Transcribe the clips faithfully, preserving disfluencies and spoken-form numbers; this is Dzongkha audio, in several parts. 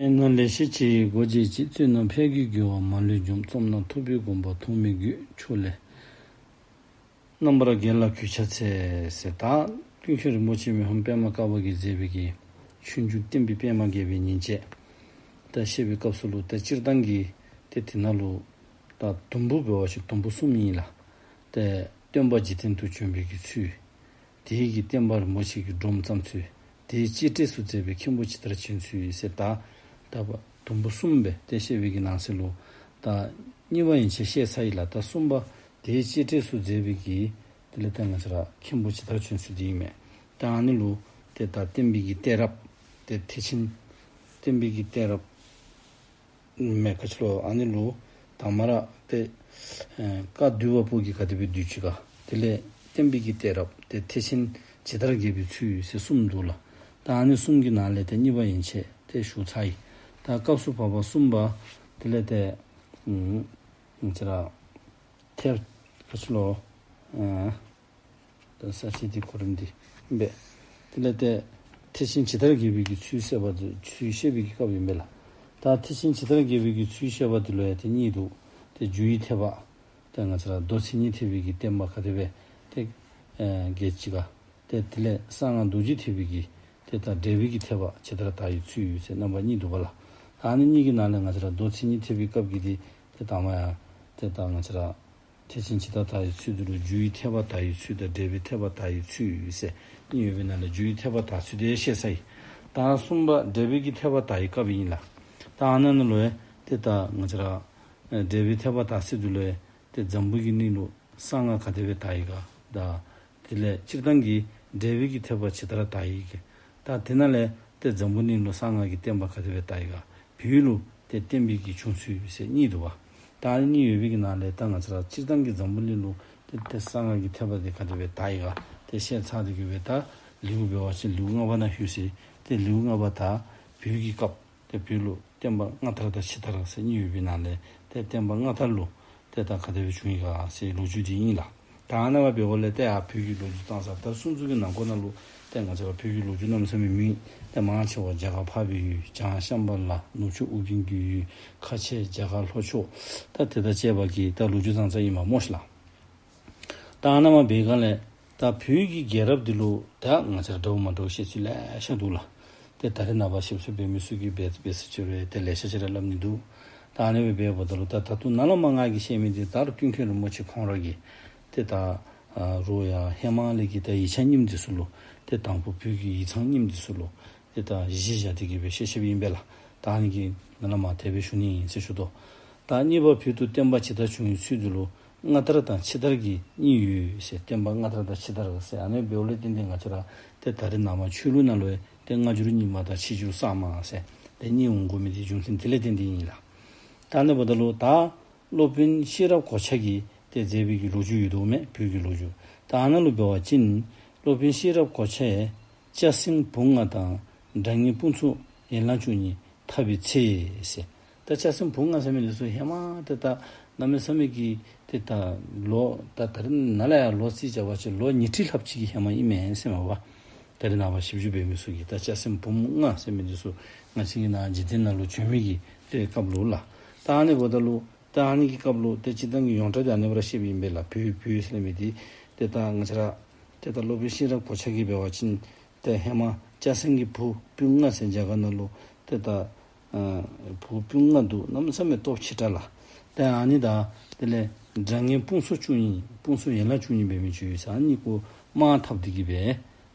ཨེ་ན་ལེགས་བཤད་ཆེ་ཡི་སྒོ་འབྱེད་ཅིང་། རྩོད་ན་ཕས་ཀྱི་རྒོལ་བ་མ་ལུས་འཇོམས། རྩོམ་ན་ཐུབ་པའི་དགོངས་པ་ཐོགས་མེད་རྒོད། ཕྱོགས་ལས་རྣམ་པར་རྒྱལ་ལ་གུས་ཕྱག་འཚལ་ཟེར། ད་ཀུན་མཁྱེན་རིན་པོ་ཆེ་མི་ཕམ་པདྨ་དཀར་པོ་གིས་མཛད་པའི་གི་ཆོས་འབྱུང་བསྟན་པའི་པདྨ་རྒྱས་པའི་ཉིན་བྱེད་ད་བཤད་པའི་སྐབས་སུ་ལུ་ད་སྤྱིར་བཏང་གི་ཏེ་དེ་ནང་ལུ་ད་དུམ་བུ་འབད་བ་ཅིན་དུམ་བུ་གསུམ་ཨིན་ལགས། ཏེ་སྟོན་པ་འཇིག་རྟེན་དུ་བྱོན་པའི་གི་ཚུལ། དེའི་གི་བསྟན་པ་རིན་པོ་ཆེ་གི་སྒྲོམ་བརྩམས་ཚུལ། དེའི་གཅེས་སྤྲས་སུ་མཛད་པའི་མཁན་པོ་ཇི་ལྟར་བྱོན་ཚུལ་ཟེར། ད་ད་བ་དུམ་བུ་གསུམ་སྦེ་ཏེ་བཤད་པའི་གི་ནང་གསེས་ལུ་ད་གཉིས་པ་ཡན་ཆད་བཤད་ཚར་ཡི་ལགས། ད་གསུམ་པ་དེའི་གཅེས་སྤྲས་སུ་མཛད་པའི་གི་དེ་ལས་ད་ང་བཅས་ར་མཁན་པོ་ཇི་ལྟར་བྱོན་ཚུལ་དེ་ཨིན་མས། ད་ཨ་ནི་ལུ་ཏེ་ད་བསྟན་པའི་གི་གཏད་རབས་ཏེ་ཐེག་ཆེན་བསྟན་པའི་གི་གཏད་རབས་མེན་ག་ཅི་ལོ། ཨ་ནི་ལུ་དང་མ་ར་ཏེ་ཨེ་བཀའ་བསྡུ་བ་པོ་གིས་ག་དེ་སྦེ་བསྡུ་ཅི་ག། དེ་ལས་བསྟན་པའི་གི་གཏད་རབས་ཏེ་ཐེག་ཆེན་ཇི་ལྟར་རྒྱས་པའི་ཚུལ་ཟེར་གསུམ་འདུག་ལགས། ད་ཨ་ནི་གསུམ་གྱི་ནང་ལས་ཏེ་གཉིས་པ་ཡན་ཆད་ཏེ་ཞུ་ཚར་ཡི། ད་སྐབས་སུ་བབ་པ་གསུམ་པ་དེ་ལས་ཏེ་ཨམ་ང་བཅས་ར་ཐེབས་ག་ཅི་ལོ། ཨ་ད་ས་བཅད་འདི་གོ་རིམ་འདི་ཨིན་པས། དེ་ལས་ཏེ་ཐེག་ཆེན་ཇི་ལྟར་རྒྱས་པའི་གི་ཚུལ་བཤད་པ་འདི་ཚུལ་བཤད་པའི་གི་སྐབས་ཨིན་པས་ལགས། ད་ཐེག་ཆེན་ཇི་ལྟར་རྒྱས་པའི་གི་ཚུལ་བཤད་པ་འདི་ལུ་ཡང་ཏེ་གཉིས་འདུག། ཏེ་རྒྱུ་ཡི་ཐེག་པ། ཏེ་ང་བཅས་ར་མདོ་མཚན་ཉིད་ཐེག་པའི་གི་བསྟན་པ་ག་དེ་སྦེ་ཏེ་ཨེ་རྒྱས་ཅི་ག། ཏེ་དེ་ལས་གསང་སྔགས་རྡོ་རྗེ་ཐེག་པའི་གི་ཏེ་ད་འགྲེལ་པའི་གི་ཐེག་པ་ཇི་ལྟར་དར་བའི་ཚུལ་ཟེར་རྣམ་པ་གཉིས་འདུག་པ་ལགས། ད་ཨ་ནི་གཉིས་ཀྱི་ནང་ལས་ང་བཅས་ར་མདོ་མཚན་ཉིད་ཐེག་པའི་སྐབས་ཀྱི་འདི་ཏེ་དང་པ་ཡང་ཏེ་ད་ང་བཅས་ར་ཐེག་ཆེན་ཇི་ལྟར་དར་བའི་ཚུལ་འདི་ལུ་རྒྱུ་ཡི་ཐེག་པ་དར་བའི་ཚུལ་དང་འགྲེལ་པའི་ཐེག་པ་དར་བའི་ཚུལ་ཟེར་གཉིས་ཡོད་པའི་ནང་ལས་རྒྱུ་ཡི་ཐེག་པ་དར་ཚུལ་དེ་བཤད་ཚར་ཡི། ད་གསུམ་པ་འགྲེལ་པའི་གི་ཐེག་པ་དར་བའི་སྐབས་ཨིན་ལགས། ད་ཨ་ནཱ་ནང་ལུ་ཡང་ཏེ་ད་ང་བཅས་ར་ཨེ་འགྲེལ་པའི་ཐེག་པ་དར་ཚུལ་འདི་ལུ་ཡང་ཏེ་འཛམ་བུ་གི་གླིང་ལུ་གསང་སྔགས་ག་དེ་སྦེ་དར་ཡི་ག། ད་དེ་ལས་སྤྱིར་བཏང་གི་འགྲེལ་པའི་གི་ཐེག་པ་ཇི་ལྟར་དར་ཡི་ག། ད་དེ་ནང་ལས་ཏེ་འཛམ་བུ་གླིང་ལུ་གསང་སྔགས་ཀྱི་བསྟན་པ་ག་དེ་སྦེ་དར་ཡི་ག། བོད་ལུ་ཏེ་བསྟན་པའི་གི་བྱུང་ཚུལ་ཟེར་གཉིས་འདུག་པ། ད་ཨ་ནི་གཉིས་ཡོད་པའི་གི་ནང་ལས་ད་ང་བཅས་ར་སྤྱིར་བཏང་གི་འཛམ་བུ་གླིང་ལུ་ཏེ་ཏེ་གསང་སྔགས་ཀྱི་ཐེག་པ་དེ་ག་དེ་སྦེ་དར་ཡི་ག། ཏེ་བཤད་ཚར་ཏེ་གི་སྦེ་ད་ལེའུ་འབད་བ་ཅིན་ལེའུ་ལྔ་པ་ནང་ལྷོད་ཅི། ཏེ་ལེའུ་ལྔ་པ་ད་བོད་ཀྱི་སྐབས་ཏེ་བོད་ལུ་བསྟན་པ་སྔ་དར་དང་ཕྱི་དར་ཟེར་གཉིས་ཡོད་པའི་ནང་ལས་ཏེ་བསྟན་པ་སྔ་དར་ལུ་ཏེ་ད་ག་དེ་སྦེ་བྱུང་ཡི་ག་ཟེར་ལོ་རྒྱུས་འདི་ཨིན་ལགས། ད་ཨ་ནཱ་བ་འབདཝ་ལས་ཏེ་ཨ་བོད་ཀྱི་ལོ་རྒྱུས་བཏང་ས་ད་སུམ་ཅུ་གི་ནང་འཁོད་ནང་ལུ་ཏེ་ང་བཅས་ར་བོད་ཀྱི་ལོ་རྒྱུས་གནམ་མེད་ས་མེད་མེད། ཏེ་མང་ཆེ་བ་རྒྱ་གར་འཕགས་པའི་ཡུལ་བྱང་ཤམ་བྷ་ལ་ནུབ་ཕྱོགས་ཨུ་རྒྱན་གྱི་ཡུལ་ཁ་ཆེ་རྒྱ་གར་ལྷོ་ཕྱོགས་ད་དེ་དང་བཅས་པ་གི་ད་ལོ་རྒྱུས་བཏང་ས་ཨིན་མས་སྨོ་ཤི་ལགས། ད་ཨ་ནཱ་མ་འབད་ག་ལས་ད་བོད་ཀྱི་རྒྱལ་རབས་འདི་ལུ་ད་ང་བཅས་ར་འདྲཝ་མ་འདྲཝ་བཤད་ཚུལ་ལེ་ཤ་འདུག་ལགས། ཏེ་ད་རེས་ནངས་པ་ཞིབ་འཚོལ་འབད་མི་ཚུ་གིས་འབད་འབད་ས་ཅིག་རུང་ཏེ་ལེ་ཤ་ཅིག་ར་སླབ་ནི་འདུག། ད་ཨ་ནི་སྦེ་འབདཝ་ད་ལུ་ད་ད་ལྟོ་ནཱ་ལས་མར་ང་གིས་བཤད་མི་འདི་ད་རུང་ཀུན་མཁྱེན་རིན་པོ་ཆེ་ཁོང་ར་གིས་ཏེ་ད་ཨ་རུང་ཡང་ཧེ་མ་ལས་ཀྱི་ད་ཡིག་ཆ་རྙིངམ་འདི་ཚུ་ལུ་ཏེ་དང་ཕུ་བོད་ཀྱི་ཡིག་ཚང་རྙིངམ་འདི་ཚུ་ལུ་ཏེ་ད་གཞི་བཞག་སྟེ་གི་སྦེ་བཤད་བཤདཔ་ཨིན་པས་ལགས། ད་ཨ་ནི་གིས་ནཱ་ལས་མར་དེ་སྦེ་ཞུ་ནི་ཨིན་ཟེར་ཞུ་དོ། ད་གཉིས་པ་བོད་དུ་བསྟན་པ་ཇི་ལྟར་བྱུང་བའི་ཚུལ་འདི་ལུ་སྔ་དར་དང་ཕྱི་དར་གྱི་གཉིས་ཡོད་ཟེར། བསྟན་པ་སྔ་དར་དང་ཕྱི་དར་ཟེར་ཨ་ནི་འབདཝ་ལས་བརྟེན་ཏེ་ང་བཅས་ར་ཏེ་ད་རེས་ནངས་པ་ཆོས་ལུགས་ནང་ལུ་ཡང་ཏེ་སྔ་འགྱུར་རྙིང་མ་དང་ཕྱི་འགྱུར་གསར་མ་ཟེར་ཏེ་གཉིས་འོང་དགོ་མི་འདི་རྒྱུ་མཚན་དེ་ལས་བརྟེན་ཏེ་ཨིན་ལགས། ད་ཨ་ནི་འབདཝ་ད་ལུ་ད་སློབ་དཔོན་ཤེས་རབ་གོ་ཆ་གིས་ཏེ་མཛད་པའི་གི་ལོ་རྒྱུས་ཡོད་དོ་མས། བོད་ཀྱི་ལོ་རྒྱུས། ད་ཨ་ནཱ་ལུ་འབད་བ་ཅིན་སློབ་དཔོན་ཤེས་རབ་གོ་ཆ་ཡང་སྐྱ་སེང་བུམ་ལྔ་དང་སྒྲ་སྙན་དཔུང་ཚོགས་ཡན་ལག་བཅུ་གཉིས་འཐབ་པའི་ཚེ་ཟེར། ད་སྐྱ་སེང་བུམ་ལྔ་ཟེར་མི་འདི་ཚུ་ཧེ་མ་ཏེ་ད་གནམ་མེད་ས་མེད་ཀྱི་ཏེ་ད་ལོ་ད་ད་རེས་ནཱ་ལས་ཡར་ལོ་རྩིས་རྐྱབ་པ་ཅིན་ལོ་ཉིས་ཁྲི་ལྷགཔ་ཅིག་གི་ཧེ་མ་ཨིན་མས་ཟེར་མས་པ། ད་རེས་ནངས་པ་ཞིབ་འཇུག་འབད་མི་ཚུ་གིས་ད་སྐྱ་སེང་བུམ་ལྔ་ཟེར་མི་འདི་ཚུ་ང་བཅས་ཀྱི་ནཱ་འཇིག་རྟེན་ནང་ལུ་བྱོན་མི་གི་ཏེ་སྐབས་ལུ་ལགས། ད་ཨ་ནི་འབདཝ་ད་ལུ་ད་ཨ་ནི་གི་སྐབས་ལུ་ཏེ་སྤྱིར་བཏང་གི་ཡོངས་གྲགས་འདི་ཨ་ནི་སྦེ་ར་བཤདཔ་ཨིན་པས་ལགས། བོད་བོད་ཟེར་མི་འདི་ཏེ་ད་ང་བཅས་ར་ཏེ་ད་སློབ་དཔོན་ཤེས་རབ་གོ་ཆ་གིས་འབད་བ་ཅིན་ཏེ་ཧེ་མ་སྐྱ་སེང་གི་བུ་སྤུན་ལྔ་ཟེར་རྒྱ་གར་ནང་ལུ་ཏེ་ད་ཨ་བུ་སྤུན་ལྔ་འདུག། གནམ་མེད་ས་མེད་སྟོབས་ཆེ་དྲགས་ལགས། ཏེ་ཨ་ནི་དང་དེ་ལས་སྒྲ་སྙན་དཔུང་ཚོགས་བཅུ་གཉིས་དཔུང་ཚོགས་ཡན་ལག་བཅུ་གཉིས་འབད་མི་ཅིག་ཡོད་ཟེར། ཨ་ནི་གུ་དམག་འཐབ་སྟེ་གི་སྦེ་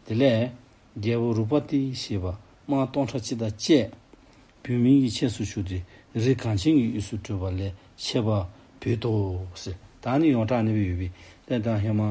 དེ་ལས་རྒྱལ་པོ་རུ་པ་ཏི་ཞེས་པ་དམག་སྟོང་ཕྲག་གཅིག་དང་བཅས་བོད་མི་གི་ཆས་སུ་ཞུགས་ཏེ་རིགས་གངས་ཅན་གྱི་དབུས་སུ་བྲོས་པ་ལས་ཆད་པ་བོད་དོ་ཟེར། ད་ཨ་ནི་ཡོངས་གྲགས་ཨ་ནི་སྦེ་ཡོད་པས། ཏེ་ད་ཧེ་མ་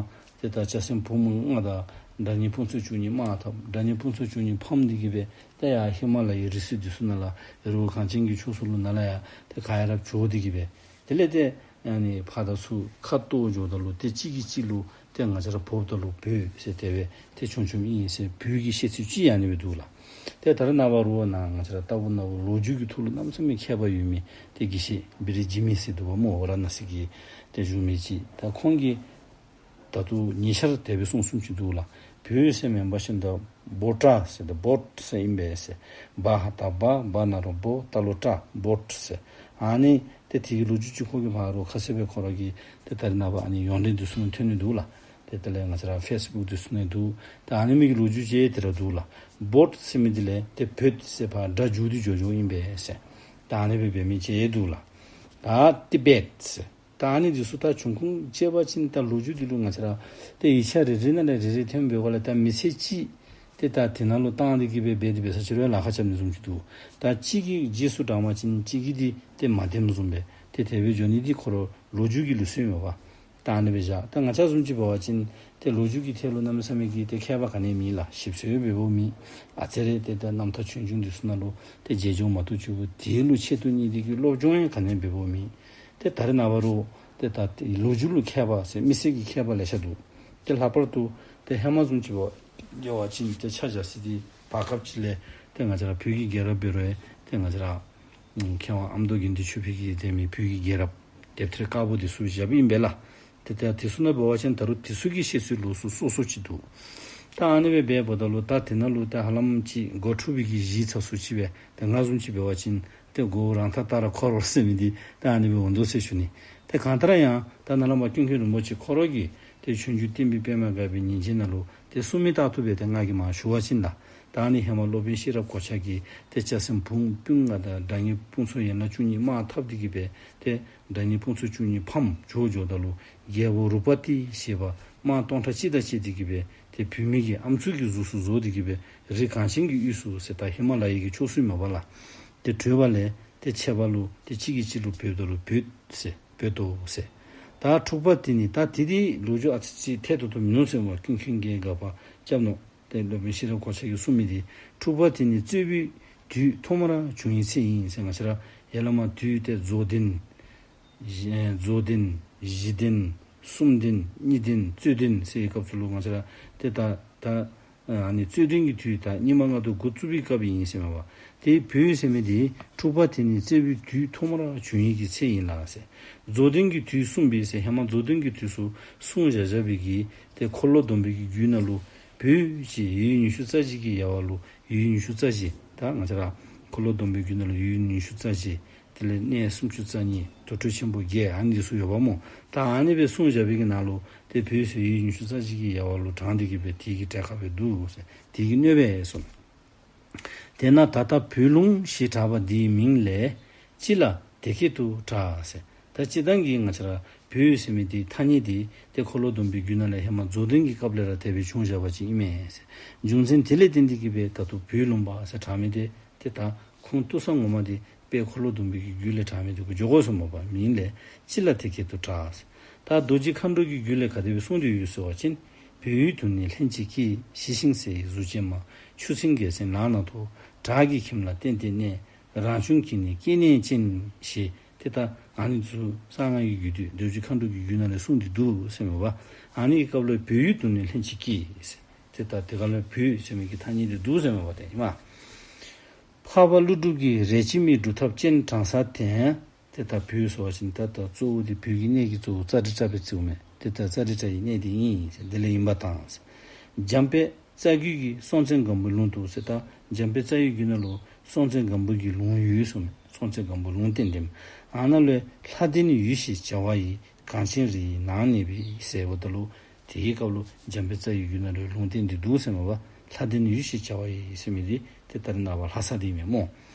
ཏེ་ད་སྐྱ་སེང་བུམ་ལྔ་དང་སྒྲ་སྙན་དཔུང་ཚོགས་བཅུ་གཉིས་དམག་འཐབ། སྒྲ་སྙན་དཔུང་ཚོགས་བཅུ་གཉིས་ཕམ་སྟེ་གི་སྦེ་ཏེ་ཡར་ཧི་མ་ལ་ཡའི་རི་སུལ་འདི་ཚུ་ནང་ལུ་རི་བོ་གངས་ཅན་གྱི་ཕྱོགས་སུ་ལུ་ནཱ་ལས་ཡར་ཏེ་ག་ཡ་ར་འགྱོ་སྟེ་གི་སྦེ་དེ་ལས་ཏེ་ཨ་ནི་ཕར་དང་ཚུར་ཁ་གཏོར་འགྱོཝ་ད་ལུ་ཏེ་གཅིག་གིས་གཅིག་ལུ་ཏེ་ང་བཅས་ར་བོདཔ་ད་ལུ་བོད་ཟེར་དེ་སྦེ་ཏེ་བྱུང་བྱུངམ་ཨིན་ཟེར་བོད་ཀྱི་བཤད་ཚུལ་ཅིག་ཡང་ཨ་ནི་སྦེ་འདུག་ལགས། ཏེ་ད་རེས་ནངས་པ་རུང་ནཱ་ང་བཅས་ར་ལྟ་བུ་ནང་ལུ་ལོ་རྒྱུས་ཀྱི་ཐོག་ལུ་གནམ་མེད་ས་མེད་མཁས་པ་ཡོད་མི་ཏེ་དགེ་བཤེས་བི་རི་ཇི་མི་ཟེར་འདུག་པ་སྨོ། ཝ་ར་ཎ་སི་གི་ཏེ་བཞུགས་མི་ཅིག། ད་ཁོང་གིས་ད་ལྟོ་ཉེ་ཆར་དེ་སྦེ་གསུངས་གསུངསམ་ཅིག་འདུག་ལགས། བོད་ཟེར་མེན་པར་ཤིན་ཏུ་ བྷོ་ཊ་ཟེར་ཏེ་བྷོཊ་ཟེར་ཨིན་པས་ཟེར། བ་ཧ་ད་བྷ། བ་ན་རོ་བྷོ། ཏ་ལོ་ཊ། བྷོཊ་ཟེར། ཨ་ནི་ཏེ་དེ་གི་ལོ་རྒྱུས་ཅིག་ཁོ་གིས་ཕར་ཁ་གསལ་སྦེ་ཁོ་ར་གིས་ཏེ་ད་རེས་ནངས་པ་ཨ་ནི་ཡོངས་འབྲེལ་འདི་ཚུ་ནང་ཐོན་ནི་འདུག་ལགས། ཏེ་དེ་ལས་ང་བཅས་ར་ཕེསི་བུཀ་འདི་ཚུ་ནང་འདུག། ཏེ་ཨ་ནི་མི་གི་ལོ་རྒྱུས་ཅིག་དེ་ར་འདུག་ལགས། བྷོཊ་ཟེར་མི་འདི་ལས་ཏེ་བོད་ཟེར་ཕར་སྒྲ་འཇུག་སྟེ་འགྱོ་འགྱོཝ་ཨིན་པས་ཟེར། ད་ཨ་ནི་སྦེ་འབད་མི་ཅིག་འདུག་ལགས། ད་ཏི་བེཊ་ཟེར། ད་ཨ་ནི་འདི་ཚུ་ད་བྱུང་ཁུངས་དཔྱད་པ་ཅིན་ད་ལོ་རྒྱུས་འདི་ལུ་ང་བཅས་ར་ཏེ་ཡིག་ཆ་རེ་རེ་ནང་ལས་རེ་རེ་ཐོན་པའི་སྒོ་ལས་ད་མི་ཚེ་གཅིག་ཏེ་ད་དེ་ནང་ལུ་བཏང་སྟེ་གི་སྦེ་འབད་དེ་འབད་ས་ཅིག་རུང་ལཱ་ཁག་རྐྱབ་ནི་བཟུམ་ཅིག་འདུག། ད་གཅིག་གི་རྗེས་སུ་འབྲང་བ་ཅིན་གཅིག་གིས་འདི་ཏེ་མ་བདེནམ་བཟུམ་སྦེ་ཏེ་དེ་སྦེ་འགྱོ་ནི་འདི་ཁོ་ར་ལོ་རྒྱུས་ཀྱི་ལུགས་སྲོལ་མས་པ། ད་ཨ་ནི་སྦེ་བཞག། ད་ང་བཅས་བཟུམ་ཅིག་འབད་བ་ཅིན་ཏེ་ལོ་རྒྱུས་ཀྱི་ཐད་ལུ་གནམ་མེད་ས་མེད་ཀྱི་ཏེ་མཁས་པ་ག་ནི་མེད་ལགས། ཞིབ་འཚོལ་འབད་འབདཝ་མེད། ཨ་ཙི་རེ་ཏེ་ད་རྣམ་ཐར་ཆོས་འབྱུང་འདི་ཚུ་ནང་ལུ་ཏེ་མཇལ་འགྱོཝ་མ་གཏོགས་ཅིག་གུ་དེ་ལུ་ཆེད་དུ་གཉེར་ཏེ་གི་སློབ་སྦྱོང་ཡང་ག་ནི་འབད་འབདཝ་མེད། ཏེ་ད་རེས་ནངས་པ་རུང་ཏེ་ད་ལོ་རྒྱུས་ལུ་མཁས་པ་ཟེར་མི་སེར་གྱི་མཁས་པ་ལེ་ཤ་འདུག། ཏེ་ལྷག་པར་དུ་ཏེ་ཧེ་མ་བཟུམ་ཅིག་འབད་བ་ཅིན་ཏེ་ཆ་བཞག་ས་འདི་བར་སྐབས་ཅིག་ལས་ཏེ་ང་བཅས་ར་བོད་ཀྱི་རྒྱལ་རབས་འབད་རུང་ཏེ་ང་བཅས་ར་མཁས་དབང་ཨ་མདོ་དགེ་འདུན་ཆོས་འཕེལ་གྱིས་མཛད་མི་བོད་ཀྱི་རྒྱལ་རབས་དེབ་ཐེར་དཀར་པོ་འདི་ཚུ་བཞགཔ་ཨིན་པས་ལགས། ཏེ་ད་དེ་ཚུ་ནང་འབད་བ་ཅིན་ད་རུང་དེ་ཚུ་གི་བཤད་སྲོལ་ལུགས་སྲོལ་སོ་སོ་ཅིག་འདུག། ད་ཨ་ནི་སྦེ་འབདཝ་ད་ལུ་ད་དེ་ནང་ལུ་ད་ཧ་ལམ་ཅིག་གོ་འཁྲུག་པའི་གི་གཞི་ཚ་སུ་ཅིག་སྦེ་ད་ང་བཟུམ་ཅིག་འབད་བ་ཅིན་ཏེ་མགུ་རང་ཐག་ལྟ་ར་འཁོར་བར་ཟེར་མི་འདི་ད་ཨ་ནི་སྦེ་འོང་དོ་ཟེར་ཞུ་ནི། ཏེ་གང་ལྟར་ཡང་ད་ནཱ་ལས་མར་ཀུན་མཁྱེན་རིན་པོ་ཆེ་ཁོ་ར་གིས་ཏེ་ཆོས་འབྱུང་བསྟན་པའི་པདྨ་དགའ་བའི་ཉིན་བྱེད་ནང་ལུ་ཏེ་གསུངས་མི་ལྟར་དུ་སྦེ་ཏེ་ང་གིས་མར་ཞུ་བ་ཅིན་ལགས། ད་ཨ་ནི་ཧེ་མ་སློབ་དཔོན་ཤེས་རབ་གོ་ཆ་གིས་ཏེ་སྐྱ་སེང་བུམ་སྤུན་ལྔ་དང་སྒྲ་སྙན་དཔུང་ཚོགས་ཡན་ལག་བཅུ་གཉིས་དམག་འཐབ་སྟེ་གི་སྦེ་ཏེ་སྒྲ་སྙན་དཔུང་ཚོགས་བཅུ་གཉིས་ཕམ་བྱོག་འགྱོཝ་ད་ལུ་རྒྱལ་པོ་རུ་པ་ཏི་ཞེས་པ་དམག་སྟོང་ཕྲག་གཅིག་དང་བཅས་ཏེ་གི་སྦེ་ཏེ་བུད་མེད་ཀྱི་ཨམ་སྲུ་གི་གཟུགས་སུ་བཟོ་སྟེ་གི་སྦེ་རི་གངས་ཅན་གྱི་དབུས་སུ་ཟེར་ད་ཧི་མ་ལ་ཡའི་གི་ཕྱོགས་སུ་མས་པ་ལགས། ཏེ་བྲོས་པ་ལས་ཏེ་ཆད་པ་ལུ་ཏེ་གཅིག་གིས་གཅིག་ལུ་བོསཔ་ད་ལུ་བོད་ཟེར་བོད་དོ་ཟེར། ད་འཁྲུག་པ་དེ་ནི་ད་དེ་དེ་ལོ་རྒྱུས་ཨ་ཙི་ཅིག་ཐད་དོ་དོ་མིན་ནུག་ཟེར་མས། ཀུན་མཁྱེན་གྱིས་དགག་པ་རྐྱབ་ནུག། ཏེ་སློབ་དཔོན་ཤེས་རབ་གོ་ཆ་གིས་གསུངས་མི་འདི་འཁྲུག་པ་དེ་ནི་རྩོད་པའི་དུས་ཐོག་མར་བྱུང་བའི་ཚེ་ཡིན་ཟེར། ང་བཅས་ར་ཡར་ལས་མར་དུས་ཏེ་རྫོགས་ལྡན་བཞི་རྫོགས་ལྡན་བཞི་ལྡན་གསུམ་ལྡན་གཉིས་ལྡན་རྩོད་ལྡན་ཟེར་བའི་སྐབས་སུ་ལུ་ང་བཅས་ར་ཏེ་ད་ད་ཨ་ནི་རྩོད་ལྡན་གྱི་དུས་ད་སྙིགས་མ་ལྔ་བདོ་འགོ་བཙུགས་པའི་སྐབས་ཡིན་ཟེར་མས་པ། ཏེ་བོད་ཟེར་མི་འདི་འཁྲུག་པ་དེ་ནི་རྩོད་པའི་དུས་ཐོག་མར་བྱུང་བའི་གི་ཚེ་ཡིན་ལགས་ཟེར། རྫོགས་ལྡན་གྱི་དུས་གསུངས་པའི་ཟེར་ཧེ་མ་རྫོགས་ལྡན་གྱི་དུས་སུ་གསུངས་བཞག་བཞག་པའི་གི་ཏེ་འཁོར་ལོ་སྡོམ་པའི་གི་རྒྱུད་ནང་ལུ་བོད་ཅེས་ཡུལ་ཡུལ་ཉི་ཤུ་རྩ་གཅིག་གི་ཡལ་བ་ལུ་ཡུལ་ཉི་ཤུ་རྩ་བཞི། ད་ང་བཅས་ར་འཁོར་ལོ་སྡོམ་པའི་རྒྱུད་ནང་ལུ་ཡུལ་ཉི་ཤུ་རྩ་བཞི། དེ་ལས་གནས་སུམ་ཅུ་རྩ་གཉིས། དུར་ཁྲོད་ཆེན་པོ་བརྒྱད། ཨ་ནི་འདི་ཚུ་ཡོདཔ་སྨོ། ད་ཨ་ནི་སྦེ་གསུངས་བཞག་པའི་གི་ནང་ལུ་ཏེ་བོད་ཟེར་ཡུལ་ཉི་ཤུ་རྩ་གཅིག་གི་ཡལ་བ་ལུ་བགྲངས་ཏེ་གི་སྦེ་དེ་གི་གྲས་ཁར་སྦེ་འདུག་ཟེར། དེ་གི་གནོད་པས་གསུངས། དེས་ན་ད་ལྟ་བོད་ལུང་ཞེས་གྲགས་པ་འདིའི་མིང་ལས་ཅི་ལ་དེ་སྐད་དུ་གྲགས་ཟེར། ད་སྤྱིར་བཏང་གི་ང་བཅས་ར་བོད་ཟེར་མི་འདི་ཐ་སྙད་འདི་ཏེ་འཁོར་ལོ་སྡོམ་པའི་རྒྱུད་ནང་ལས་ཧེ་མ་རྫོགས་ལྡན་གྱི་སྐབས་ལས་ར་དེ་སྦེ་བྱུང་བཞག་པ་ཅིག་ཨིན་མས་ཟེར། རྒྱུ་མཚན་དེ་ལས་བརྟེན་ཏེ་གི་སྦེ་ད་ལྟོ་བོད་ལུང་པ་ཟེར་གྲགས་མི་འདི་ཏེ་ད་ཁུངས་གཏུགས་ས་ངོ་མ་འདི་དཔལ་འཁོར་ལོ་སྡོམ་པའི་གི་རྒྱུད་ལས་གྲགས་མི་འདི་གུ་འགྱོ་དགོ་ཟེར་མས་པ། མིང་ལས་ཅི་ལ་དེ་སྐད་དུ་གྲགས་ཟེར། ད་རྡོ་རྗེ་མཁའ་འགྲོ་གི་རྒྱུད་ལས་ག་དེ་སྦེ་གསུངས་ཏེ་ཡོད་ཟེར་བ་ཅིན། བོད་ཡུལ་དུ་ནི་ལྷན་ཅིག་སྐྱེས། ཞི་ཞིང་གསལ་བའི་གཟུགས་ཅན་མ། ཆུ་སྲིན་རྒྱལ་མཚན་ལག་ན་ཐོགས། བྲག་གི་ཁྱིམ་ལ་བརྟེན་ཏེ་གནས། རང་བྱུང་གི་ནི་སྐྱེ་གནས་ཅན་ཞེས། ཏེ་ད་ཨ་ནི་ཚུ་གསང་སྔགས་ཀྱི་རྒྱུད་སྡེ་རྡོ་རྗེ་མཁའ་འགྲོ་གི་རྒྱུད་ནང་ལས་གསུངས་ཏེ་འདུག་ཟེར་མས་པ། ཨ་ནི་གི་སྐབས་ལུ་བོད་ཡུལ་དུ་ནི་ལྷན་ཅིག་སྐྱེས་ཟེར། ཏེ་ད་དེ་ག་ལུ་བོད་ཟེར་མི་གི་ཐ་སྙད་འདི་འདུག་ཟེར་མས་པ། ཏེ་ཨིན་མས། འཕགས་པ་ཀླུ་སྒྲུབ་ཀྱི་རས་ཆེན་མའི་སྒྲུབ་ཐབས་སྤྱན་དྲངས་ས་དེ། ཏེ་ད་བོད་ཟེར་བ་ཅིན་ད་ད་གཙོ་བོ་འདི་བོད་ཀྱི་གནས་ཀྱི་གཙོ་བོ་ཙཱ་རི་ཏྲ་སྦེ་བརྩིཝ་མས། ཏེ་ད་ཙཱ་རི་ཏྲ་ཡི་གནས་འདི་ཨིན་ཟེར། དེ་ལས་ཨིན་པ་དང་ཟེར། འཇམ་དཔལ་རྩ་རྒྱུད་ཀྱི་སྲོང་བཙན་སྒམ་པོའི་ལུང་དུ་ཟེར། ད་འཇམ་དཔལ་རྩ་བའི་རྒྱུད་ནང་ལུ་སྲོང་བཙན་སྒམ་པོ་གི་ལུང་ཡོད་གསུངས་མས། སྲོང་བཙན་སྒམ་པོ་ལུང་བསྟན་འདི་མས། ཨ་ནཱ་ལུ་ལྷ་ལྡན་ཡུལ་ཞེས་བྱ་བ་ཡི། གངས་ཅན་རི་ཡི་ནང་གནས་པའི་ཟེརཝ་ད་ལུ། དེའི་སྐབས་ལུ་འཇམ་དཔལ་རྩ་བའི་རྒྱུད་ནང་ལུ་ལུང་བསྟན་འདི་འདུག་ཟེར་མས་པ། ལྷ་ལྡན་ཡུལ་ཞེས་བྱ་བ་ཡི་ཟེར་མི་འདི་ཏེ་ད་རེས་ནངས་པ་ལྷ་ས་འདི་མས་སྨོ།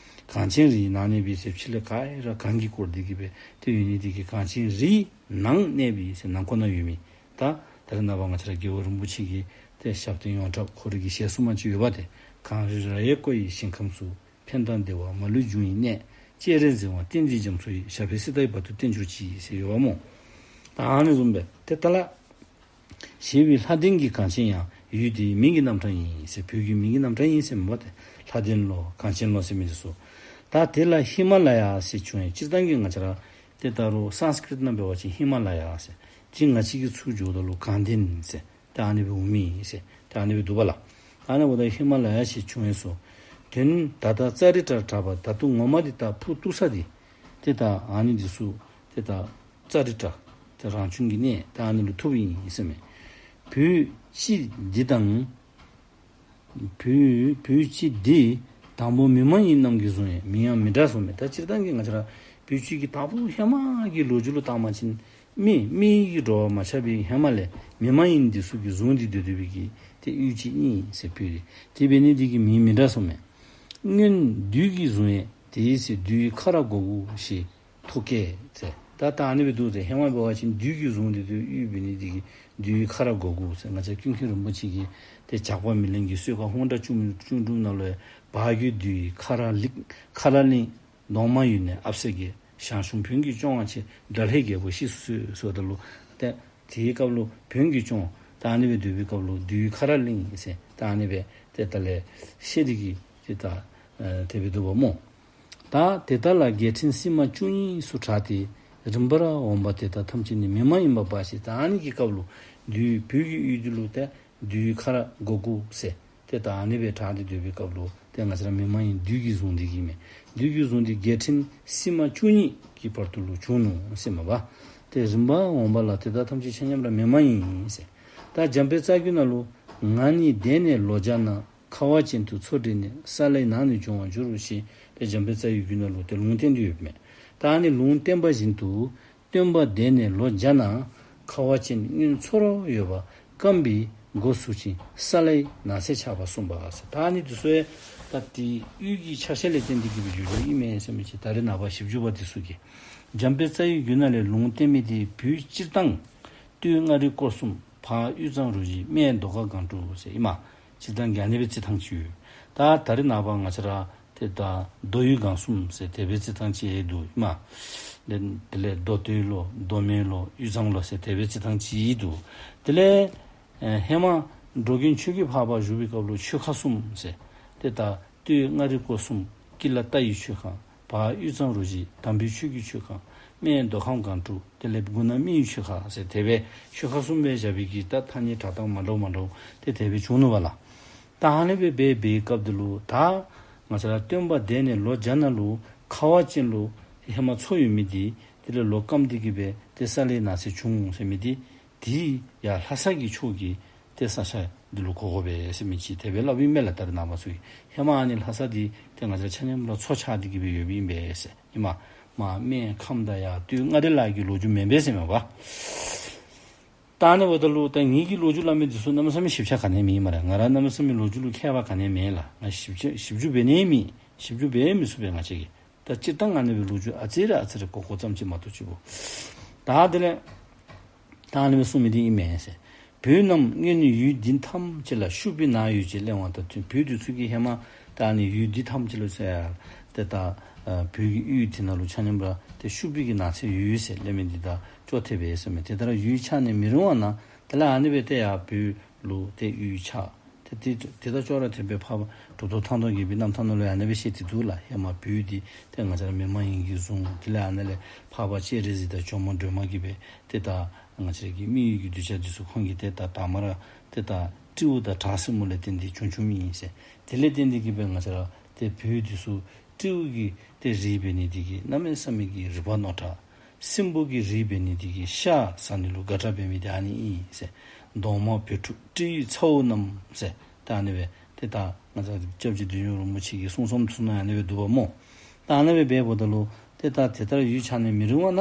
གངས་ཅན་རི་ཡི་ནང་གནས་པའི་ཟེར་ཕྱི་ལས་ག་ར་གངས་ཀྱིས་བསྐོར་ཏེ་གི་སྦེ་ཏེ་ཡོད་ནི་འདི་གིས་གངས་ཅན་རིའི་ནང་གནས་པའི་ཟེར་ནང་ཁོག་ནང་ཡོད་མི། ད་ད་རེས་ནངས་པ་ང་བཅས་ར་རྒྱལ་བ་རིན་པོ་ཆེ་གི་ཏེ་ཞབས་བརྟན་ཡོངས་གྲགས་ཁོ་རའི་གི་ཞལ་གསུངམ་ཅིག་ཡོད་པ་ཏེ། གངས་རི་ར་ཡས་བསྐོར་བའི་ཞིང་ཁམས་སུ། ཕན་དང་བདེ་བ་མ་ལུས་འབྱུང་བའི་གནས། སྤྱན་རས་གཟིགས་དབང་བསྟན་འཛིན་རྒྱ་མཚོ་ཡི། ཞབས་པད་སྲིད་མཐའི་བར་དུ་བརྟན་གྱུར་ཅིག་ཟེར་ཡོདཔ་སྨོ། ད་ཨ་ནི་བཟུམ་སྦེ་ཏེ་ད་ལ་ཞེས་པའི་ལྷ་ལྡན་གྱི་གངས་ཅན་ཡང་ཡུལ་དེའི་མིང་གི་རྣམ་གྲངས་ཡིན་ཟེར། བོད་ཀྱི་མིང་གི་རྣམ་གྲངས་ཡིན་ཟེར་མས་པ་ཏེ། ལྷ་ལྡན་ལོ་གངས་ཅན་ལོ་ཟེར་མི་འདི་ཚུ། ད་དེ་ལ་ཧི་མ་ལ་ཡ་ཟེར་བྱུང་ཡང་སྤྱིར་བཏང་གི་ང་བཅས་ར་ཏེ་ད་རུང་སཾསྐྲྀཏ་ནང་འབད་བ་ཅིན་ཧི་མ་ལ་ཡ་ཟེར། ཏེ་ང་བཅས་ཀྱི་ཚུར་འགྱོཝ་ད་ལུ་གངས་ལྡན་ཟེར། ད་ཨ་ནི་སྦེ་འོང་མི་ཨིན་ཟེར། ད་ཨ་ནི་སྦེ་འདུག་པ་ལགས། ཨ་ནི་འབདཝ་ད་ཧི་མ་ལ་ཡ་ཞེས་བྱུང་བས་སོ། དོན་ད་ལྟ་ཙཱ་རི་ཏྲར་གྲགས་པ་ད་དུང་ངོ་མ་འདི་ད་ཕུ་བཏུག་ས་འདི་ཏེ་ད་ཨ་ནི་འདི་ཚུ་ཏེ་ད་ཙཱ་རི་ཏྲ་ཏེ་རང་བྱུང་གི་གནས་ད་ཨ་ནི་ལུ་ཐུགཔ་ཨིན་ཟེར་མས། བོད་སྤྱི་འདི་དང་ བོད་བོད་སྤྱི་འདི་དང་པོ་མི་མ་ཡིན་རྣམས་ཀྱིས་བཟུང་ཡང་མིང་ཡང་མི་འདྲ་གསུངས་མས། ད་སྤྱིར་བཏང་གི་ང་བཅས་ར་བོད་སྤྱི་གི་དང་པོ་ཧེ་མ་གི་ལོ་རྒྱུས་ལུ་བལྟ་བ་ཅིན་མི་མི་གི་འགྲོ་བ་མ་ཆགས་པའི་ཧེ་མ་ལས་མི་མ་ཡིན་འདི་ཚུ་གིས་བཟུང་སྟེ་སྡོད་སྡོད་པའི་གི་ཏེ་ཡུལ་ཅིག་ཨིན་ཟེར་བོད་འདི། དེ་འབད་ནི་འདི་གིས་མིང་མི་འདྲ་གསུངས་མས། སྔོན་བདུད་ཀྱིས་བཟུང་ཡང་དེའི་ཚེ་བདུད་ཁ་ར་གོ་དགུ་ཞེས་ཐོགས་སྐད་ཟེར། ད་ད་ཨ་ནི་སྦེ་འདུག་ཟེར། ཧེ་མ་འབད་བ་ཅིན་བདུད་ཀྱིས་བཟུང་སྟེ་སྡོད་ཡུལ་འབད་ནི་འདི་གིས་བདུད་ཁ་ར་གོ་དགུ་ཟེར། ང་བཅས་ཀུན་མཁྱེན་རིན་པོ་ཆེ་གིས་ཏེ་ཇག་པ་མེ་ལེན་གྱི་གསོལ་ཁ་ཧཱུྃ་སྒྲ་ལྕུག་མའི་ལྕུག་གྲུབ་ནང་ལུ་ཡང་བར་གྱི་བདུད་ཁ་ར་ལིང་ཁ་ར་གླིང་གདོང་དམར་ཡུལ་ནས་ཨ་བསེ་གི་ཞང་ཞུང་བོན་གྱི་སྐྱོང་བ་ཆེ་དགྲ་ལྷའི་རྒྱལ་པོ་ཤི་སོ་ཟེར་བ་ད་ལུ་ཏེ་དེའི་སྐབས་ལུ་བོན་གྱི་སྐྱོང་ད་ཨ་ནི་སྦེ་སྡོད་པའི་སྐབས་ལུ་བདུད་ཁ་ར་གླིང་ཟེར་ད་ཨ་ནི་སྦེ་ཏེ་ད་ལས་ཤེས་འདི་གིས་ཏེ་ད་ཨ་དེ་སྦེ་འདུག་པ་སྨོ། ད་དེ་དག་ལ་རྒྱལ་ཕྲན་སིལ་མ་བཅུ་གཉིས་སུ་གྲགས་ཏེ་རིམ་པར་འོངས་པ་དེ་དག་ཐམས་ཅད་ནི་མི་མ་ཡིན་པ་འབའ་ཞིག། ད་ཨ་ནི་གི་སྐབས་ལུ་བདུད་བོད་ཀྱི་ཡུལ་འདི་ལུ་ཏེ་བདུད་ཁ་ར་གོ་དགུ་ཟེར་ཏེ་ད་ཨ་ནི་སྦེ་གྲགས་ཏེ་སྡོད་པའི་སྐབས་ལུ་ཏེ་ང་བཅས་ར་མི་མ་ཡིན་བདུད་ཀྱིས་བཟུང་སྟེ་གི་མས། བདུད་ཀྱིས་བཟུང་སྟེ་རྒྱལ་ཕྲན་སིལ་མ་བཅུ་གཉིས་ཀྱི་བར་དུ་ལུ་བྱུང་ནུག་ཟེར་མས་པ། ཏེ་རིམ་པར་འོངས་པ་ལ་དེ་དག་ཐམས་ཅད་ཆ་མཉམ་ར་མི་མ་ཡིན་ཟེར། ད་འཇམ་དཔལ་རྩ་རྒྱུད་ནང་ལུ་ང་ནི་འདས་ནས་ལོ་བརྒྱ་ན། ཁ་བ་ཅན་དུ་མཚོ་འདྲེས་ནས། ས་བླའི་ནགས་ནི་འབྱུང་བར་འགྱུར་ཞེས་ཏེ་འཇམ་དཔལ་རྩ་བའི་རྒྱུད་ནང་ལུ་ཏེ་ལུང་བསྟན་ཏེ་ཡོདཔ་མས། ད་ཨ་ནི་ལུང་བསྟན་པ་བཞིན་དུ་སྟོན་པ་འདས་ནས་ལོ་བརྒྱ་ན། ཁ་བ་ཅན་སྔོན་མཚོར་ཡོད་པ་སྐམ་པའི་མགོ་ཟུག་ཅིང་ས་བླའི་ནགས་ཚལ་ཆགས་པ་གསུངས་པ་ཟེར། ད་ཨ་ནི་འདི་ཚུ་ཡང་ད་དེ་ཡུལ་གྱི་ཆ་ཤས་ལས་བརྟེན་ཏེ་གི་སྦེ་བྱུང་བྱུངམ་ཨིན་མས་ཟེར་མི་ཅིག། ད་རེས་ནངས་པ་ཞིབ་འཇུག་པ་འདི་ཚུ་གིས་འཇམ་དཔལ་རྩ་བའི་རྒྱུད་ནང་ལས་ལུང་བསྟན་མི་འདི་བོད་སྤྱིར་བཏང་སྟོད་མངའ་རིས་སྐོར་གསུམ་བར་དབུས་གཙང་རུ་བཞི་སྨད་མདོ་ཁམས་སྒང་དྲུག་ཟེར་ཨིན་མས། སྤྱིར་བཏང་གི་ཨ་ནི་སྦེ་རྩི་ཐངས་ཅིག་ཡོད། ད་ད་རེས་ནངས་པ་ང་བཅས་ར་ཏེ་ད་མདོ་དབུས་སྒང་གསུམ་ཟེར་དེ་སྦེ་རྩི་ཐངས་ཅིག་ཡང་འདུག་ཨིན་མས། དེ་དེ་ལས་མདོ་སྟོད་ལོ་མདོ་སྨད་ལོ་དབུས་གཙང་ལོ་ཟེར་དེ་སྦེ་རྩི་ཐངས་ཅིག་ཡང་འདུག། དེ་ལས་ཨེ་ཧེ་མ་འགྲོ་མགོན་ཆོས་ཀྱི་འཕགས་པ་བཞུགས་པའི་སྐབས་ལུ་ཆོལ་ཁ་གསུམ་ཟེར་ཏེ་ད་སྟོད་མངའ་རིས་སྐོར་གསུམ་དཀྱིལ་ལ་རྟ་ཡི་ཆོལ་ཁ། བར་དབུས་གཙང་རུ་བཞི་དམ་པའི་ཆོས་ཀྱི་ཆོལ་ཁ། སྨད་མདོ་ཁམས་སྒང་དྲུག་དེ་ལས་དགུ་ན་མི་ཡི་ཆོལ་ཁ་ཟེར་དེ་སྦེ་ཆོལ་ཁ་གསུམ་སྦེ་བཞག་པའི་གི་ད་ཐ་སྙད་གྲགས་སྟངས་མ་འདྲཝ་མ་འདྲཝ་ཏེ་དེ་སྦེ་བྱུང་ནུག་པ་ལགས། ད་ཨ་ནི་སྦེ་འབད་བའི་སྐབས་འདི་ལུ་ད་ང་བཅས་ར་སྟོན་པ་འདས་ནས་ལོ་བརྒྱ་ནང་ལུ་ཁ་བ་ཅན་ལུ་ཧེ་མ་མཚོ་ཡོད་མི་འདི་དེ་ལས་ལོ་སྐམ་སྟེ་གི་སྦེ་ཏེ་ས་བླའི་ནགས་ཚལ་བྱུང་ཟེར་མི་འདི་དེ་ཡར་ལྷ་ས་གི་ཕྱོགས་ཀྱི་ཏེ་ས་ཆ་འདི་ལུ་གོ་དགོ་པས་ཟེར་མི་ཅིག་དེ་སྦེ་སླབ་ཨིན་མས་ལགས། ད་རེས་ནངས་པ་ཚུ་གིས་ཧེ་མ་ཨ་ནི་ལྷ་ས་འདི་ཏེ་ང་བཅས་ཆ་མཉམ་ར་མཚོ་ཆགས་ཏེ་གི་སྦེ་ཡོདཔ་ཨིན་པས་ཟེར་ཨིན་མས། མར་སྨད་ཁམས་དང་ཡར་སྟོད་མངའ་རིས་ལ་གི་ལོ་རྒྱུས་མེན་པས་ཟེར་མས་པ། ད་ཨ་ནི་འབདཝ་ད་ལུ་ད་ངེ་གི་ལོ་རྒྱུས་སླབ་མི་འདི་ཚུ་གནམ་མེད་ས་མེད་ཞིབ་ཆ་ག་ནི་མེད་སྨ་རེ། ང་ར་གནམ་མེད་ས་མེད་ལོ་རྒྱུས་ལུ་མཁས་པ་ག་ནི་མེད་ལགས། ང་ཞིབ་ཆ་ཞིབ་འཇུག་འབད་ནི་མེད། ཞིབ་འཇུག་འབད་མི་ཚུགས་པས་ང་བཅས་ཀྱིས། ད་སྤྱིར་བཏང་ཨ་ནི་སྦེ་ལོ་རྒྱུས་ཨ་ཙི་རེ་ཨ་ཙི་རེ་གོ་གོཝ་ཙམ་ཅིག་མ་གཏོགས་ཅིག་པོ། ད་དེ་ལས་ད་ཨ་ནི་སྦེ་གསུངས་མི་འདི་ཨིན་མས་ཟེར། བོད་རྣམས་སྔོན་ནས་ཡུལ་འདི་ཐམས་ཅད་ལ་ཤུག་པའི་ནགས་ཡོད་ཅེས་གླེང་བ་དང་མཐུན། བོད་འདི་ཚུ་གིས་ཧེ་མ་ད་ཨ་ནི་ཡུལ་འདི་ཐམས་ཅད་ལུ་ཟེར་ཡ་ཏེ་ད་ཨ་བོད་ཀྱི་ཡུལ་འདི་ནང་ལུ་ཆ་མཉམ་ར་ཏེ་ཤུག་པའི་གི་ནགས་ཚལ་ཡོད་ཟེར་གླེང་མི་འདི་ད་ཅོག་འཐདཔ་མས་ཟེར་མས། དེ་ལྟར་ཡུལ་ཆགས་ནས་མི་རིང་བ་ན། དེ་ལས་ཨ་ནི་སྦེ་ཏེ་ཡར་བོད་ལུ་ཏེ་ཡུལ་ཆགས། ཏེ་ཏེ་ཏེ་ད་ཅོག་ར་འཐདཔ་མས། འཕགས་པ་གྲུབ་ཐོབ་ཐང་སྟོང་རྒྱས་པའི་རྣམ་ཐར་ནང་ལུ་ཡང་ཨ་ནི་སྦེ་བཤད་དེ་འདུག་ལགས། ཧེ་མ་བོད་འདི་ཏེ་ང་བཅས་ར་མི་མ་ཡིན་གྱིས་བཟུང་། དེ་ལས་ཨ་ནི་ལས་འཕགས་པ་སྤྱན་རས་གཟིགས་དང་ཇོ་མོ་སྒྲོལ་མ་གིས་སྦེ་ཏེ་ད་ང་བཅས་ར་གི་མི་ཡུལ་གྱི་གདུལ་བྱ་འདི་ཚུ་ཁོང་གིས་ཏེ་ད་དང་པ་ར་ཏེ་ད་སྤྲེའུ་དང་བྲག་སྲིན་མོ་ལས་བརྟེན་ཏེ་བྱུང་བྱུངམ་ཨིན་ཟེར། དེ་ལས་བརྟེན་ཏེ་གི་སྦེ་ང་བཅས་ར་ཏེ་བོད་འདི་ཚུ་སྤྲེའུ་གི་ཏེ་རིགས་འབད་ནི་འདི་གིས་གནམ་མེད་ས་མེད་ཀྱི་རིག་པ་རྣོ་དྲགས། སྲིན་པོ་གི་རིགས་འབད་ནི་འདི་གིས་ཤ་ཟ་ནི་ལུ་དགའ་དྲགས་འབད་མི་འདི་ཨ་ནི་ཨིན་ཟེར། གདོང་དམར་བོད་ཕྲུག་སྤྲེའུའི་ཚ་བོ་རྣམས་ཟེར། ད་ཨ་ནི་སྦེ་ཏེ་ད་ང་བཅས་སྐྱབས་རྗེ་བདུད་འཇོམས་རིན་པོ་ཆེ་གི་གསུང་རྩོམ་ཚུ་ནང་ཨ་ནི་སྦེ་འདུག་པ་སྨོ། ད་ཨ་ནི་སྦེ་འབདཝ་ད་ལུ་ཏེ་ད་དེ་ལྟར་ཡུལ་ཆགས་ནས་མི་རིང་བ་ན།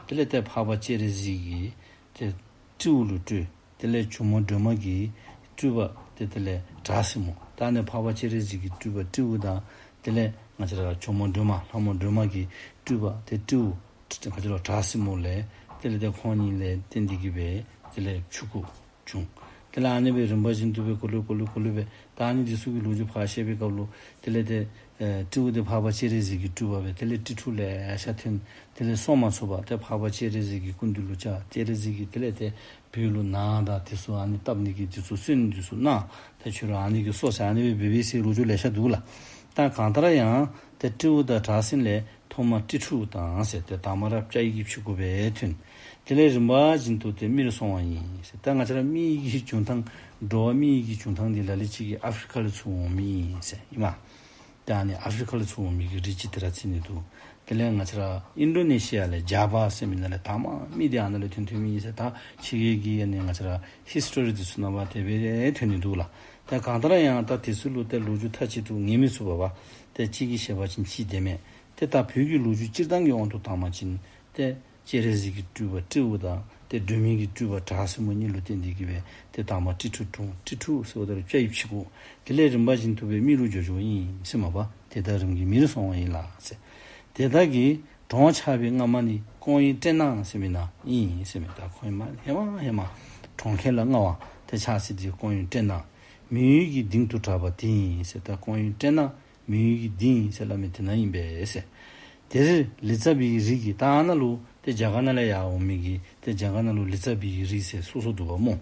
དེ་ལས་ཏེ་འཕགས་པ་སྤྱན་རས་གཟིགས་ཀྱིས་ཏེ་སྤྲེའུ་ལུ་སྤྲུལ། དེ་ལས་ཇོ་མོ་སྒྲོལ་མ་གིས་སྤྲུལ་པ་ཏེ་དེ་ལས་བྲག་སྲིན་མོ། ད་ཨ་ནི་འཕགས་པ་སྤྱན་རས་གཟིགས་ཀྱི་སྤྲུལ་པ་སྤྲེའུ་དང་། དེ་ལས་ང་བཅས་ར་ཇོ་མོ་སྒྲོལ་མ་ལྷ་མོ་སྒྲོལ་མ་གི་སྤྲུལ་པ་ཏེ་སྤྲེའུ་ང་བཅས་ར་བྲག་སྲིན་མོ་ལས་དེ་ལས་ཏེ་ཁོང་གཉིས་ལས་བརྟེན་ཏེ་གི་སྦེ་དེ་ལས་ཕྱུ་གུ་བྱུང་། དེ་ལས་ཨ་ནི་སྦེ་རིམ་པ་བཞིན་དུ་སྦེ་གོ་ལེ་གོ་ལེ་གོ་ལེ་སྦེ་ད་ཨ་ནི་འདི་ཚུ་གི་ལོ་རྒྱུས་ཕར་བཤད་པའི་སྐབས་ལུ་དེ་ལས་ཏེ་ཨེ་སྤྲེའུ་འདི་འཕགས་པ་སྤྱན་རས་གཟིགས་ཀྱི་སྤྲུལ་པ་སྦེ། དེ་ལས་སྤྲེལ་ཕྲུག་ལེ་ཤ་ཐོན། དེ་ལས་སྲོག་མ་ཚུགས་པར་ཏེ་འཕགས་པ་སྤྱན་རས་གཟིགས་ཀྱི་སྐུ་མདུན་ལུ་བཅར། སྤྱན་རས་གཟིགས་ཀྱིས་དེ་ལས་ཏེ་བོད་ལུ་ནགས་དང་དེ་ཚུ་ཨ་ནི་བཏབ་ནི་གི་དེ་ཚུ་སོན་འདི་ཚུ་གནང་། ཏེ་ཁྱོད་ར་ཨ་ནི་གི་སྲོག་ཟ། ཨ་ནི་སྦེ་འབད་འབད་ཟེར་ལོ་རྒྱུས་ལེ་ཤ་འདུག་ལགས། ད་གང་ལྟར་ཡང་ཏེ་སྤྲེའུ་དང་བྲག་སྲིན་ལས་ཐོག་མར་སྤྲེལ་ཕྲུག་དང་ཟེར་ཏེ་དང་པ་ར་སྤྱ་ཡི་གི་ཕྱུ་གུ་སྦེ་ཐོན། དེ་ལས་རིམ་པ་བཞིན་དུ་ཏེ་མིར་སོང་བ་ཨིན་ཟེར། ད་ང་བཅས་ར་མི་ཡི་གི་བྱུང་ཐངས་འགྲོ་བ་མི་ཡི་གི་བྱུང་ཐངས་འདི་ལ་ལུ་ཅིག་གིས་ཨ་ཕི་རི་ཀ་ལས་ཚུར་འོང་མི་ཨིན་ཟེར་ཨིན་མས། ད་ཨ་ནི་ཨ་ཕི་རི་ཀ་ལས་ཚུར་འོང་མི་གི་རིགས་ཅིག་དེ་ར་བརྩི་ནི་འདུག། དེ་ལས་ང་བཅས་ར་ཨིན་ཌོ་ནེ་ཤི་ཡ་ལས་ཇཱ་བཱ་ཟེར་མི་ནང་ལས་དང་པ་མི་འདི་ཨ་ནཱ་ལས་ཐོན་ཐོནམ་ཨིན་ཟེར། ད་ཕྱི་རྒྱལ་གྱི་ཨ་ནི་ང་བཅས་ར་ཧིསི་ཊོ་རི་འདི་ཚུ་ནང་པ་དེ་སྦེ་ཐོན་ནི་འདུག་ལགས། ད་གང་ལྟར་ཡང་ད་དེ་ཚུ་ལུ་ཏེ་ལོ་རྒྱུས་མཐའ་གཅིག་ཏུ་ངེས་མི་ཚུགས་པས། ཏེ་གཅིག་གིས་བཤད་པ་ཅིན་གཅིག་བདེན་མས། ཏེ་ད་བོད་ཀྱི་ལོ་རྒྱུས་སྤྱིར་བཏང་གི་དབང་དུ་བཏང་བ་ཅིན་ཏེ་སྤྱན་རས་གཟིགས་ཀྱི་སྤྲུལ་པ་སྤྲེའུ་དང་ཏེ་སྒྲོལ་མའི་གི་སྤྲུལ་པ་བྲག་སྲིན་མོ་གཉིས་ལུ་བརྟེན་ཏེ་གི་སྦེ་ཏེ་དང་པ་སྤྲེལ་ཕྲུག་འཁྲུངས། སྤྲེལ་ཕྲུག་ཟེརཝ་ད་ལུ་སྤྱ་ཡི་ཕྱི་གོ། དེ་ལས་རིམ་པ་བཞིན་དུ་སྦེ་མི་ལུ་འགྱོ་འགྱོཝ་ཨིན་ཟེར་མས་པ། དེ་དག་རིམ་གྱིས་མིར་སོང་བ་ཡིན་ལ་ཟེར། དེ་དག་གི་གྲོང་ཆགས་པའི་སྔ་མ་ནི་ཀོང་ཡུལ་སྤྲེལ་ནག་ཟེར་མི་ནང་ཨིན་ཟེར་མས། ད་ཁོང་ཧེ་མ་ཧེ་མ་ཧེ་མ་གྲོང་ཁྱེར་ལས་སྔ་བ་ཏེ་ཆགས་ས་འདི་ཀོང་ཡུལ་སྤྲེལ་ནག། མི་ཡུལ་གྱི་གདིང་དུ་གྲགས་པ་དེ་ཡིན་ཟེར། ད་ཀོང་ཡུལ་སྤྲེལ་ནག་མི་ཡུལ་གྱི་གདིང་ཟེར་སླབ་མི་དེ་ནང་ཨིན་པས་ཟེར། དེར་ལི་ཙ་བིའི་རིགས་ཀྱིས། ད་ཨ་ནཱ་ལུ་ཏེ་རྒྱ་གར་ནང་ལས་ཡར་འོང་མི་གི་ཏེ་རྒྱ་གར་ནང་ལུ་ལི་ཙ་བིའི་རིགས་ཟེར་སོ་སོ་འདུག་པ་སྨོ།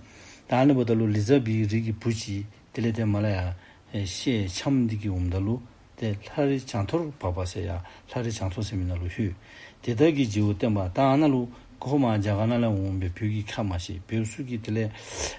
ད་ཨ་ནི་འབདཝ་ད་ལུ་ལི་ཙ་བིའི་རིགས་ཀྱི་བུ་ཅིག་དེ་ལས་ཏེ་མར་ལས་ཡར་ཨེ་ཤེས་འཆམ་འདི་གིས་འོངམ་ད་ལུ་ཏེ་ལྷ་རི་བྱང་ཐོར་བབས་པ་ཟེར་ཡར་ལྷ་རི་བྱང་ཐོར་ཟེར་མི་ནང་ལུ་ལྷོད། དེ་དག་གི་རྗེ་བོ་བསྟན་པ། ད་ཨ་ནཱ་ལུ་ཁོ་མར་རྒྱ་གར་ནང་ལས་འོང་སྦེ་བོད་ཀྱི་ཁ་མ་ཤེས། བོད་ཚུ་གིས་དེ་ལས་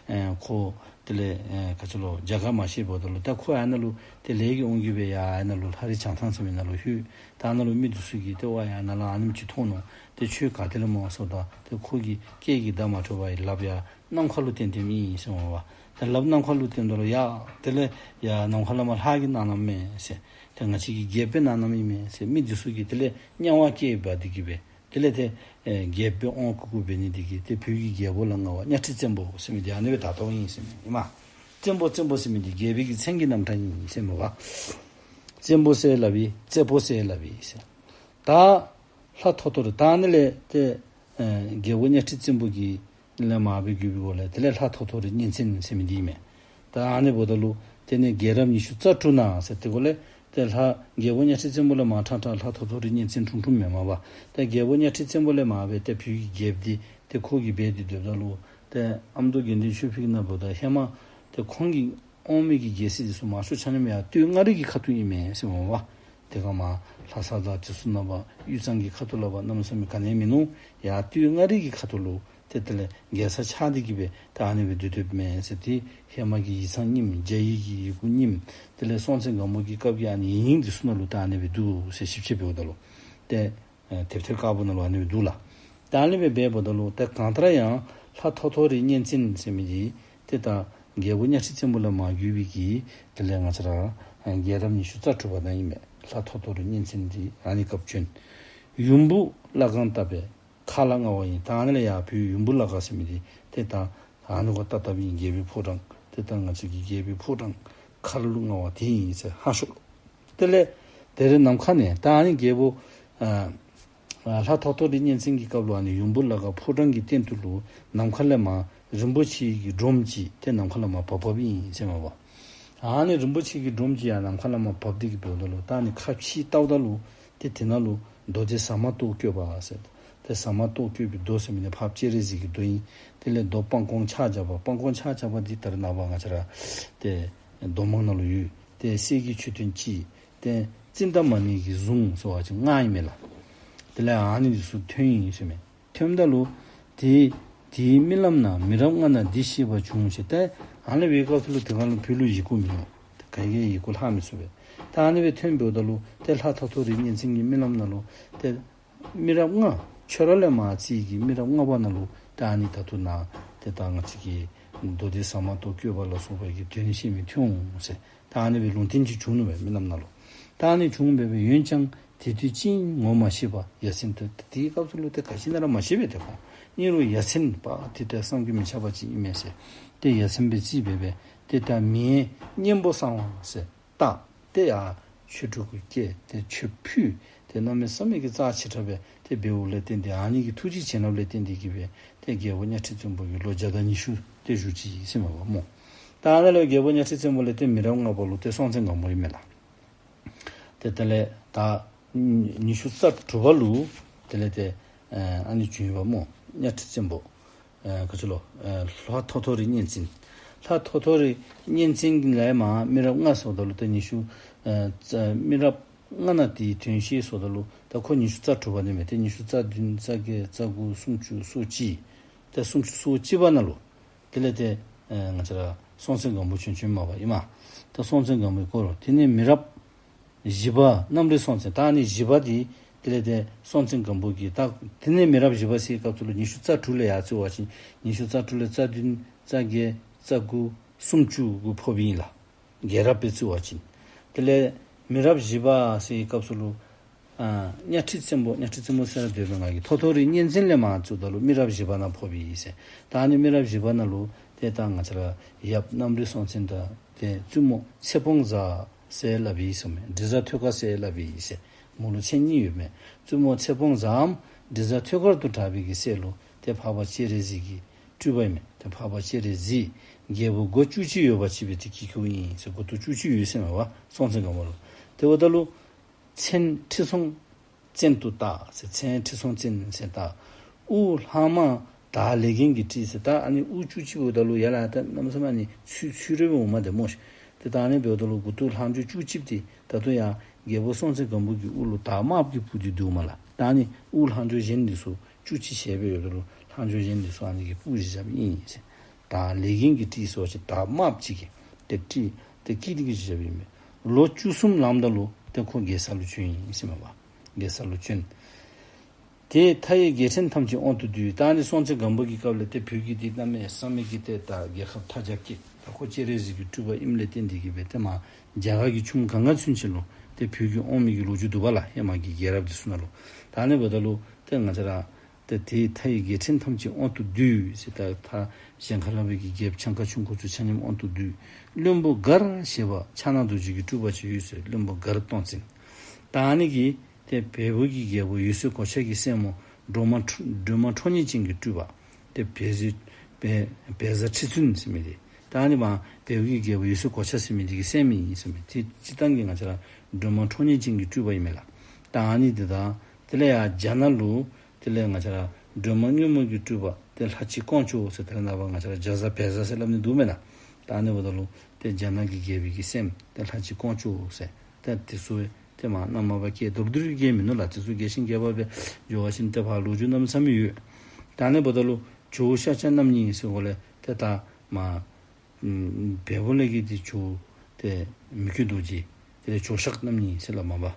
ཨེ་ཁོ་དེ་ལས་ཨེ་ག་ཅི་ལོ་རྒྱ་གར་མ་ཤེས་འབདཝ་ད་ལུ་ད་ཁོ་ཨ་ནཱ་ལུ་ཏེ་ལས་ཀྱིས་འོང་གི་སྦེ་ཡར་ཨ་ནཱ་ལུ་ལྷ་རི་བྱང་ཐང་ཟེར་མི་ནང་ལུ་ལྷོད། ད་ཨ་ནཱ་ལུ་མི་འདི་ཚུ་གིས་ཏེ་ཝ་ཡར་ནཱ་ལས་ཨ་ནེམ་ཅིག་མཐོང་ནུག། ཏེ་ཁྱོད་ག་ཏེ་ལས་སྨོ་ཟེརཝ་ད་ཏེ་ཁོ་གིས་སྐད་ཀྱིས་བརྡ་མ་འཕྲོད་པར་ལགཔ་ཡར་ནམ་མཁའ་ལུ་བསྟན་བསྟནམ་ཨིན་ཟེར་མས་པ། ཏེ་ལགཔ་ནམ་མཁའ་ལུ་བསྟནམ་ད་ལུ་ཡ་དེ་ལས་ཡ་ནམ་མཁའ་ལས་མར་ལྷ་གིས་གནང་གནངམ་མས་ཟེར། ཏེ་ང་བཅས་ཀྱི་རྒྱལཔོ་གིས་གནང་གནངམ་ཨིན་མས་ཟེར། མི་འདི་ཚུ་གིས་དེ་ལས་དམྱལ་བ་སྐྱེས་འབག་སྟེ་གི་སྦེ་དེ་ལས་ཏེ་ཨེ་རྒྱལཔོ་དབང་བསྐུར་བསྐུར་འབད་ནི་འདི་གིས་ཏེ་བོད་ཀྱི་རྒྱལ་པོ་ལ་མངའ་བ་གཉའ་ཁྲི་བཙན་པོ་ཟེར་མི་འདི་ཨ་ནི་སྦེ་བཏགས་བཏགསཔ་ཨིན་ཟེར་མས་ཨིན་མས། བཙན་པོ་བཙན་པོ་ཟེར་མི་འདི་རྒྱལ་པོའི་གི་མཚན་གྱི་རྣམ་གྲངས་ཨིན་ཟེར་མས་པ། བཙན་པོ་ཟེར་སླབ་ཨིན། བཙན་པོ་ཟེར་སླབ་ཨིན་ཟེར། ད་ལྷ་ཐོ་ཐོ་རི་ད་ཨ་ནི་ལས་ཏེ་ཨེ་རྒྱལ་པོ་གཉའ་ཁྲི་བཙན་པོ་གི་ལས་མར་སྦེ་བརྒྱུད་པའི་སྒོ་ལས་དེ་ལས་ལྷ་ཐོ་ཐོ་རི་གཉན་བཙན་ཟེར་མི་འདི་ཨིན་མས། ད་ཨ་ནི་འབདཝ་ད་ལུ་དེ་ནས་རྒྱལ་རབས་ཉི་ཤུ་རྩ་དྲུག་ནང་ཟེར་དེ་གུ་ལས་ཏེ་ལྷ་རྒྱལ་པོ་གཉའ་ཁྲི་བཙན་པོ་ལས་མར་ཁྲ་ཁྲ་ལྷ་ཐོ་ཐོ་རི་གཉན་བཙན་འཁྲུངས་འཁྲུངསམ་མས་མས་པ། ཏེ་རྒྱལ་པོ་གཉའ་ཁྲི་བཙན་པོ་ལས་མར་སྦེ་ཏེ་བོད་ཀྱི་རྒྱལཔོ་འདི་ཏེ་ཁོ་གིས་འབད་དེ་སྡོདཔ་ད་ལུ་ཏེ་ཨ་མདོ་དགེ་འདུན་ཆོས་འཕེལ་གྱི་ནང་འབདཝ་ད་ཧེ་མ་ཏེ་ཁོང་གི་དབང་མི་གི་རྒྱལ་སྲིད་འདི་ཚུ་མང་ཤོས་ཆ་མཉམ་ཡར་སྟོད་མངའ་རིས་ཀྱི་ཁ་ཐུག་ཨིན་མས་ཟེར་མས་པ། དེ་སྒང་མར་ལྷ་ས་དང་དེ་ཚུ་ནང་པ་དབུས་གཙང་གི་ཁ་ཐུག་ལུ་འབད་གནམ་མེད་ས་མེད་ག་ནི་མིན་ནུག། ཡར་སྟོད་མངའ་རིས་ཀྱི་ཁ་ཐུག་ལུ་ཏེ་དེ་ལས་རྒྱལ་ས་ཆགས་ཏེ་གི་སྦེ་ད་ཨ་ནི་སྦེ་སྡོད་སྡོདཔ་མས་ཟེར། ཏེ་ཧེ་མ་གི་ཡིག་ཚང་རྙིངམ་རྒྱ་ཡིག་གི་ཡི་གུ་རྙིངམ་དེ་ལས་སྲོང་བཙན་སྒམ་པོ་གི་སྐབས་ཀྱི་ཨ་ནི་ཡིག་རྙིང་འདི་ཚུ་ནང་ལུ་ད་ཨ་ནི་སྦེ་འདུག་ཟེར་ཞིབ་དཔྱད་འབདཝ་ད་ལུ་ཏེ་ཨེ་དེབ་ཐེར་དཀར་པོ་ནང་ལུ་ཨ་ནི་སྦེ་འདུག་ལགས། ད་ཨ་ནི་སྦེ་འབདཝ་ད་ལུ་ཏེ་གང་ལྟར་ཡང་ལྷ་ཐོ་ཐོ་རི་གཉན་བཙན་ཟེར་མི་འདི་ཏེ་ད་རྒྱལ་པོ་གཉའ་ཁྲི་བཙན་པོ་ལས་མར་བརྒྱུད་པའི་གི་དེ་ལས་ང་བཅས་ར་ཨེ་རྒྱལ་རབས་ཉི་ཤུ་རྩ་དྲུག་པ་ནང་ཨིན་མས། ལྷ་ཐོ་ཐོ་རི་གཉན་བཙན་འདི་ཨ་ནི་སྐབས་བྱོན། ཡུམ་བུ་བླ་སྒང་བཏབ་པའི་མཁར་ལ་མངའ་བ་ཡིན། ད་ཨ་ནི་ལས་ཡར་བོད་ཡུམ་བུ་བླ་སྒང་ཟེར་མི་འདི་ཏེ་ད་ཨ་ནི་གུ་བཏབ་བཏབཔ་ཨིན། རྒྱལ་པོའི་ཕོ་བྲང་ཏེ་ད་ང་བཅས་ཀྱི་རྒྱལ་པོའི་ཕོ་བྲང་མཁར་ལུ་མངའ་བ་དེ་ཨིན་ཟེར་ཧ་ཤོས། དེ་ལས་དེ་རིང་ནམ་མཁའ་ནས་ད་ཨ་ནི་རྒྱལ་པོ་ཨ་ཨ་ལྷ་ཐོ་ཐོ་རི་གཉན་བཙན་གྱི་སྐབས་ལུ་ཨ་ནི་ཡུམ་བུ་བླ་སྒང་ཕོ་བྲང་གི་སྟེང་དུ་ལུ་ནམ་མཁའ་ལས་མར་རིན་པོ་ཆེ་གི་སྒྲོམ་ཅིག་ཏེ་ནམ་མཁའ་ལས་མར་བབས་བབསཔ་ཨིན་ཟེར་མས་པ། ཨ་ནི་རིན་པོ་ཆེ་གི་སྒྲོམ་ཅིག་ཡར་ནམ་མཁའ་ལས་མར་བབས་ཏེ་གི་འབདཝ་ད་ལུ་ད་ཨ་ནི་ཁ་ཕྱེ་བལྟཝ་ད་ལུ་ཏེ་དེ་ནང་ལུ་མདོ་སྡེ་ཟ་མ་ཏོག་བཀོད་པ་ཟེར། ཏེ་ཟ་མ་ཏོག་བཀོད་པའི་མདོ་ཟེར་མི་འདི་འཕགས་པ་སྤྱན་རས་གཟིགས་ཀྱི་མདོ་ཨིན། དེ་ལས་མདོ་སྤང་སྐོང་ཕྱག་བརྒྱ་པ། སྤང་སྐོང་ཕྱག་བརྒྱ་པ་འདི་ད་རེས་ནངས་པ་ང་བཅས་ར་ཏེ་མདོ་མང་ནང་ལུ་ཡོད། ཏེ་གསེར་གྱི་མཆོད་རྟེན་ཅིག། ཏེ་ཙིནྟ་མ་ཎི་གི་གཟུངས་ཟེར་བ་ཅིན་ལྔ་ཨིན་མས་ལགས། དེ་ལས་ཨ་ནི་འདི་ཚུ་ཐོན་ཡི་ཟེར་མས། ཐོནམ་ད་ལུ་ཏེ་དེའི་རྨི་ལམ་ན་མི་རབས་ལྔ་ན་འདི་ཤེས་པ་བྱུང་ཞེས། ཏེ་ཨ་ནི་སྦེ་སྐབས་སུ་ལུ་དེ་སྒང་ལུ་བོད་ལུ་ཡི་གུ་མིན་ནུག། ཏེ་ག་གིས་ཡི་གུ་ལྷག་མི་ཚུགས་པས། ད་ཨ་ནི་སྦེ་ཐོན་འབདཝ་ད་ལུ་ཏེ་ལྷ་ཐོ་ཐོ་རི་གཉན་བཙན་གྱི་རྨི་ལམ་ནང་ལུ་ཏེ་མི་རབས་ལྔ་ཁྱོད་ར་ལས་མར་རྩིས་ཀྱི་མི་རབས་ལྔ་པ་ནང་ལུ་ད་ཨ་ནི་ད་ལྟོ་ནཱ་ཏེ་ད་ང་བཅས་ཀྱི་མདོ་སྡེ་ཟ་མ་ཏོག་བཀོད་པ་ལ་སོགས་པ་གི་དོན་ཤེས་མི་ཐོན་འོང་ཟེར། ད་ཨ་ནི་སྦེ་ལུང་བསྟན་ཅིག་བྱུང་ནུག་པས་རྨི་ལམ་ནང་ལུ། ད་ཨ་ནི་བྱུང་སྦེ་སྦེ་འོན་ཀྱང་དེ་དུས་ཅི་ཡིན་ངོ་མ་ཤེས་པ་ཡ་མཚན་ཏེ་དེའི་སྐབས་སུ་ལུ་ཏེ་ག་ཅི་ཨིན་ན་ར་མ་ཤེས་པས། ཏེ་ཁོང་ཨིན་རུང་ཡ་མཚན་པ་ཏེ་ཏེ་བསམ་གྱིས་མི་ཁྱབ་པ་ཅིག་ཨིན་མས་ཟེར། ཏེ་ཡ་མཚན་སྦེ་རྩིས་སྦེ་སྦེ་ཏེ་ད་མི་གཉན་པོ་གསང་བ་ཟེར་བཏགས། ཏེ་ཡར་ཆོས་དྲུག་གི་སྐད་ཏེ་ཆོས་ཕུལ། ཏེ་གནམ་མེད་ས་མེད་ཀྱི་རྩ་ཆེ་དྲགས་སྦེ་ཏེ་འབདཝ་ལས་བརྟེན་ཏེ་ཨ་ནི་གི་ཐུགས་རྗེ་བྱིན་རླབས་ལས་བརྟེན་ཏེ་གི་སྦེ་ཏེ་རྒྱལ་པོ་གཉའ་ཁྲི་བཙན་པོ་གི་ལོ་བརྒྱ་དང་ཉི་ཤུ་ཏེ་བཞུགས་ཅི་ཟེར་མས་པ་སྨོ། ད་ཨ་ནཱ་ལུ་རྒྱལ་པོ་གཉའ་ཁྲི་བཙན་པོ་ལས་ཏེ་མི་རབས་ལྔ་པ་ལུ་ཏེ་སྲོང་བཙན་སྒམ་པོ་ཨིན་མས་ལགས། ཏེ་དེ་ལས་ད་ཉི་ཤུ་རྩ་དྲུག་པ་ལུ་དེ་ལས་ཏེ་ཨ་ནི་བྱོན་ཡི་པ་སྨོ། གཉའ་ཁྲི་བཙན་པོ་ཨ་ག་ཅི་ལོ་ཨ་ལྷ་ཐོ་ཐོ་རི་གཉན་བཙན། ལྷ་ཐོ་ཐོ་རི་གཉན་བཙན་ལས་མར་མི་རབས་ལྔ་ཟེརཝ་ད་ལུ་ཏེ་ཉི་ཤུ་ཨ་རྩ་མི་རབས་ལྔ་ནང་དེའི་དོན་ཤེས་ཟེརཝ་ད་ལུ་ད་ཁོ་ཉི་ཤུ་རྩ་དྲུག་པ་ནི་མས། ཏེ་ཉི་ཤུ་རྩ་བདུན་རྩ་བརྒྱད་རྩ་དགུ་སུམ་ཅུ་སོ་གཅིག། ཏེ་སུམ་ཅུ་སོ་གཅིག་པ་ནང་ལུ་དེ་ལས་ཏེ་ཨ་ང་བཅས་ར་སྲོང་བཙན་སྒམ་པོ་བྱོན་བྱོནམ་མས་པ་ཨིན་མས། ད་སྲོང་བཙན་སྒམ་པོའི་སྐོར་ལུ་དེ་ནས་མི་རབས་བཞི་པ་གནམ་རི་སྲོང་བཙན། ད་ཨ་ནི་བཞི་པ་འདི་དེ་ལས་ཏེ་སྲོང་བཙན་སྒམ་པོ་གི་ད་དེ་ནས་མི་རབས་བཞི་པ་ཟེར་སྐབས་སུ་ལུ་ཉི་ཤུ་རྩ་དྲུག་ལས་ཡར་རྩི་བ་ཅིན་ཉི་ཤུ་རྩ་དྲུག་ལས་རྩ་བདུན་རྩ་བརྒྱད་རྩ་དགུ་སུམ་ཅུ་གུ་ཕོགཔ་ཨིན་ལགས། རྒྱལ་རབས་སྦེ་བརྩི་བ་ཅིན། དེ་ལས་མི་རབས་བཞི་པ་ཟེར་བའི་སྐབས་སུ་ལུ་ཨ་གཉའ་ཁྲི་བཙན་པོ་གཉའ་ཁྲི་བཙན་པོ་ཟེར་ར་འདོད་པའི་ང་གིས་ཐོ་ཐོ་རི་གཉན་བཙན་ལས་མར་བརྩིཝ་ད་ལུ་མི་རབས་བཞི་པ་ནང་ཕོགཔ་ཨིན་ཟེར། ད་ཨ་ནི་མི་རབས་བཞི་པ་ནང་ལུ་ཏེ་ད་ང་བཅས་ར་ཡབ་གནམ་རི་སྲོང་བཙན་དང་ཏེ་བཙུན་མོ་ཚེ་སྤོང་བཟའ་ཟེར་སླབ་ཨིན་ཟེར་མས། འབྲི་བཟའ་ཐོད་དཀར་ཟེར་སླབ་ཨིན་ཟེར། མོ་ལུ་མཚན་གཉིས་ཡོད་མས། བཙུན་མོ་ཚེ་སྤོང་བཟའམ་འབྲི་བཟའ་ཐོད་དཀར་དུ་གྲགས་པའི་གི་སྲས་ལུ་ཏེ་འཕགས་པ་སྤྱན་རས་གཟིགས་ཀྱི་སྤྲུལ་པ་ཨིན་མས། ཏེ་འཕགས་པ་སྤྱན་རས་གཟིགས་རྒྱལ་པོ་མགོ་བཅུ་གཅིག་ཡོད་པ་ཅིག་སྦེ་ཏེ་སྐྱེས་བུ་ཨིན་ཟེར། མགུ་ཏོ་བཅུ་གཅིག་ཡོད་ཟེར་མས་པ་སྲོང་བཙན་སྒམ་པོ་ལུ། དེ་འབདཝ་ད་ལུ་མཚན་ཁྲི་སྲོང་བཙན་དུ་བཏགས་ཟེར། མཚན་ཁྲི་སྲོང་བཙན་ཟེར་བཏགས། དབུ་ལྷག་མ་དར་ལས་མགོན་གྱི་སྤྲུལ་ཟེར། ད་ཨ་ནི་དབུ་བཅུ་གཅིག་འབདཝ་ད་ལུ་ཡར་ལས་ད་གནམ་མེད་ས་མེད་ཨ་ནི་ཚུ་ཚུ་རེ་འོངམ་དེ་སྨོ་ཤིག། ཏེ་ད་ཨ་ནི་འབདཝ་ད་ལུ་མགུ་ཏོ་ལྷག་འཕྲོ་བཅུ་གཅིག་དེ་ད་ལྟོ་ཡང་རྒྱལ་པོ་སྲོང་བཙན་སྒམ་པོ་གི་དབུ་ལུ་དར་དམརཔོ་གི་སྤུ་དེ་འདུག་མས་ལགས། ད་ཨ་ནི་དབུ་ལྷག་འཕྲོ་གཞན་དེ་ཚུ་བཅུ་གཅིག་བྱས་སྦེ་ཡོད་ད་ལུ་ལྷག་འཕྲོ་གཞན་དེ་ཚུ་ཨ་ནི་གི་སྤུ་ཅིག་བཞགཔ་ཨིན་ཟེར། དར་ལས་མགོན་གྱི་སྤྲུལ་ཟེར་བ་ཅིན་དར་དམརཔོ་ཅིག་གི་ཏེ་སྤྲུལ་ཏེ་སྐྱེས་ཏེ་གི་ཅིག་བཞགཔ་ཨིན་མས། ལོ་བཅུ་གསུམ་ལངམ་ད་ལུ་ཏེ་ཁོ་རྒྱལ་ས་ལུ་བྱོན་ཡི་ཟེར་མས་པ། རྒྱལ་ས་ལུ་བྱོན། དེས་མཐའ་ཡས་རྒྱལ་ཕྲན་ཐམས་ཅད་དབང་དུ་བསྡུས། ད་ཨ་ནི་སྲོང་བཙན་སྒམ་པོ་གི་སྐབས་ལས་ཏེ་བོད་ཀྱི་ཏེ་གནམ་མེད་ས་མེད་ཀྱི་ཏེ་ད་རྒྱལ་ཁབ་མཐའ་རྒྱ་སྐྱེད། ད་ཁོ་སྤྱན་རས་གཟིགས་ཀྱི་སྤྲུལ་པ་ཨིནམ་ལས་བརྟེན་ཏེ་གི་སྦེ་ཏེ་མར་རྒྱ་གར་གྱི་ཁྱུང་གངྒཱ་ཚུན་ཆད་ལུ་ཏེ་བོད་ཀྱིས་དབང་མི་གི་ལོ་རྒྱུས་འདུག་པ་ལགས། ཧེ་མ་གི་རྒྱལ་རབས་དེ་ཚུ་ནང་ལུ། ད་ཨ་ནི་འབདཝ་ད་ལུ་ཏེ་ང་བཅས་ར་ཏེ་དེས་མཐའ་ཡས་རྒྱལ་ཕྲན་ཐམས་ཅད་དབང་དུ་བསྡུས་ཟེར། ད་མཐའ་གཞན་ཁ་ལས་འབད་བའི་གི་རྒྱལཔོ་འཆང་ཁ་ཆུང་ཀུ་ཚུ་ཆ་མཉམ་དབང་དུ་བསྡུས། བློན་པོ་མགར་ཞེས་པ་ཕྱག་ན་རྡོ་རྗེ་གི་སྤྲུལ་པ་ཅིག་ཡོད་ཟེར། བློན་པོ་མགར་སྟོང་བཙན། ད་ཨ་ནི་གིས་ཏེ་བལ་པོ་གི་རྒྱལ་པོ་འོད་ཟེར་གོ་ཆ་གི་སྲས་མོ་སྒྲོལ་མ་ཁྲོ་སྒྲོལ་མ་ཁྲོ་གཉེར་ཅན་གྱི་སྤྲུལ་པ། ཏེ་བལ་བཟའ་བལ་བལ་བཟའ་ཁྲི་བཙུན་ཟེར་མི་དེ། ད་ཨ་ནི་མར་བལ་པོ་གི་རྒྱལ་པོ་འོད་ཟེར་གོ་ཆ་ཟེར་མི་དེ་གི་སྲས་མོ་ཨིན་ཟེར་མས། ཏེ་སྤྱིར་བཏང་གི་ང་བཅས་ར་སྒྲོལ་མ་ཁྲོ་གཉེར་ཅན་གྱི་སྤྲུལ་པ་ཨིན་མས་ལགས། ད་ཨ་ནི་དེ་དང་དེ་ལས་ཡར་རྒྱ་ནག་ལུ་དེ་ལས་ང་བཅས་ར་སྒྲོལ་མ་སྔོན་མོ་གི་སྤྲུལ་པ་ཏེ་ལྷ་གཅིག་ཀོང་ཇོ་ཟེར། ད་རེས་ནངས་པ་ང་བཅས་ར་རྒྱ་བཟའ་བལ་བཟའ་ཟེར་སླབ་ནི་འདུག་མེན་ན། ད་ཨ་ནི་འབདཝ་ད་ལུ་ཏེ་རྒྱ་ནག་གི་རྒྱལ་པོའི་གི་སྲསམོ་ཏེ་ལྷ་གཅིག་ཀོང་ཇོ་ཟེར། ཏེ་དེ་ཚུ་ཏེ་མར་ནང་མ་པ་སྐད་མདོར་བསྡུས་ར་གི་མིན་ནུག་ལགས། དེ་ཚུ་རྒྱས་ཤིང་རྒྱས་པ་སྦེ་འགྱོ་བ་ཅིན་ཏེ་ཕར་ལོ་རྒྱུས་གནམ་མེད་ས་མེད་ཡོད། ད་ཨ་ནི་འབདཝ་ད་ལུ་ཇོ་བོ་ཤཱཀྱ་རྣམ་གཉིས་ཟེར་འགོ་ལས་ཏེ་ད་མར་ཨམ་བལ་པོ་ལས་ཀྱི་ཏེ་ཇོ་བོ་ཏེ་མི་བསྐྱོད་རྡོ་རྗེ། དེ་ལས་ཇོ་ཤཱཀ་རྣམ་གཉིས་ཟེར་སླབ་མས་པ།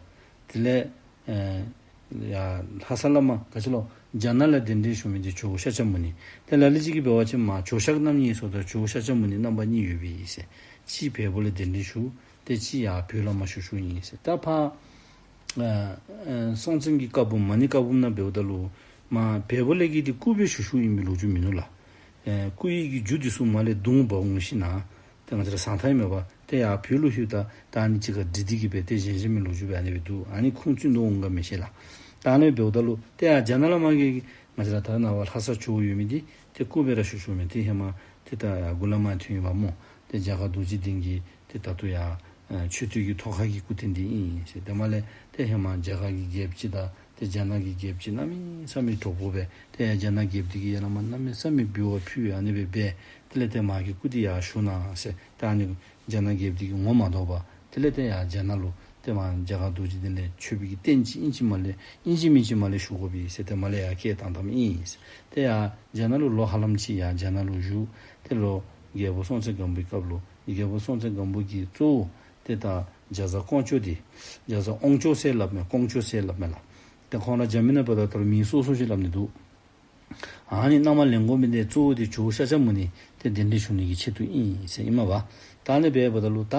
དེ་ལས་ཨེ་ཡར་ལྷ་ས་ལས་མར་ག་ཅི་ལོ་རྒྱ་ནག་ལས་གདན་འདྲེན་ཞུ་མི་དེ་ཇོ་བོ་ཤཱཀྱ་མུ་ནེ། ཏེ་ལ་ལུ་ཅིག་གིས་འབད་བ་ཅིན་མར་ཇོ་ཤཱཀ་རྣམ་གཉིས་ཟེརཝ་ད་ཇོ་བོ་ཤཱཀྱ་མུ་ནེ་རྣམ་པ་གཉིས་ཡོདཔ་ཨིན་ཟེར། གཅིག་བལ་པོ་ལས་གདན་འདྲེན་ཞུ། ཏེ་གཅིག་ཡར་བོད་ལས་མར་ཞུ་ཞུཝ་ཨིན་ཟེར། ད་ཕར་ཨ་ཨ་སྲོང་བཙན་གྱི་བཀའ་འབུམ་མ་ཎི་བཀའ་འབུམ་ནང་འབདཝ་ད་ལུ་མར་བལ་པོ་ལས་ཀྱི་དེ་སྐུ་སྦེ་ཞུ་ཞུཝ་ཨིན་པའི་ལོ་རྒྱུས་མིན་ནུག་ལགས། ཨེ་སྐུ་ཡི་གི་རྒྱུ་དེ་ཚུ་མར་ལས་བརྡུང་འབག་འོང་ཞིནམ་ལས་ཏེ་ང་བཅས་ར་ཟང་ཐལ་མེད་པར་ཏེ་ཡར་བོད་ལུ་ལྷོདཔ་ད་ད་ཨ་ནི་གཅིག་ཁར་སྒྲིལ་ཏེ་གི་སྦེ་ཏེ་གཞན་གཞན་མི་ལོ་རྒྱུས་སྦེ་ཨ་ནི་སྦེ་འདུག། ཨ་ནི་ཁུངས་བཙུན་དུ་འོང་ག་མི་ཤེས་ལགས། ད་ཨ་ནི་འབདཝ་ད་ལུ་ཏེ་ཡར་རྒྱ་ནག་ལས་མར་གྱི་ང་བཅས་ར་ད་རེས་ནངས་པ་ལྷ་ས་ཇོ་བོ་ཡོད་མི་དེ་ཏེ་སྐུ་སྦེ་ར་ཞུ་ཞུཝ་མས། ཏེ་ཧེ་མ་ཏེ་ད་ཡར་མགུ་ལས་མར་ཐོན་ཡི་པ་སྨོ། ཏེ་རྒྱ་གར་རྡོ་རྗེ་གདན་གྱི་ཏེ་ད་ལྟོ་ཡར་ཨ་མཆོད་རྟེན་གྱི་ཐོག་ཁ་གི་སྐུ་རྟེན་དེ་ཨིན་ཟེར། ཏེ་མར་ལས་ཏེ་ཧེ་མ་རྒྱ་གར་གྱི་རྒྱལཔོ་ཅིག་དང་ཏེ་རྒྱ་ནག་གི་རྒྱལཔོ་ཅིག་གནམ་མེད་ས་མེད་གྲོགས་པོ་སྦེ་ཏེ་རྒྱ་ནག་རྒྱལཔོ་དེ་གིས་ཡར་ལས་མར་གནམ་མེད་ས་མེད་འབུལ་བ་ཕུལ་ཨ་ནི་སྦེ་འབད། དེ་ལས་ཏེ་མ་གི་སྐུ་དེ་ཡར་བཞུགས་གནང་ཟེར། ཏེ་ཨ་ནི་རྒྱ་ནག་རྒྱལཔོ་དེ་གིས་ངོ་མ་ཐོགས་པར་དེ་ལས་ཏེ་ཡར་རྒྱ་ནག་ལུ་ཏེ་མར་རྒྱ་གར་རྡོ་རྗེ་གདན་ལས་མཆོད་པའི་གི་རྟེན་ཅིག་ཨིན་ཅི་མ་ལས་ཨིན་ཅི་མིན་ཅི་མར་ལས་ཞུ་དགོ་པས་ཟེར། ཏེ་མར་ལས་ཡར་སྐད་བཏང་བཏངམ་ཨིན་ཟེར། ཏེ་ཡར་རྒྱ་ནག་ལུ་ལོ་ཧ་ལམ་ཅིག་ཡར་རྒྱ་ནག་ལུ་བཞུགས། ཏེ་ལོག་རྒྱལ་པོ་སྲོང་བཙན་སྒམ་པོའི་སྐབས་ལུ་རྒྱལ་པོ་སྲོང་བཙན་སྒམ་པོ་གི་གཙོ་བོ་ཏེ་ད་རྒྱ་བཟའ་ཀོང་ཇོ་དེ་རྒྱ་བཟའ་ཀོང་ཇོ་ཟེར་སླབ་མས། ཀོང་ཇོ་ཟེར་སླབ་མས་ལགས། ཏེ་ཁོང་ར་རྒྱ་མི་ནང་འབདཝ་ད་ལུ་མིང་སོ་སོ་ཅིག་སླབ་ནི་འདུག། ཨ་ནི་མནའ་མ་ལེན་དགོ་མི་དེ་གཙོ་བོ་དེ་ཇོ་བོ་ཤཱཀྱ་མུ་ནེ་ཏེ་གདན་འདྲེན་ཞུ་ནི་གི་ཆེད་དུ་ཨིན་ཟེར་ཨིན་མས་པ། ད་ཨ་ནི་སྦེ་འབདཝ་ད་ལུ་ད་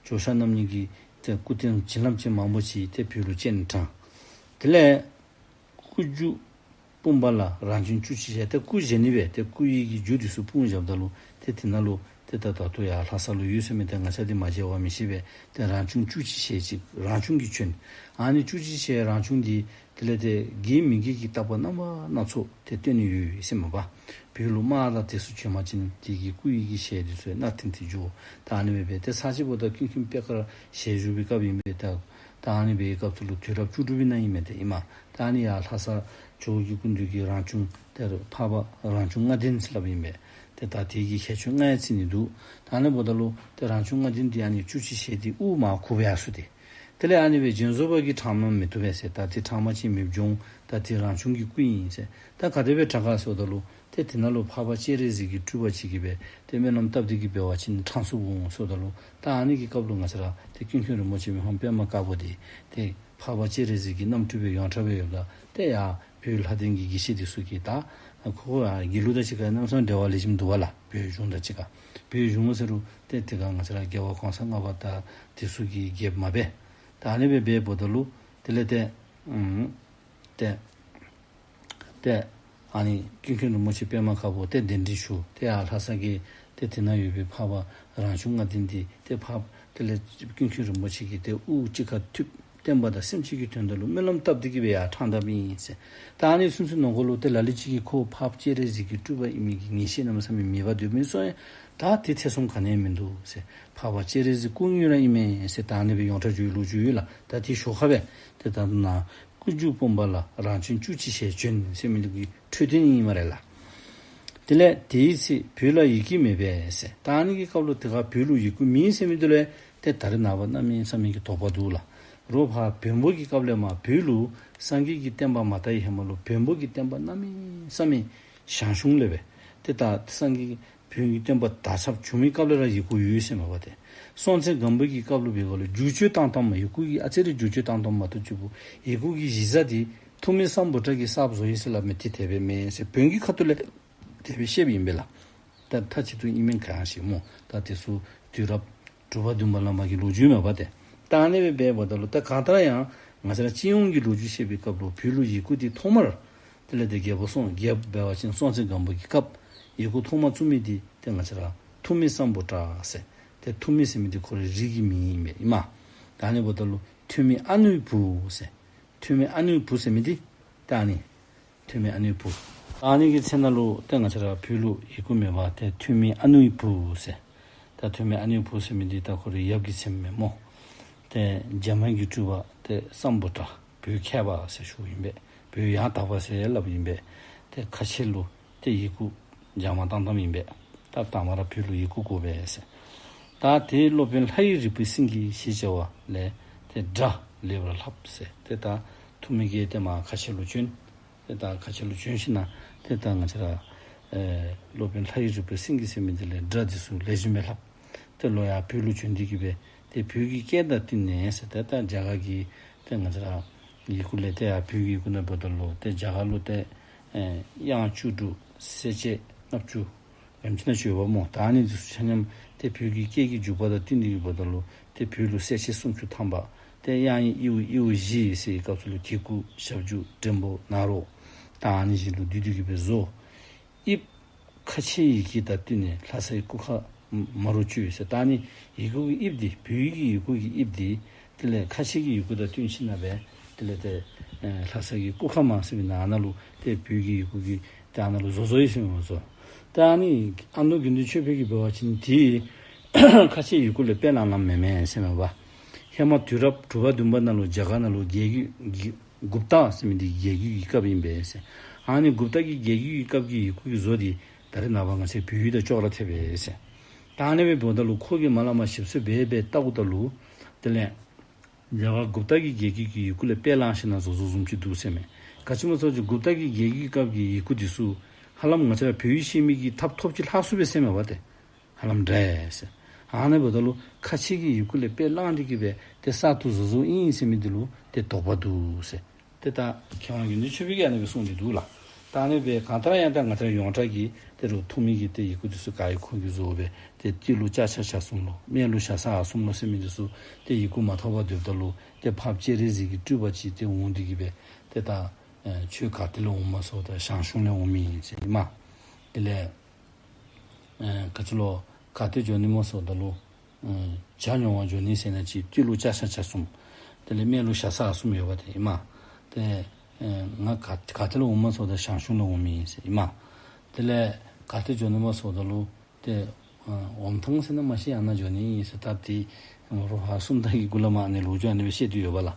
ཇོ་ཤཱཀ་རྣམ་གཉིས་ཀྱི་ཏེ་སྐུ་རྟེན་བྱིན་རླབས་ཅན་མང་པོ་ཅིག་ཏེ་བོད་ལུ་སྤྱན་དྲངས། དེ་ལས་སྐུ་རྒྱུ་སྤུངས་པ་ལ་རང་བྱུང་བཅུ་གཅིག་ཞལ། ཏེ་སྐུ་བཞེངས་ནི་སྦེ་ཏེ་སྐུ་ཡི་གི་རྒྱུ་དེ་ཚུ་སྤུངས་བཞགཔ་ད་ལུ་ཏེ་དེ་ནང་ལུ་ཏེ་ད་ད་ལྟོ་ཡར་ལྷ་ས་ལུ་ཡོད་ཟེར་མི་ཏེ་ང་བཅས་དེ་མ་མཇལ་བར་མི་ཤེས་པས། ཏེ་རང་བྱུང་བཅུ་གཅིག་ཞལ་ཅིག་རང་བྱུང་གིས་བྱོན། ཨ་ནི་བཅུ་གཅིག་ཞལ་རང་བྱུང་དེ་དེ་ལས་ཏེ་དགེ་མི་དགེ་གི་བརྟག་པ་རྣམ་པ་སྣ་ཚོགས་ཏེ་སྟོན་ནི་ཡོད་ཟེར་མས་པ། བོད་ལུ་དམག་དང་དེ་ཚུ་བྱོན་པ་ཅིན་དེ་གི་སྐུ་ཡི་གི་ཞལ་དེ་ཚུ་ཡང་སྣ་བཏིང་སྟེ་འགྱོ། ད་ཨ་ནི་སྦེ་འབད་དེ་ས་གཅིག་པོ་ད་ཀུན་མཁྱེན་པད་དཀར་ཞལ་བཞུགས་པའི་སྐབས་ཨིན་པས། ད་ད་ཨ་ནི་སྦེ་སྐབས་སུ་ལུ་དུས་རབས་བཅུ་དྲུག་པའི་ནང་ཨིན་མས་ཏེ་ཨིན་མས། ད་ཨ་ནི་ཡར་ལྷ་ས་ཇོ་བོ་གི་སྐུ་མདུན་གྱི་རང་བྱུང་ཏེ་འཕགས་པ་རང་བྱུང་ལྔ་ལྡན་ཟེར་སླབ་ཨིན་པས། ཏེ་ད་དེ་གི་ཁྱད་ཆོས་ལྔ་ཡང་བརྩི་ནི་འདུག། ད་ཨ་ནི་འབདཝ་ད་ལུ་ཏེ་རང་བྱུང་ལྔ་ལྡན་དེ་ཨ་ནི་བཅུ་གཅིག་ཞལ་དེ་དབུ་མར་གུག་སྦེ་ཡར་སོང་སྟེ། དེ་ལས་ཨ་ནི་སྦེ་སྦྱིན་སོགས་པ་གིས་དྲངམ་མི་བཏུབ་པས་ཟེར། ད་དེ་དྲངམ་ཅིག་མི་འབྱུང་། ད་དེ་རང་བྱུང་གི་སྐུ་ཨིན་ཟེར། ད་ག་དེ་སྦེ་དྲངས་ག་ཟེརཝ་ད་ལུ་ཏེ་དེ་ནང་ལུ་འཕགས་པ་སྤྱན་རས་གཟིགས་ཀྱི་སྤྲུལ་པ་ཅིག་གིས་སྦེ་ཏེ་སྨོན་ལམ་བཏབ་སྟེ་གི་འབད་བ་ཅིན་དྲངས་ཚུགསཔ་འོང་ཟེརཝ་ད་ལུ་ད་ཨ་ནི་གི་སྐབས་ལུ་ང་བཅས་ར་ཏེ་ཀུན་མཁྱེན་རིན་པོ་ཆེ་མི་ཕམ་པདྨ་དཀར་པོ་དེ་ཏེ་ འཕགས་པ་སྤྱན་རས་གཟིགས་ཀྱི་རྣམ་སྤྲུལ་སྦེ་ཡོངས་གྲགས་སྦེ་ཡོདཔ་ད་ཏེ་ཡར་བོད་ལྷ་ལྡན་གྱི་དགེ་བཤེས་འདི་ཚུ་གིས་ད་ཁོ་ཁོ་ཡང་དགེ་ལུགས་དང་གཅིག་ཁར་གནམ་མེད་ས་མེད་འབྲེལ་བ་ལེགས་ཤོམ་འདུག་པ་ལགས། བོད་གཞུང་དང་གཅིག་ཁར། བོད་གཞུང་ཟེར་རུང་ཏེ་དེ་སྒང་ང་བཅས་ར་རྒྱལ་བ་གོང་ས་ལྔ་པ་དང་དེ་ཚུ་གི་རྒྱལཔོ་མ་པ། ད་ཨ་ནི་སྦེ་འབདཝ་ད་ལུ་དེ་ལས་ཏེ་ཨམ་ཏེ་ཏེ་ཨ་ནི་ཀུན་མཁྱེན་རིན་པོ་ཆེ་པདྨ་དཀར་པོ་ཏེ་གདན་འདྲེན་ཞུ། ཏེ་ཡར་ལྷ་ས་གི་ཏེ་དེ་ནང་ཡོད་པའི་འཕགས་པ་རང་བྱུང་ལྔ་ལྡན་འདི་ཏེ་འཕགས་དེ་ལས་ཀུན་མཁྱེན་རིན་པོ་ཆེ་གིས་ཏེ་དབུ་གཅིག་ཁར་ཐུག། བསྟན་པ་དང་སེམས་ཅན་གྱི་དོན་དག་ལུ་སྨོན་ལམ་བཏབ་སྟེ་གི་སྦེ་ཡར་ཕྲང་བཏབ་ཨིན་ཟེར། ད་ཨ་ནི་ཚུན་ཚོད་ནང་འཁོད་ལུ་ཏེ་ལ་ལུ་ཅིག་གིས་ཁོ་འཕགས་པ་སྤྱན་རས་གཟིགས་ཀྱི་སྤྲུལ་པ་ཨིན་མི་གི་ངེས་ཤེས་གནམ་མེད་ས་མེད་མེད་པར་སྡོད་མི་ཚུ་ཡང་ད་དེ་ཐེ་ཚོམ་ག་ནི་ཡང་མིན་འདུག་ཟེར། འཕགས་པ་སྤྱན་རས་གཟིགས་སྐུ་དངོས་ར་ཨིན་མས་ཟེར། ད་ཨ་ནི་སྦེ་ཡོངས་གྲགས་བྱུང་བའི་ལོ་རྒྱུས་ཡོད་ལགས། ད་དེའི་ཞོར་ཁར་སྦེ་ཏེ་ད་ནཱ་སྐུ་རྒྱུ་སྤུངས་པ་ལ་རང་བྱོན་བཅུ་གཅིག་ཞལ་བྱོན་ཟེར་མི་འདི་གི་འཕྲོས་དོན་ཨིན་སྨ་རེ་ལགས། དེ་ལས་དེའི་ཚེ་བོད་ལ་ཡི་གེ་མེད་པས་ཟེར། ད་ཨ་ནི་གི་སྐབས་ལུ་དེ་ཁར་བོད་ལུ་ཡི་གུ་མེད་ཟེར་མི་འདི་ལུ་ཏེ་ད་རེས་ནངས་པ་གནམ་མེད་ས་མེད་ཀྱི་དོགས་པ་འདུག་ལགས། རོགས་ཕར་བོན་པོ་གི་སྐབས་ལས་མར་བོད་ལུ་སངས་རྒྱས་ཀྱི་བསྟན་པ་མ་དར་བའི་ཧེ་མ་ལུ་བོན་པོ་གི་བསྟན་པ་གནམ་མེད་ས་མེད་ཞང་ཞུང་ལས་སྦེ་ཏེ་ད་སངས་རྒྱས་བོན་གྱི་བསྟན་པ་དར་ཁྱབ་བྱུང་མི་སྐབས་ལས་ར་ཡི་གུ་ཡོད་ཟེར་མས་པ་ཏེ། སྲོང་བཙན་སྒམ་པོ་གི་སྐབས་ལུ་འབད་བ་ལུ་བསྒྱུར་བཅོས་བཏང་བཏངམ་ཡི་གུ་གི་ཨ་ཙི་རེ་བསྒྱུར་བཅོས་བཏང་བཏངམ་མ་གཏོགས་གཙོ་བོ་ཡི་གུ་གི་གཞི་རྩ་འདི་ཐུ་མི་སམ་བྷོ་ཊ་གིས་གསརཔ་བཟོ་ཡི་ཟེར་སླབ་མི་འདི་དེ་སྦེ་མེན་ཟེར་བོན་གྱི་ཁ་ཐུག་ལས་དེ་སྦེ་བཤདཔ་ཨིན་པས་ལགས། ད་མཐའ་གཅིག་ཏུ་ཨིན་མེན་ག་ཡང་ཤེས་སྨོ། ད་དེ་ཚུ་དུས་རབས་དྲུག་པ་བདུན་པ་ལས་མར་གྱི་ལོ་རྒྱུས་མས་པ་ཏེ། ད་ཨ་ནི་སྦེ་འབདཝ་ད་ལུ་ད་གང་ལྟར་ཡང་ང་བཅས་ར་སྤྱི་ཡོངས་ཀྱི་ལོ་རྒྱུས་བཤད་པའི་སྐབས་ལུ་བོད་ལུ་ཡི་གུ་འདི་ཐོག་མར་དེ་ལས་ཏེ་རྒྱལ་པོ་སྲོང་རྒྱལཔོ་འབད་བ་ཅིན་སྲོང་བཙན་སྒམ་པོ་གི་སྐབས་ཡི་གུ་ཐོག་མ་བཙུགས་མི་འདི་ཏེ་ང་བཅས་ར་ཐུ་མི་སམ་བྷོ་ཊ་ཟེར། ཏེ་ཐུ་མི་ཟེར་མི་འདི་ཁོ་རའི་རིགས་ཀྱི་མིང་ཨིན་པས་ཨིན་མས། ད་ཨ་ནི་འབདཝ་ད་ལུ་ཐུ་མི་ཨ་ནུའི་བུ་ཟེར། ཐུ་མི་ཨ་ནུའི་བུ་ཟེར་མི་འདི་ད་ཨ་ནི་ཐུ་མི་ཨ་ནུའི་བུ། ཨ་ནི་གི་ཚེ་ན་ལུ་ཏེ་ང་བཅས་ར་བོད་ལུ་ཡི་གུ་མེད་པར་ཏེ་ཐུ་མི་ཨ་ནུའི་བུ་ཟེར། ད་ཐུ་མི་ཨ་ནུའི་བུ་ཟེར་མི་འདི་ད་ཁོ་རའི་ཡབ་ཀྱི་མཚན་མས་སྨོ། ཏེ་རྒྱ་མ་གི་སྤྲུལ་པ་ཏེ་སམ་བྷོ་ཊ་བོད་མཁས་པ་ཟེར་ཞུཝ་ཨིན་པས། བོད་ཡང་དག་པ་ཟེར་སླབ་ཨིན་པས། ཏེ་ཁ་ཆེ་ལུ་ཏེ་ཡི་གུ་སྦྱང་བ་བཏང་བཏངམ་ཨིན་པས། ད་དང་པ་ར་བོད་ལུ་ཡི་གུ་དགོ་པས་ཟེར། ད་དེ་སློབ་དཔོན་ལྷ་ཡི་རིལ་བུའི་སེང་གེ་ཞེས་བྱ་བ་ལས་ཏེ་སྒྲ་ལེགས་པར་ལྷབ་ཟེར། ཏེ་ད་ཐུ་མི་གིས་ཏེ་མར་ཁ་ཆེ་ལུ་བྱོན། ཏེ་ད་ཁ་ཆེ་ལུ་བྱོན་ཞིནམ་ལས་ཏེ་ད་ང་བཅས་ར་ཨེ་སློབ་དཔོན་ལྷ་ཡི་རིལ་བུའི་སེང་གེ་ཟེར་མི་འདི་ལས་སྒྲ་འདི་ཚུ་ལེགས་ཤོམ་སྦེ་ལྷབ། ཏེ་ལོག་ཡར་བོད་ལུ་བྱོན་ཏེ་གི་སྦེ་ཏེ་བོད་ཀྱི་སྐད་དང་བསྟུན་ནས་ཟེར། ཏེ་ད་རྒྱ་གར་གྱི་ཏེ་ང་བཅས་ར་ཡི་གུ་ལས་ཏེ་ཡར་བོད་ཀྱི་ཡི་གུ་ནང་འབདཝ་ད་ལུ་ཏེ་རྒྱ་གར་ལུ་ཏེ་ཨེ་དབྱངས་བཅུ་དྲུག་གསལ་བྱེད་ལྔ་བཅུ་ཡང་ཅིན་ན་ཅིག་ཡོདཔ་སྨོ། ད་ཨ་ནི་འདི་ཚུ་ཆ་མཉམ་ཏེ་བོད་ཀྱི་སྐད་ཀྱི་འཇུག་པ་དང་བསྟུན་ཏེ་གི་འབདཝ་ད་ལུ་ཏེ་བོད་ལུ་གསལ་བྱེད་སུམ་ཅུ་ཐམ་པ། ཏེ་དབྱངས་ཨི་ཨུ་ཨི་ཨུ་བཞི་ཟེར་བའི་སྐབས་སུ་ལུ་གི་གུ་ཞབས་ཀྱུ་འགྲེང་པོ་ནཱ་རོ། ད་ཨ་ནི་བཞི་ལུ་བསྡུས་ཏེ་གི་སྦེ་བཟོ། དབྱིབས་ཁ་ཆེའི་ཡི་གེ་དང་བསྟུན་ནས་ལྷ་སའི་སྐུ་མཁར་མ་རུ་བཅུད་ཟེར། ད་ཨ་ནི་ཡི་གུ་གི་དབྱིབས་འདི་བོད་ཡིག་གི་ཡི་གུ་གི་དབྱིབས་འདི་དེ་ལས་ཁ་ཆེ་གི་ཡི་གུ་དང་བསྟུན་ཞིནམ་ལས་སྦེ་དེ་ལས་ཏེ་ཨེ་ལྷ་ས་གི་སྐུ་མཁར་མ་ཟེར་བའི་ནང་ན་ལུ་ཏེ་བོད་ཀྱི་ཡི་གུ་གི་ཏེ་ཨ་ནཱ་ལུ་བཟོ་བཟོཝ་ཨིན་ཟེར་མས་པ་ཟེར། ད་ཨ་ནི་ཨ་མདོ་དགེ་འདུན་ཆོས་འཕེལ་གྱིས་འབད་བ་ཅིན་དེ་ཁ་ཆེ་ཡི་གུ་ལས་དཔེ་བླངས་བླངསམ་མེན་མས་ཟེར་མས་པ། ཧེ་མ་དུས་རབས་དྲུག་པ་བདུན་པ་ནང་ལུ་རྒྱ་གར་ནང་ལུ་རྒྱལ་རྒྱུད་ཀྱི་གུཔྟ་ཟེར་མི་འདི་རྒྱལ་རྒྱུད་ཀྱི་སྐབས་ཨིན་པས་ཟེར། ཨ་ནི་གུཔྟ་གི་རྒྱལ་རྒྱུད་ཀྱི་སྐབས་ཀྱི་ཡི་གུ་གི་བཟོ་འདི་ད་རེས་ནངས་པ་ང་བཅས་བོད་ཡིག་དང་ཅོག་ར་འཐདཔ་མས་ཟེར། ད་ཨ་ནི་སྦེ་འབདཝ་ད་ལུ་ཁོ་གིས་མར་ལས་མར་ཞིབ་འཚོལ་འབད་འབད་བལྟཝ་ད་ལུ་དེ་ལས་རྒྱ་གར་གུཔྟ་གི་རྒྱལ་རྒྱུད་ཀྱི་ཡི་གུ་ལས་དཔེ་བླངས་ཞིནམ་ལས་བཟོ་བཟོཝ་བཟུམ་ཅིག་འདུག་ཟེར་མས། ག་ཅི་སྨོ་ཟེར་བ་ཅིན་གུཔྟ་གི་རྒྱལ་རྒྱུད་སྐབས་ཀྱི་ཡི་གུ་འདི་ཚུ་ཧ་ལམ་ང་བཅས་ར་བོད་ཡིག་ཤེས་མི་གི་ཐབས་ཐོབ་ཅིག་ལྷག་སོང་པས་ཟེར་མས་པ་ཏེ། ཧ་ལམ་འདྲ་ཟེར། ཨ་ནི་འབདཝ་ད་ལུ་ཁ་ཆེ་གི་ཡི་གུ་ལས་དཔེ་བླངས་ཏེ་གི་སྦེ་ཏེ་གསར་དུ་བཟོ་བཟོཝ་ཨིན་ཟེར་མི་འདི་ལུ་ཏེ་དོགས་པ་འདུག་ཟེར། ཏེ་ད་མཁས་དབང་དགེ་འདུན་ཆོས་འཕེལ་གྱིས་ཨ་ནི་སྦེ་གསུངས་ཏེ་འདུག་ལགས། ད་ཨ་ནི་སྦེ་གང་ལྟར་ཡང་ད་ང་བཅས་ཡོངས་གྲགས་ཀྱི་ཏེ་རུང་ཐུ་མི་གི་ཏེ་ཡི་གུ་འདི་ཚུ་ག་ར་ཁོ་གིས་བཟོ་སྦེ་ཏེ་ཏི་ལོ་ཙ་ཆ་ཆ་གསུམ་ལོ་སྨན་ལོ་ཞ་ས་ཨ་གསུམ་ལོ་ཟེར་མི་འདི་ཚུ་ཏེ་ཡི་གུ་མ་ཐོབ་པར་སྡོདཔ་ད་ལུ་ཏེ་འཕགས་པ་སྤྱན་རས་གཟིགས་ཀྱི་སྤྲུལ་པ་ཅིག་ཏེ་འོང་སྟེ་གི་སྦེ་ཏེ་ད་ཨེ་ཁྱོད་ག་ཏེ་ལས་འོངམ་སྨོ་ཟེརཝ་ད་ཞང་ཞུང་ལས་འོངམ་ཨིན་ཟེར་ཨིན་མས། དེ་ལས་ཨེ་ག་ཅི་ལོ་ག་ཏེ་འགྱོ་ནི་སྨོ་ཟེརཝ་ད་ལུ་ཨེ་ཇ་ཉོ་བར་འགྱོ་ནི་ཟེར་ན་ཅིག་ཏི་ལོ་ཙ་ཆ་ཆ་གསུམ། དེ་ལས་སྨན་ལོ་ཞ་ས་ཨ་གསུམ་ཡོདཔ་ཏེ་ཨིན་མས། ཏེ་ཨེ་ང་ག་ག་ཏེ་ལས་འོངམ་སྨོ་ཟེརཝ་ད་ཞང་ཞུང་ལས་འོངམ་ཨིན་ཟེར་ཨིན་མས། དེ་ལས་ག་ཏེ་འགྱོ་ནི་སྨོ་ཟེརཝ་ད་ལུ་ཏེ་ཨ་འོམ་ཐང་ཟེར་ན་མ་ཤེས་ཨ་ནཱ་འགྱོ་ནི་ཨིན་ཟེར། ད་ཏེ་ང་རོགས་ཕར་སུམ་རྟགས་ཀྱི་གུ་ལས་མར་ཨ་ནི་ལོ་རྒྱུས་ཨ་ནི་སྦེ་བཤད་དེ་ཡོདཔ་ལགས།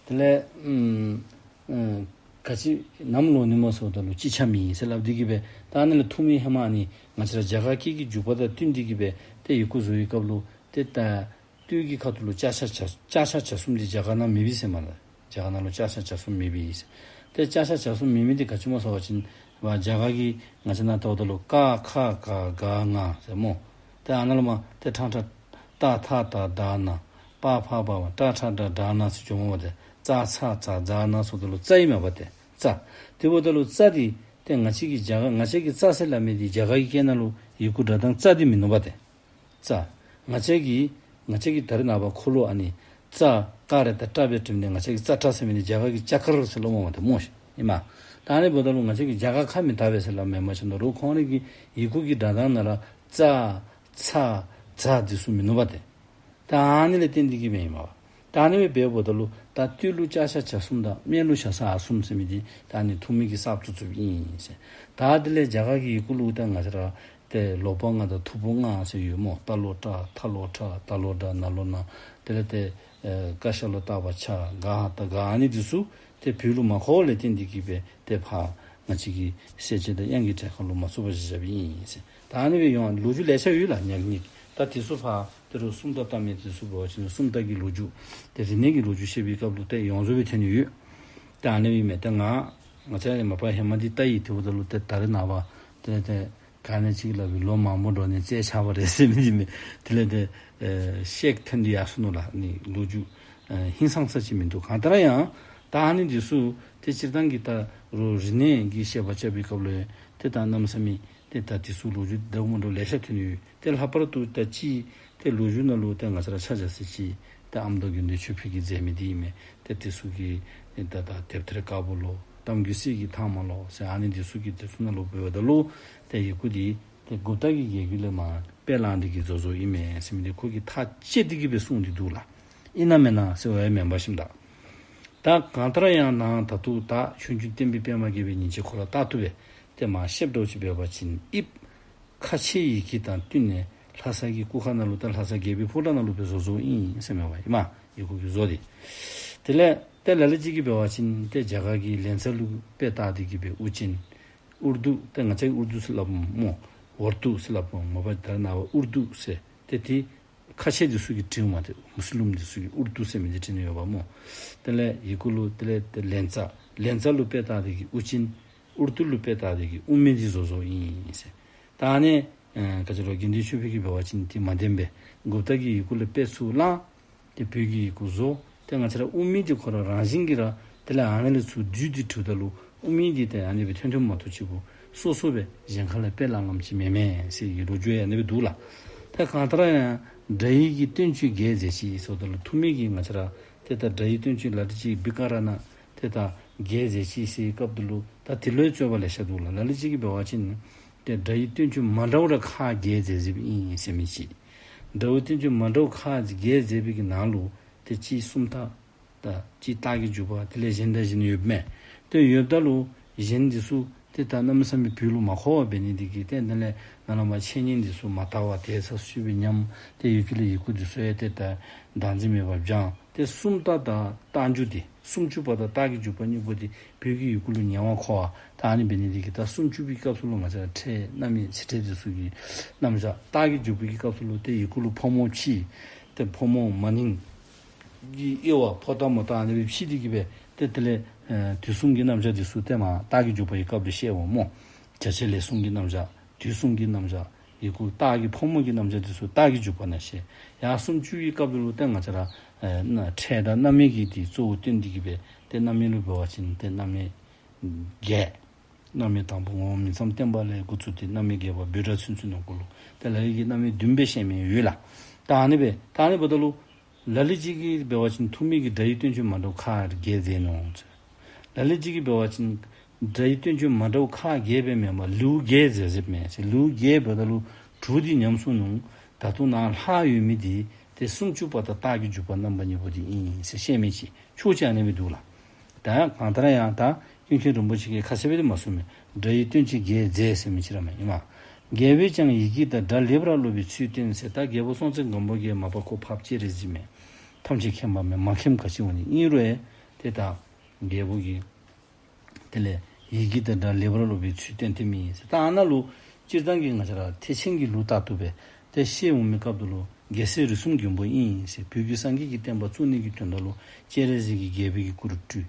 དེ་ལས་ཨམ་ཨ་ག་ཅི་ནམ་ལོག་ནི་སྨོ་ཟེརཝ་ད་ལུ་ཅི་ཆ་མེད་ཟེར་སླབ་སྟེ་གི་སྦེ་ད་ཨ་ནི་ལས་ཐུ་མི་ཧེ་མ་ཨ་ནི་ང་བཅས་ར་རྒྱ་གར་སྐད་ཀྱི་འཇུག་པ་དང་བསྟུན་ཏེ་གི་སྦེ་ཏེ་ཡི་གུ་བཟོ་བའི་སྐབས་ལུ་ཏེ་ད་ཏི་གི་ཁ་ཐུག་ལུ་ཙ་ཆ་ཙ་ཙ་ཆ་ཙ་གསུམ་འདི་རྒྱ་གར་ནང་མེད་པས་ཟེར་མས་ལགས། རྒྱ་གར་ནང་ལུ་ཙ་ཆ་ཙ་གསུམ་མེད་པས་ཟེར། ཏེ་ཙ་ཆ་ཙ་གསུམ་མེད་མི་འདི་ག་ཅི་སྨོ་ཟེར་བ་ཅིན་བ་རྒྱ་གར་གྱི་ང་བཅས་ནང་ལྟཝ་ད་ལུ་ཀ་ཁ་ག་ག་ང་ཟེར་སྨོ། ཏེ་ཨ་ནཱ་ལས་མར་ཏེ་ཁྲང་ཁྲ་ཏ་ཐ་ད་ད་ན་པ་ཕ་བ་བ་ཏ་ཁྲ་ཏ་ད་ན་ཟེར་འགྱོཝ་མས་པ་ཏེ། ཙ་ཚ་ཛ་ཛ་ན་ཟེརཝ་ད་ལུ་ཙ་ཨིན་མས་པ་ཏེ། ཙ། དེ་འབདཝ་ད་ལུ་ཙ་འདི་ཏེ་ང་བཅས་ཀྱི་རྒྱ་གར་ང་བཅས་ཀྱི་ཙ་ཟེར་སླབ་མི་འདི་རྒྱ་གར་གྱི་སྐད་ནང་ལུ་ཡི་གུ་སྒྲ་གདངས་ཙ་འདི་མིན་ནུག་པ་ཏེ། ཙ། ང་བཅས་ཀྱི་ང་བཅས་ཀྱི་ད་རེས་ནངས་པ་ཁོ་ལུ་ཨ་ནི་ཙ་ཀ་ར་ཏ་ཏྲ་སྦེ་བྲིས་ནི་ང་བཅས་ཀྱིས་ཙ་ཏྲ་ཟེར་མི་འདི་རྒྱ་གར་གྱི་ཅ་ཀར་ཟེར་སླབ་འོང་མས་ཏེ་སྨོ་ཤིག་ཨིན་མས། ད་ཨ་ནི་འབདཝ་ད་ལུ་ང་བཅས་ཀྱི་རྒྱ་གར་ཁ་མི་དག་པས་ཟེར་སླབ་མེན་པ་ཅིན་ད་རུང་ཁོང་རའི་གི་ཡི་གུ་གི་སྒྲ་གདངས་ནང་ལུ་ཙ་ཚ་ཛ་འདི་ཚུ་མིན་ནུག་པ་ཏེ། ད་ཨ་ནི་ལས་བརྟེན་ཏེ་གིས་སྦེ་ཨིན་མས་པ། ད་ཨ་ནི་སྦེ་འབདཝ་ད་ལུ་ད་ཏུ་ལུ་ཅ་ཤ་ཇ་གསུམ་དང་སྨེ་ལུ་ཞ་ས་འ་གསུམ་ཟེར་མི་འདི་ད་ཨ་ནི་ཐུང་མི་གིས་གསརཔ་བཙུགས་བཙུགསཔ་ཨིན་ཟེར། ད་དེ་ལས་རྒྱ་གར་གྱི་ཡི་གུ་ལུ་ད་ང་བཅས་ར་ཏེ་ལོག་པ་ལྔ་དང་མཐུག་པོ་ལྔ་ཟེར་ཡོད་སྨོ། ཏ་ལོ་ཏྲ་ཐ་ལོ་ཏྲ་ད་ལོ་ཏྲ་ན་ལོ་ན། དེ་ལས་ཏེ་ཨེ་ཀ་ཤ་ལོ་ཏ་བ་ཆ་ག་ཧ་ཏ་ག། ཨ་ནི་འདི་ཚུ་ཏེ་བོད་ལུ་མ་མཁོཝ་ལས་བརྟེན་ཏེ་གིས་སྦེ་ཏེ་ཕར་ང་བཅས་ཀྱི་སེར་སྐྱ་དང་དབྱངས་ཀྱི་གྲས་ཁར་ལུ་མ་ཚུད་པར་བཞག་བཞགཔ་ཨིན་ཟེར། ད་ཨ་ནི་སྦེ་ཡོད་ལོ་རྒྱུས་ལེ་ཤ་ཡོད་ལགས་ཉག་ཉིག། ད་དེ་ཚུ་ཕར་ད་རུང་སུམ་རྟགས་བཏགས་མི་འདི་ཚུ་འབད་བ་ཅིན་སུམ་རྟགས་ཀྱི་ལོ་རྒྱུས་ཏེ་རིག་གནས་ཀྱི་ལོ་རྒྱུས་བཤད་པའི་སྐབས་ལུ་ཏེ་ཡོངས་རྫོགས་སྦེ་ཐོན་ནི་ཡོད། ད་ཨ་ནི་སྦེ་ཨིན་མས། ཏེ་ང་ང་བཅས་མ་པ་ཧེ་མ་འདི་ལྟ་ཡི། དེ་འབདཝ་ད་ལུ་ཏེ་ད་རེས་ནངས་པ་ཏེ་ཏེ་ག་ནི་ཅིག་སླབ་པའི་ལོ་མང་པོ་འགྲོ་ནི་རྩད་ཆག་པ་རེད་ཟེར་མི་འདི་མས། དེ་ལས་ཏེ་ཨེ་ཤེག་ཐོན་ཏེ་ཡར་སོ་ནུག་ལགས། ཨ་ནི་ལོ་རྒྱུས་ཨེ་ཧིང་སངས་ས་ཅིག་མིན་འདུག། གང་ལྟར་ཡང་ད་ཨ་ནི་འདི་ཚུ་ཏེ་སྤྱིར་བཏང་གི་ད་རུང་རིག་གནས་ཀྱི་བཤད་པ་རྐྱབ་པའི་སྐབས་ལུ་ཏེ་ད་གནམ་མེད་ས་མེད་ཏེ་ད་འདི་ཚུ་ལོ་རྒྱུས་འདྲཝ་མ་འདྲཝ་ལེ་ཤ་ཐོན་ཡོད། ཏེ་ལྷག་པར་དུ་ད་ཅི་ཏེ་ལོ་རྒྱུས་ནང་ལུ་ཏེ་ང་བཅས་ར་ཆ་བཞག་ས་ཅིག་ཏེ་ཨ་མདོ་དགེ་འདུན་ཆོས་འཕེལ་གྱིས་མཛད་མི་འདི་ཨིན་མས། ཏེ་འདི་ཚུ་གི་ད་ད་དེབ་ཐེར་དཀར་པོ་ལོ་གཏམ་རྒྱུད་གསེར་གྱི་ཐང་མ་ལོ་ཟེར་ཨ་ནི་འདི་ཚུ་གི་དེ་ཚུ་ནང་ལུ་འབདཝ་ད་ལུ་ཏེ་ཡི་གུ་འདི་ཏེ་གུཔྟ་གི་རྒྱལ་རྒྱུད་ལས་མར་དཔེ་བླངས་ཏེ་གིས་བཟོ་བཟོཝ་ཨིན་མས་ཟེར་མི་འདི་ཁོ་གིས་ཐག་བཅད་དེ་གིས་སྦེ་གསུངས་ཏེ་འདུག་ལགས། ཨིན་ན་མེན་ན་ཟེར་བ་ཡང་མེན་པ་ཞིནམ་ད། ད་གང་ལྟར་ཡང་ནཱ་ད་ལྟོ་ད་ཆོས་འབྱུང་བསྟན་པའི་པདྨ་རྒྱས་པའི་ཉིན་བྱེད་ཁོ་ར་རྟག་ཏུ་སྦེ་ཏེ་མར་བཤདཔ་འདྲཝ་ཅིག་འབད་བ་ཅིན་དབྱིབས་ཁ་ཕྱེ་ཡི་གེ་དང་བསྟུན་ནས་ལྷ་ས་གི་སྐུ་མཁར་ནང་ལུ་ད་ལྷ་ས་རྒྱལ་པོའི་ཕོ་བྲང་ནང་ལུ་སྦེ་བཟོ་བཟོཝ་ཨིན་ཟེར་མས་པ་ཨིན་མས། ཡི་གུ་གི་བཟོ་འདི། དེ་ལས་ཏེ་ལ་ལུ་ཅིག་གིས་འབད་བ་ཅིན་ཏེ་རྒྱ་གར་གྱི་ལཉྫ་ལུ་དཔེ་བལྟ་སྟེ་གིས་སྦེ་ཨུ་ཅིན་ཨུར་དུ་ཏེ་ང་བཅས་ཀྱིས་ཨུར་དུ་ཟེར་སླབ་སྨོ། ཝར་དུ་ཟེར་སླབ་སྨོ། མ་པ་ད་རེས་ནངས་པ་ཨུར་དུ་ཟེར་ཏེ་ཏེ་ཁ་ཆེ་འདི་ཚུ་གིས་བྲིཝ་མས། ཏེ་མུ་སི་ལིམ་འདི་ཚུ་གིས་ཨུར་དུ་ཟེར་མི་འདི་བྲི་ནི་ཡོདཔ་སྨོ། དེ་ལས་ཡི་གུ་ལུ་དེ་ལས་ཏེ་ལཉྫ་ལཉྫ་ལུ་དཔེ་བལྟ་སྟེ་གིས་ཨུ་ཅིན། ཨུར་དུ་ལུ་དཔེ་བལྟ་སྟེ་གིས་ཨུ་མི་འདི་བཟོ་བཟོཝ་ཨིན་ཟེར། ད་ཨ་ནི་ཨེ་ག་ཅི་ལོ་དགེ་འདུན་ཆོས་འཕེལ་གྱིས་འབད་བ་ཅིན་ཏེ་མ་བདེན་པས། གུཔྟ་གི་ཡི་གུ་ལས་དཔེ་ཚུར་བླངས། ཏེ་བོད་ཀྱི་ཡི་གུ་བཟོ། ཏེ་ང་བཅས་ར་ཨུ་མི་འདི་ཁོ་ར་རང་བཞིན་གྱིས་ར་དེ་ལས་ཨ་ནི་ལས་ཚུར་བསྡུས་ཏེ་བྲིཝ་ད་ལུ་ཨུ་མི་འདི་ཏེ་ཨ་ནི་སྦེ་ཐོན་ཐོནམ་མ་གཏོགས་ཅིག་པོ་སོ་སོ་སྦེ་གཞན་ཁ་ལས་དཔེ་བླངས་བླངསམ་ཅིག་མེན་མས་ཟེར་གྱི་ལོ་རྒྱུས་ཡང་ཨ་ནི་སྦེ་འདུག་ལགས། ད་གང་ལྟར་ཡང་སྒྲ་ཡི་གི་བསྟན་བཅོས་རྒྱས་མཛད་ཅིང་ཟེརཝ་ད་ལུ་ཐུ་མི་གིས་ང་བཅས་ར་ཏེ་ད་སྒྲ་ཡི་བསྟན་བཅོས་ལ་ལུ་ཅིག་བི་ཀ་ར་ན་ཏེ་ད་རྒྱས་མཛད་ཅིང་ཟེར་བའི་སྐབས་ད་ལུ་ད་དེ་ལུ་རྩོད་པ་ལེ་ཤ་འདུག་ལགས། ལ་ལུ་ཅིག་གིས་འབད་བ་ཅིན་ཏེ་སྒྲ་ཡི་བསྟན་བཅོས་མ་འདྲཝ་ར་ཁག་བརྒྱད་མཛད་མཛདཔ་ཨིན་ཟེར་མི་ཅིག། སྒྲ་ཡི་བསྟན་བཅོས་མ་འདྲཝ་ཁག་བརྒྱད་མཛད་པའི་གི་ནང་ལུ་ཏེ་གཅིག་སུམ་རྟགས་དང་གཅིག་རྟགས་ཀྱི་འཇུག་པ་དེ་ལས་གཞན་དང་གཞན་ཡོདཔ་མས། ཏེ་ཡོདཔ་ད་ལུ་གཞན་འདི་ཚུ་ཏེ་ད་གནམ་མེད་ས་མེད་བོད་ལུ་མ་མཁོ་བ་འབད་ནི་འདི་གིས་ཏེ་དེ་ལས་ནཱ་ལས་མར་འཆད་ཉན་འདི་ཚུ་མ་དར་བར་དེ་ཚར་སུ་སྦེ་ཉམས། ཏེ་ཡུལ་གྱི་ལས་ཡི་གུ་འདི་ཚུ་ཡང་ཏེ་ད་བདག་འཛིན་མེད་པར་སྦྱངས། ཏེ་སུམ་རྟགས་དང་རྟགས་འཇུག་འདི་སུམ་ཅུ་པ་དང་རྟགས་ཀྱི་འཇུག་པ་གཉིས་པོ་འདི་བོད་ཀྱི་ཡི་གུ་ལུ་ཉེ་བར་མཁོ་བ། ད་ཨ་ནི་འབད་ནི་འདི་གིས་ད་སུམ་ཅུ་པའི་སྐབས་སུ་ལུ་ང་བཅས་ཕྲད་རྣམ་དབྱེ་ཚིག་ཕྲད་འདི་ཚུ་གི་རྣམ་གཞག། རྟགས་ཀྱི་འཇུག་པའི་གི་སྐབས་སུ་ལུ་ཏེ་ཡི་གུ་ལུ་ཕོ་མོ་ཕྱེ། ཏེ་ཕོ་མོ་མ་ནིང་གི་དབྱེ་བ་ཕོ་རྟགས་མོ་རྟགས་ཨ་ནི་སྦེ་ཕྱེ་སྟེ་གིས་སྦེ་ཏེ་དེ་ལས་ཨེ་དུས་གསུམ་གྱི་རྣམ་གཞག་འདི་ཚུ་ཏེ་མར་རྟགས་ཀྱི་འཇུག་པ་གི་སྐབས་ལུ་བཤདཔ་སྨོ། བྱ་བྱེད་ལས་གསུམ་གྱི་རྣམ་གཞག། དུས་གསུམ་གྱི་རྣམ་གཞག། ཡི་གུ་རྟགས་ཀྱི་ཕོ་མོ་གི་རྣམ་གཞག་འདི་ཚུ་རྟགས་ཀྱི་འཇུག་པ་ནང་བཤད། ཡང་སུམ་ཅུ་པའི་སྐབས་ལུ་ཏེ་ང་བཅས་ར་ཨེ་ན་ཕྲད་དང་རྣམ་དབྱེ་གི་འདི་གཙོ་བོ་བཏོན་ཏེ་གིས་སྦེ་ཏེ་རྣམ་དབྱེ་ལུ་འབད་བ་ཅིན་ཏེ་རྣམ་དབྱེ་བརྒྱད། རྣམ་དབྱེ་དང་པོ་ངོ་བོ་མིང་ཙམ་བསྟན་པ་ལས་འགོ་བཙུགས་ཏེ་རྣམ་དབྱེ་བརྒྱད་པ་འབོད་སྒྲ་ཚུན་ཚོད་ནང་འཁོད་ལུ་ཏེ་ལ་ལུ་གིས་རྣམ་དབྱེ་བདུན་སྦེ་བཤད་མི་ཡོད་ལགས། ད་ཨ་ནི་སྦེ་ད་ཨ་ནི་འབདཝ་ད་ལུ་ལ་ལུ་ཅིག་གིས་འབད་བ་ཅིན་ཐུ་མི་གིས་སྒྲ་ཡི་བསྟན་བཅོས་མ་འདྲཝ་ཁག་བརྒྱད་མཛད་ནུག་ཟེར། ལ་ལུ་ཅིག་གིས་འབད་བ་ཅིན་སྒྲ་ཡི་བསྟན་བཅོས་མ་འདྲཝ་ཁག་བརྒྱད་སྦེ་མེན་པར་ལེའུ་བརྒྱད་མཛད་མཛདཔ་མས་ཟེར། ལེའུ་བརྒྱད་འབདཝ་ད་ལུ་དྲུག་འདི་ཉམས་སོ་ནུག། ད་ལྟོ་ནཱ་ལྷག་ཡོད་མི་འདི་ཏེ་སུམ་ཅུ་པ་དང་རྟགས་ཀྱི་འཇུག་པ་རྣམ་པ་གཉིས་པོ་འདི་ཨིན་ཟེར་བཤད་མི་ཅིག་ཕྱོགས་གཅིག་ཨ་ནི་སྦེ་འདུག་ལགས། ད་གང་ལྟར་ཡང་ད་ཀུན་མཁྱེན་རིན་པོ་ཆེ་གིས་ཁ་གསལ་སྦེ་འདི་མ་གསུངས་མས། སྒྲ་ཡི་བསྟན་བཅོས་རྒྱས་མཛད་ཟེར་མི་ཅིག་ར་མེན་ཨིན་མས། རྒྱལ་པོས་ཀྱང་ཡི་གེ་དང་སྒྲ་ལེགས་པར་སློབ་པའི་ཚུལ་བསྟན་ཟེར། ད་རྒྱལ་པོ་སྲོང་བཙན་སྒམ་པོ་གིས་མ་པ་ཁོ་ཕབ་ཅི་རེ་ཟེར་མས། ཐམས་ཅད་མཁྱེན་པ་མས། མ་མཁྱེནམ་ག་ཅི་འོང་ནི་ཨིན་རུང་ཏེ་ད་རྒྱལ་པོ་གིས་དེ་ལས་ཡི་གེ་དང་སྒྲ་ལེགས་པར་སློབ་པའི་ཚུལ་བསྟན་ཏེ་མི་ཟེར། ད་ཨ་ནཱ་ལུ་སྤྱིར་བཏང་གི་ང་བཅས་ར་ཐེག་ཆེན་གྱི་ལུགས་ལྟར་དུ་སྦེ་ཏེ་བཤད་འོང་མི་སྐབས་ད་ལུ་རྒྱལ་སྲས་རིགས་གསུམ་མགོན་པོ་ཨིན་ཟེར། བོད་ཀྱི་སངས་རྒྱས་ཀྱི་བསྟན་པ་བཙུགས་ནི་གི་དོན་དག་ལུ་སྤྱན་རས་གཟིགས་ཀྱིས་རྒྱལ་པོའི་གི་སྐུ་རུ་སྤྲུལ།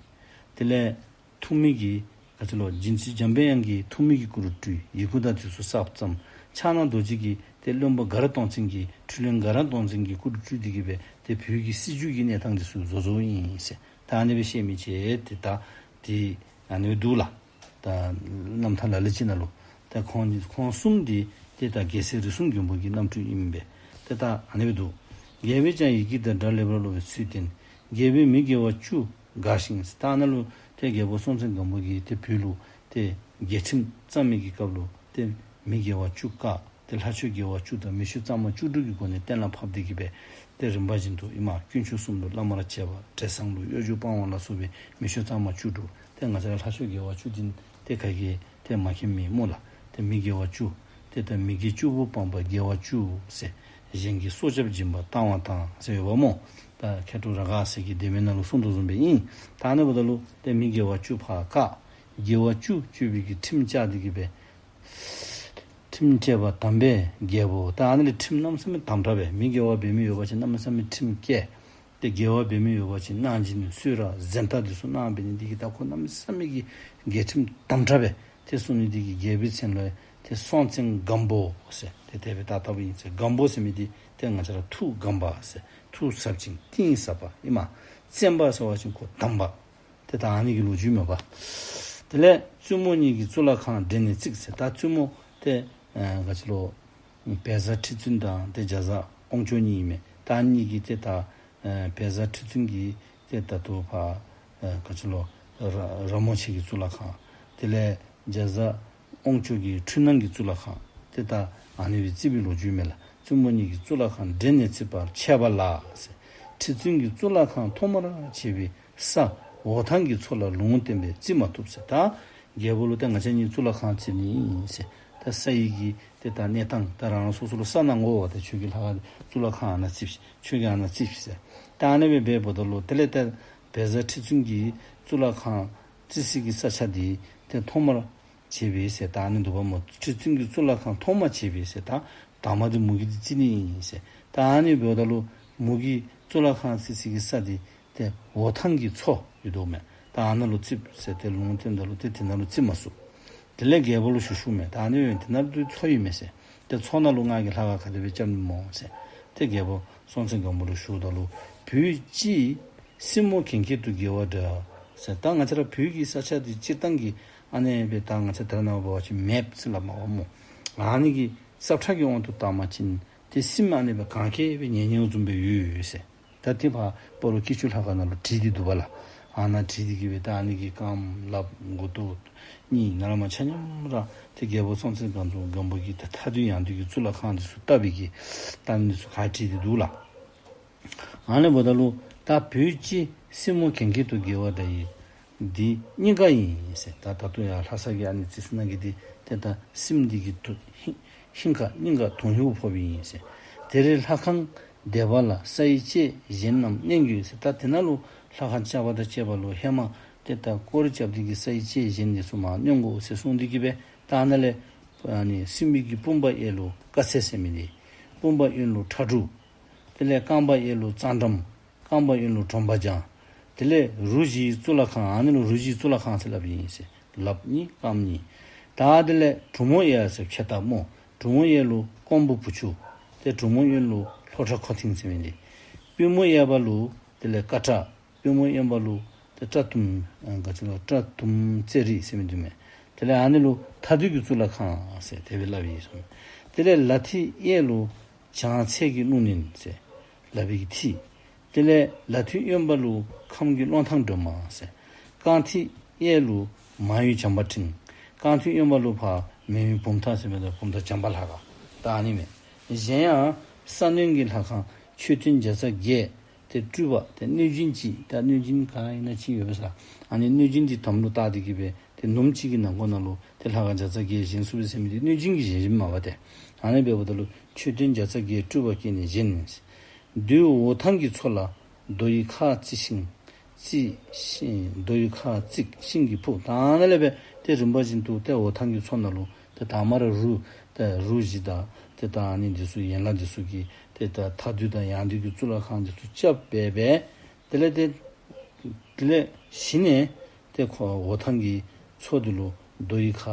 དེ་ལས་ཐུ་མི་གིས་ག་ཅི་ལོ་རྗེ་བཙུན་འཇམ་དཔལ་དབྱངས་ཀྱིས་ཐུ་མི་གི་སྐུ་རུ་སྤྲུལ། ཡི་གུ་དང་དེ་ཚུ་གསརཔ་བརྩམས། ཕྱག་ན་རྡོ་རྗེ་གིས་ཏེ་བློན་པོ་མགར་སྟོང་བཙན་གྱི་འཕྲུལ་བློན་མགར་སྟོང་བཙན་གྱི་སྐུ་རུ་སྤྲུལ་ཏེ་གིས་སྦེ་ཏེ་བོད་ཀྱི་སྲིད་བྱུས་ཀྱི་གནས་སྟངས་དེ་ཚུ་བཟོ་བཟོཝ་ཨིན་ཟེར། ད་ཨ་ནི་སྦེ་བཤད་མི་ཅིག་ཏེ་ད་ཏེ་ཨ་ནི་སྦེ་འདུག་ལགས། ད་རྣམ་ཐར་ལ་ལུ་ཅིག་ནང་ལུ་ད་ཁོང་ཁོང་གསུམ་འདི་ཏེ་ད་རྒྱལ་སྲས་རིགས་གསུམ་མགོན་པོ་གི་རྣམ་སྤྲུལ་ཨིན་པས། ཏེ་ད་ཨ་ནི་སྦེ་འདུག། རྒྱལ་པོས་ཀྱང་ཡི་གེ་དང་སྒྲ་ལེགས་པར་ཀློག་པའི་ཚུལ་བསྟན། རྒྱལ་པོས་མི་དགེ་བ་བཅུ་དགགས་ཤིང་། ད་ཨ་ནཱ་ལུ་ཏེ་རྒྱལ་པོ་སྲོང་བཙན་སྒམ་པོ་གིས་ཏེ་བོད་ལུ་ཏེ་རྒྱལ་ཁྲིམས་བརྩམ་མི་གི་སྐབས་ལུ་ཏེ་མི་དགེ་བ་བཅུ་བཀག། ཏེ་ལྷ་ཆོས་དགེ་བ་བཅུ་དང་མི་ཆོས་གཙང་མ་བཅུ་དྲུག་གི་སྒོ་ནས་གཏན་ལ་ཕབ་སྟེ་གི་སྦེ་ཏེ་རིམ་པ་བཞིན་དུ་ཨིན་མས། དཀོན་མཆོག་གསུམ་ལུ་བླ་མར་བྱས་པ། བྲེ་སྲང་ལུ་གཡོ་སྒྱུ་སྤང་བ་ལ་སོགས་པའི་མི་ཆོས་གཙང་མ་བཅུ་དྲུག། ཏེ་ང་བཅས་ར་ལྷ་ཆོས་དགེ་བ་བཅུ་འདི་ཏེ་ག་གིས་ཏེ་མ་མཁྱེན་མི་སྨོ་ལགས། ཏེ་མི་དགེ་བ་བཅུ། ཏེ་ད་མི་དགེ་བཅུ་པོ་སྤངས་པ་དགེ་བ་བཅུ་ཟེར། གཞན་གྱི་སྲོག་སྐྱབས་སྦྱིན་པ་བཏང་བ་དང་ཟེར་ཡོདཔ་སྨོ། ད་མཁས་གྲུབ་རཱ་ག་ཟེར་གྱི་སྡེ་སྨད་ནང་ལུ་གསུངས་དོ་བཟུམ་སྦེ་ཨིན། ད་ཨ་ནི་འབདཝ་ད་ལུ་ཏེ་མི་དགེ་བ་བཅུ་ཕར་བཀག། དགེ་བ་བཅུ་སྤྱོད་པའི་གི་ཁྲིམས་བཅའ་སྟེ་གི་སྦེ་ཁྲིམས་བཅས་པ་དམ་པའི་རྒྱལ་པོ། ད་ཨ་ནི་ལས་ཁྲིམས་གནམ་མེད་ས་མེད་དམ་དྲགས་སྦེ། མི་དགེ་བ་འབད་མི་ཡོད་པ་ཅིན་གནམ་མེད་ས་མེད་ཁྲིམས་བཀལ། ཏེ་དགེ་བ་འབད་མི་ཡོད་པ་ཅིན་གནང་སྦྱིན་གསོལ་རས་གཟེངས་རྟགས་འདི་ཚུ་གནང་འབད་ནི་འདི་གིས་ད་ཁོ་གནམ་མེད་ས་མེད་ཀྱི་རྒྱལ་ཁྲིམས་དམ་དྲགས་སྦེ་ཏེ་གསུངས་ནི་འདི་གིས་རྒྱལ་པོའི་མཚན་ལུ་ཏེ་སྲོང་བཙན་སྒམ་པོ་ཟེར་ཏེ་དེ་སྦེ་བཏགས་བཏགསཔ་ཨིན་ཟེར། སྒམ་པོ་ཟེར་མི་འདི་ཏེ་ང་བཅས་ར་ཐུགས་སྒམ་པ་ཟེར། ཐུགས་ཟབ་ཅིང་གཏིང་ཟབ་པ་ཨིན་མས། བཙན་པ་ཟེར་བ་ཅིན་ཁོ་དམ་པ། ཏེ་ད་ཨ་ནི་གི་ལོ་རྒྱུས་མས་པ། དེ་ལས་བཙུན་མོ་གཉིས་ཀྱིས་གཙུག་ལག་ཁང་འདྲེན་ནས་བརྩིགས་ཟེར། ད་བཙུན་མོ་ཏེ་ཨ་ག་ཅི་ལོ་བལ་བཟའ་ཁྲི་བཙུན་དང་ཏེ་རྒྱ་བཟའ་དབང་ཕྱུག་གཉིས་ཨིན་མས། ད་ཨ་ནི་གཉིས་ཀྱིས་ཏེ་ད་ཨ་བལ་བཟའ་ཁྲི་བཙུན་གྱིས་ཏེ་ད་ལྟོ་ཕར་ཨ་ག་ཅི་ལོ་ར་ར་མོ་ཆེ་གི་གཙུག་ལག་ཁང་། དེ་ལས་རྒྱ་བཟའ་དབང་ཕྱུག་གིས་འཕྲུལ་སྣང་གི་གཙུག་ལག་ཁང་། ཏེ་ད་ཨ་ནི་སྦེ་བརྩིགས་པའི་ལོ་རྒྱུས་མས་ལགས། བཙུན་མོ་གཉིས་ཀྱིས་གཙུག་ལག་ཁང་འདྲེན་ནས་བརྩིགས་པར་འཆད་པ་ལ་ཟེར། ཁྲི་བཙུན་གྱིས་གཙུག་ལག་ཁང་ཐོག་མར་བྱས་པའི་ས་འོ་ཐང་གི་མཚོ་ལ་ལུང་བསྟན་པས་བརྩིགས་མ་བཏུབ་ཟེར། ད་རྒྱལ་པོ་ལུ་ཏེ་ང་བཅས་གཉིས་གཙུག་ལག་ཁང་བརྩིག་ནི་ཨིན་ཟེར། ད་ས་ཡི་གི་ཏེ་ད་གནས་སྟངས་ད་རང་རང་སོ་སོ་ལུ་ས་གནང་དགོ་པས། ཏེ་ཁྱོད་ཀྱིས་ལྷ་ཁང་གཙུག་ལག་ཁང་ཨ་ནཱ་བརྩིགས་ཤིག། ཁྱོད་ཀྱིས་ཨ་ནཱ་བརྩིགས་ཤིག་ཟེར། ད་ཨ་ནི་སྦེ་འབདཝ་ད་ལུ་དེ་ལས་ཏེ་བལ་བཟའ་ཁྲི་བཙུན་གྱིས་གཙུག་ལག་ཁང་བརྩིག་སའི་གི་ས་ཆ་འདི་ཏེ་ཐོག་མར་བྱས་པས་ཟེར། ད་ཨ་ནི་འདུག་པ་སྨོ། ཁྲི་བཙུན་གྱིས་གཙུག་ལག་ཁང་ཐོག་མ་བྱས་པས་ཟེར། ད་དང་པ་འདི་མོ་གིས་འདི་བརྩིག་ནི་ཨིན་ཟེར། ད་ཨ་ནི་འབདཝ་ད་ལུ་མོ་གིས་གཙུག་ལག་ཁང་བརྩིག་སའི་གི་ས་འདི་ཏེ་འོ་ཐང་གི་མཚོ་ཡོད་དོ་མས། ད་ཨ་ནཱ་ལུ་བརྩིགས་ཟེར་ཏེ་ལུང་བསྟན་ད་ལུ་ཏེ་དེ་ནང་ལུ་བརྩིགས་མ་ཚུགས། དེ་ལས་རྒྱལ་པོ་ལུ་ཞུ་ཞུཝ་མས། ད་ཨ་ནི་འབདན་དེ་ནང་ལུ་མཚོ་ཡོད་མས་ཟེར། ཏེ་མཚོ་ནང་ལུ་ང་གིས་ལྷ་ཁང་ག་དེ་སྦེ་རྐྱབ་ནི་སྨོ་ཟེར། ཏེ་རྒྱལ་པོ་སྲོང་བཙན་སྒམ་པོ་ལུ་ཞུཝ་ད་ལུ་བོད་སྤྱིའི་སྲིན་མོ་གན་རྐྱལ་དུ་འགྱེལ་བ་འདྲ་ཟེར། ད་ང་བཅས་ར་བོད་ཀྱི་ས་ཆ་འདི་སྤྱིར་བཏང་གི་ཨ་ནི་སྦེ་ད་ང་བཅས་ད་རེས་ནངས་པ་འབད་བ་ཅིན་མེབ་ཟེར་སླབ་མས་པ་སྨོ། ཨ་ནི་གི་སྲབ་ཁྲ་གི་དབང་དུ་བཏང་པ་ཅིན་ཏེ་སྲིནམོ་ཨ་ནི་སྦེ་གན་རྐྱལ་སྦེ་ཉལ་ཉལཝ་བཟུམ་སྦེ་ཡོད་ཟེར། ད་དེ་ཕར་སྤ་རོ་སྐྱིད་ཆུ་ལྷ་ཁང་ནང་ལུ་བྲིས་ཏེ་འདུག་པ་ལགས། ཨ་ནཱ་བྲིས་ཏེ་གི་སྦེ་ད་ཨ་ནི་གི་རྐངམ་ལགཔ་མགུ་ཏོ་གཉིས་ནཱ་ལས་མར་ཆ་མཉམ་ར་ཏེ་རྒྱལ་པོ་སྲོང་བཙན་སྒམ་པོ་སྒམ་པོ་གིས་ད་མཐའ་འདུལ་ཡང་འདུལ་གྱི་གཙུག་ལག་ཁང་འདི་ཚུ་བཏབ་པའི་གི་ད་ཨ་ནི་འདི་ཚུ་ག་བྲིས་ཏེ་འདུག་ལགས། ཨ་ནི་འབདཝ་ད་ལུ་ད་བོད་སྤྱིའི་སྲིན་མོ་གན་རྐྱལ་དུ་འགྱེལ་བ་འདྲ་ཡི། འདི་སྙིང་ག་ཡིན་ཟེར། ད་ད་ལྟོ་ཡང་ལྷ་ས་གི་ཨ་ནི་རྩིག་སྣ་གི་འདི་ཏེ་ད་སྲིནམོ་འདི་གི་དུ་ཧིང་ཧིང་ག་སྙིང་ག་དོན་ཧིང་ཕོགཔ་ཨིན་ཟེར། དེར་ལྷ་ཁང་འདེབས་པ་ལ་ས་ཡི་ལྕེ་གཞན་རྣམས་མནན་དགོས་ཟེར། ད་དེ་ནང་ལུ་ལྷ་ཁང་རྐྱབ་པ་དང་བཅས་པ་ལུ་ཧེ་མ་ཏེ་ད་སྐོར་ར་རྐྱབ་སྟེ་གི་ས་ཡི་ལྕེ་གཞན་འདི་ཚུ་མར་མནན་དགོ་ཟེར་གསུངས་ཏེ་གི་སྦེ་ད་ཨ་ནཱ་ལས་ཨ་ནི་སྲིནམོ་གི་བུམ་པ་གཡས་ལུ་དཀར་ཟས་ཟེར་མི་འདི། བུམ་པ་གཡོན་ལུ་ཁྲ་འབྲུག། དེ་ལས་རྐངམ་གཡས་ལུ་གཙང་འགྲམ། རྐངམ་གཡོན་ལུ་གྲོམ་པ་བརྐྱང་། དེ་ལས་རུ་བཞིའི་གཙུག་ལག་ཁང་། ཨ་ནི་ལུ་རུ་བཞིའི་གཙུག་ལག་ཁང་ཟེར་སླབ་ཨིན་ཟེར། ལགཔ་གཉིས་རྐངམ་གཉིས། ད་དེ་ལས་གྲུ་མོ་གཡས་ཟེར་ཕྱེད་ལྟག་སྨོ། གྲུ་མོ་གཡས་ལུ་ཀོང་པོ་བུ་ཆུང་། ཏེ་གྲུ་མོ་གཡོན་ལུ་ལྷོ་བྲག་ཁོ་ཐིང་ཟེར་མི་འདི། པུས་མོ་གཡས་པ་ལུ་དེ་ལས་ཀ་ཏྲ། པུས་མོ་གཡོན་པ་ལུ་ཏེ་བཀྲ་དུམ་ཨ་ག་ཅི་ལོ་བཀྲ་དུམ་རྩེ་རིག་ཟེར་མི་འདི་མས། དེ་ལས་ཨ་ནི་ལུ་མཐའ་འདུལ་གྱི་གཙུག་ལག་ཁང་ཟེར་དེ་སྦེ་སླབ་ཨིན་ཟེར། དེ་ལས་ལ་ཐིག་གཡས་ལུ་བྱང་ཚད་ཀྱི་རླུང་ནན་ཟེར་ལག་པའི་གི་མཐིལ། དེ་ལས་ལ་ཐིག་གཡོན་པ་ལུ་ཁམས་ཀྱི་རླུང་ཐང་སྒྲོལ་མ་ཟེར། རྐང་ཐིག་གཡས་ལུ་མ་ཡུམ་བྱམས་པ་སྤྲིན། རྐང་ཐིག་གཡོན་པ་ལུ་ཕར་མེ་ཡུམ་བུམ་ཐང་ཟེར་མི་དང་བུམ་ཐང་བྱམས་པ་ལྷ་ཁང་ད་ཨ་ནི་མས། གཞན་ཡང་ས་གནོན་གྱི་ལྷ་ཁང་མཆོད་རྟེན་བརྒྱ་རྩ་བརྒྱད། ཏེ་སྤྲུལ་པ་ཏེ་གནོད་སྦྱིན་གཅིག། ད་གནོད་སྦྱིན་ག་ཨིན་ན་གཅིག་ཡོད་པས་ཟེར། ཨ་ནི་གནོད་སྦྱིན་འདི་དམ་ལུ་བཏགས་ཏེ་གི་སྦེ་ཏེ་ནུབ་གཅིག་གི་ནང་འཁོད་ནང་ལུ་ཏེ་ལྷ་ཁང་བརྒྱ་རྩ་བརྒྱད་བཞེངས་ཚུགས་པས་ཟེར་མི་འདི་གནོད་སྦྱིན་གྱིས་བཞེངས་བཞེངསམ་མས་པ་ཏེ། ཨ་ནི་འབདཝ་ད་ལུ་མཆོད་རྟེན་བརྒྱ་རྩ་བརྒྱད་སྤྲུལ་པ་བསྐྱེད་ནས་བཞེངས་ནས། མདོའི་འོ་ཐང་གི་མཚོ་ལ་རྡོ་ཡི་ཁ་བརྩིགས་ཤིང་། རྩིགས་ཤིང་རྡོ་ཡི་ཁ་བརྩིགས་ཤིང་གིས་ཕུབ། ད་ཨ་ནཱ་ལས་སྦེ་ཏེ་རིམ་པ་བཞིན་དུ་ཏེ་འོ་ཐང་གི་མཚོ་ནང་ལུ་ཏེ་དང་པ་ར་རུ་ཏེ་རུ་བཞི་དང་ཏེ་ད་ཨ་ནི་འདི་ཚུ་ཡན་ལག་འདི་ཚུ་གི་ཏེ་ད་མཐའ་འདུལ་དང་ཡང་འདུལ་གྱི་གཙུག་ལག་ཁང་འདི་ཚུ་རྐྱབ་སྦེ་སྦེ་དེ་ལས་ཏེ་དེ་ལས་གཞི་ནས་ཏེ་ཁོ་འོ་ཐང་གི་མཚོ་འདི་ལུ་རྡོ་ཡི་ཁ་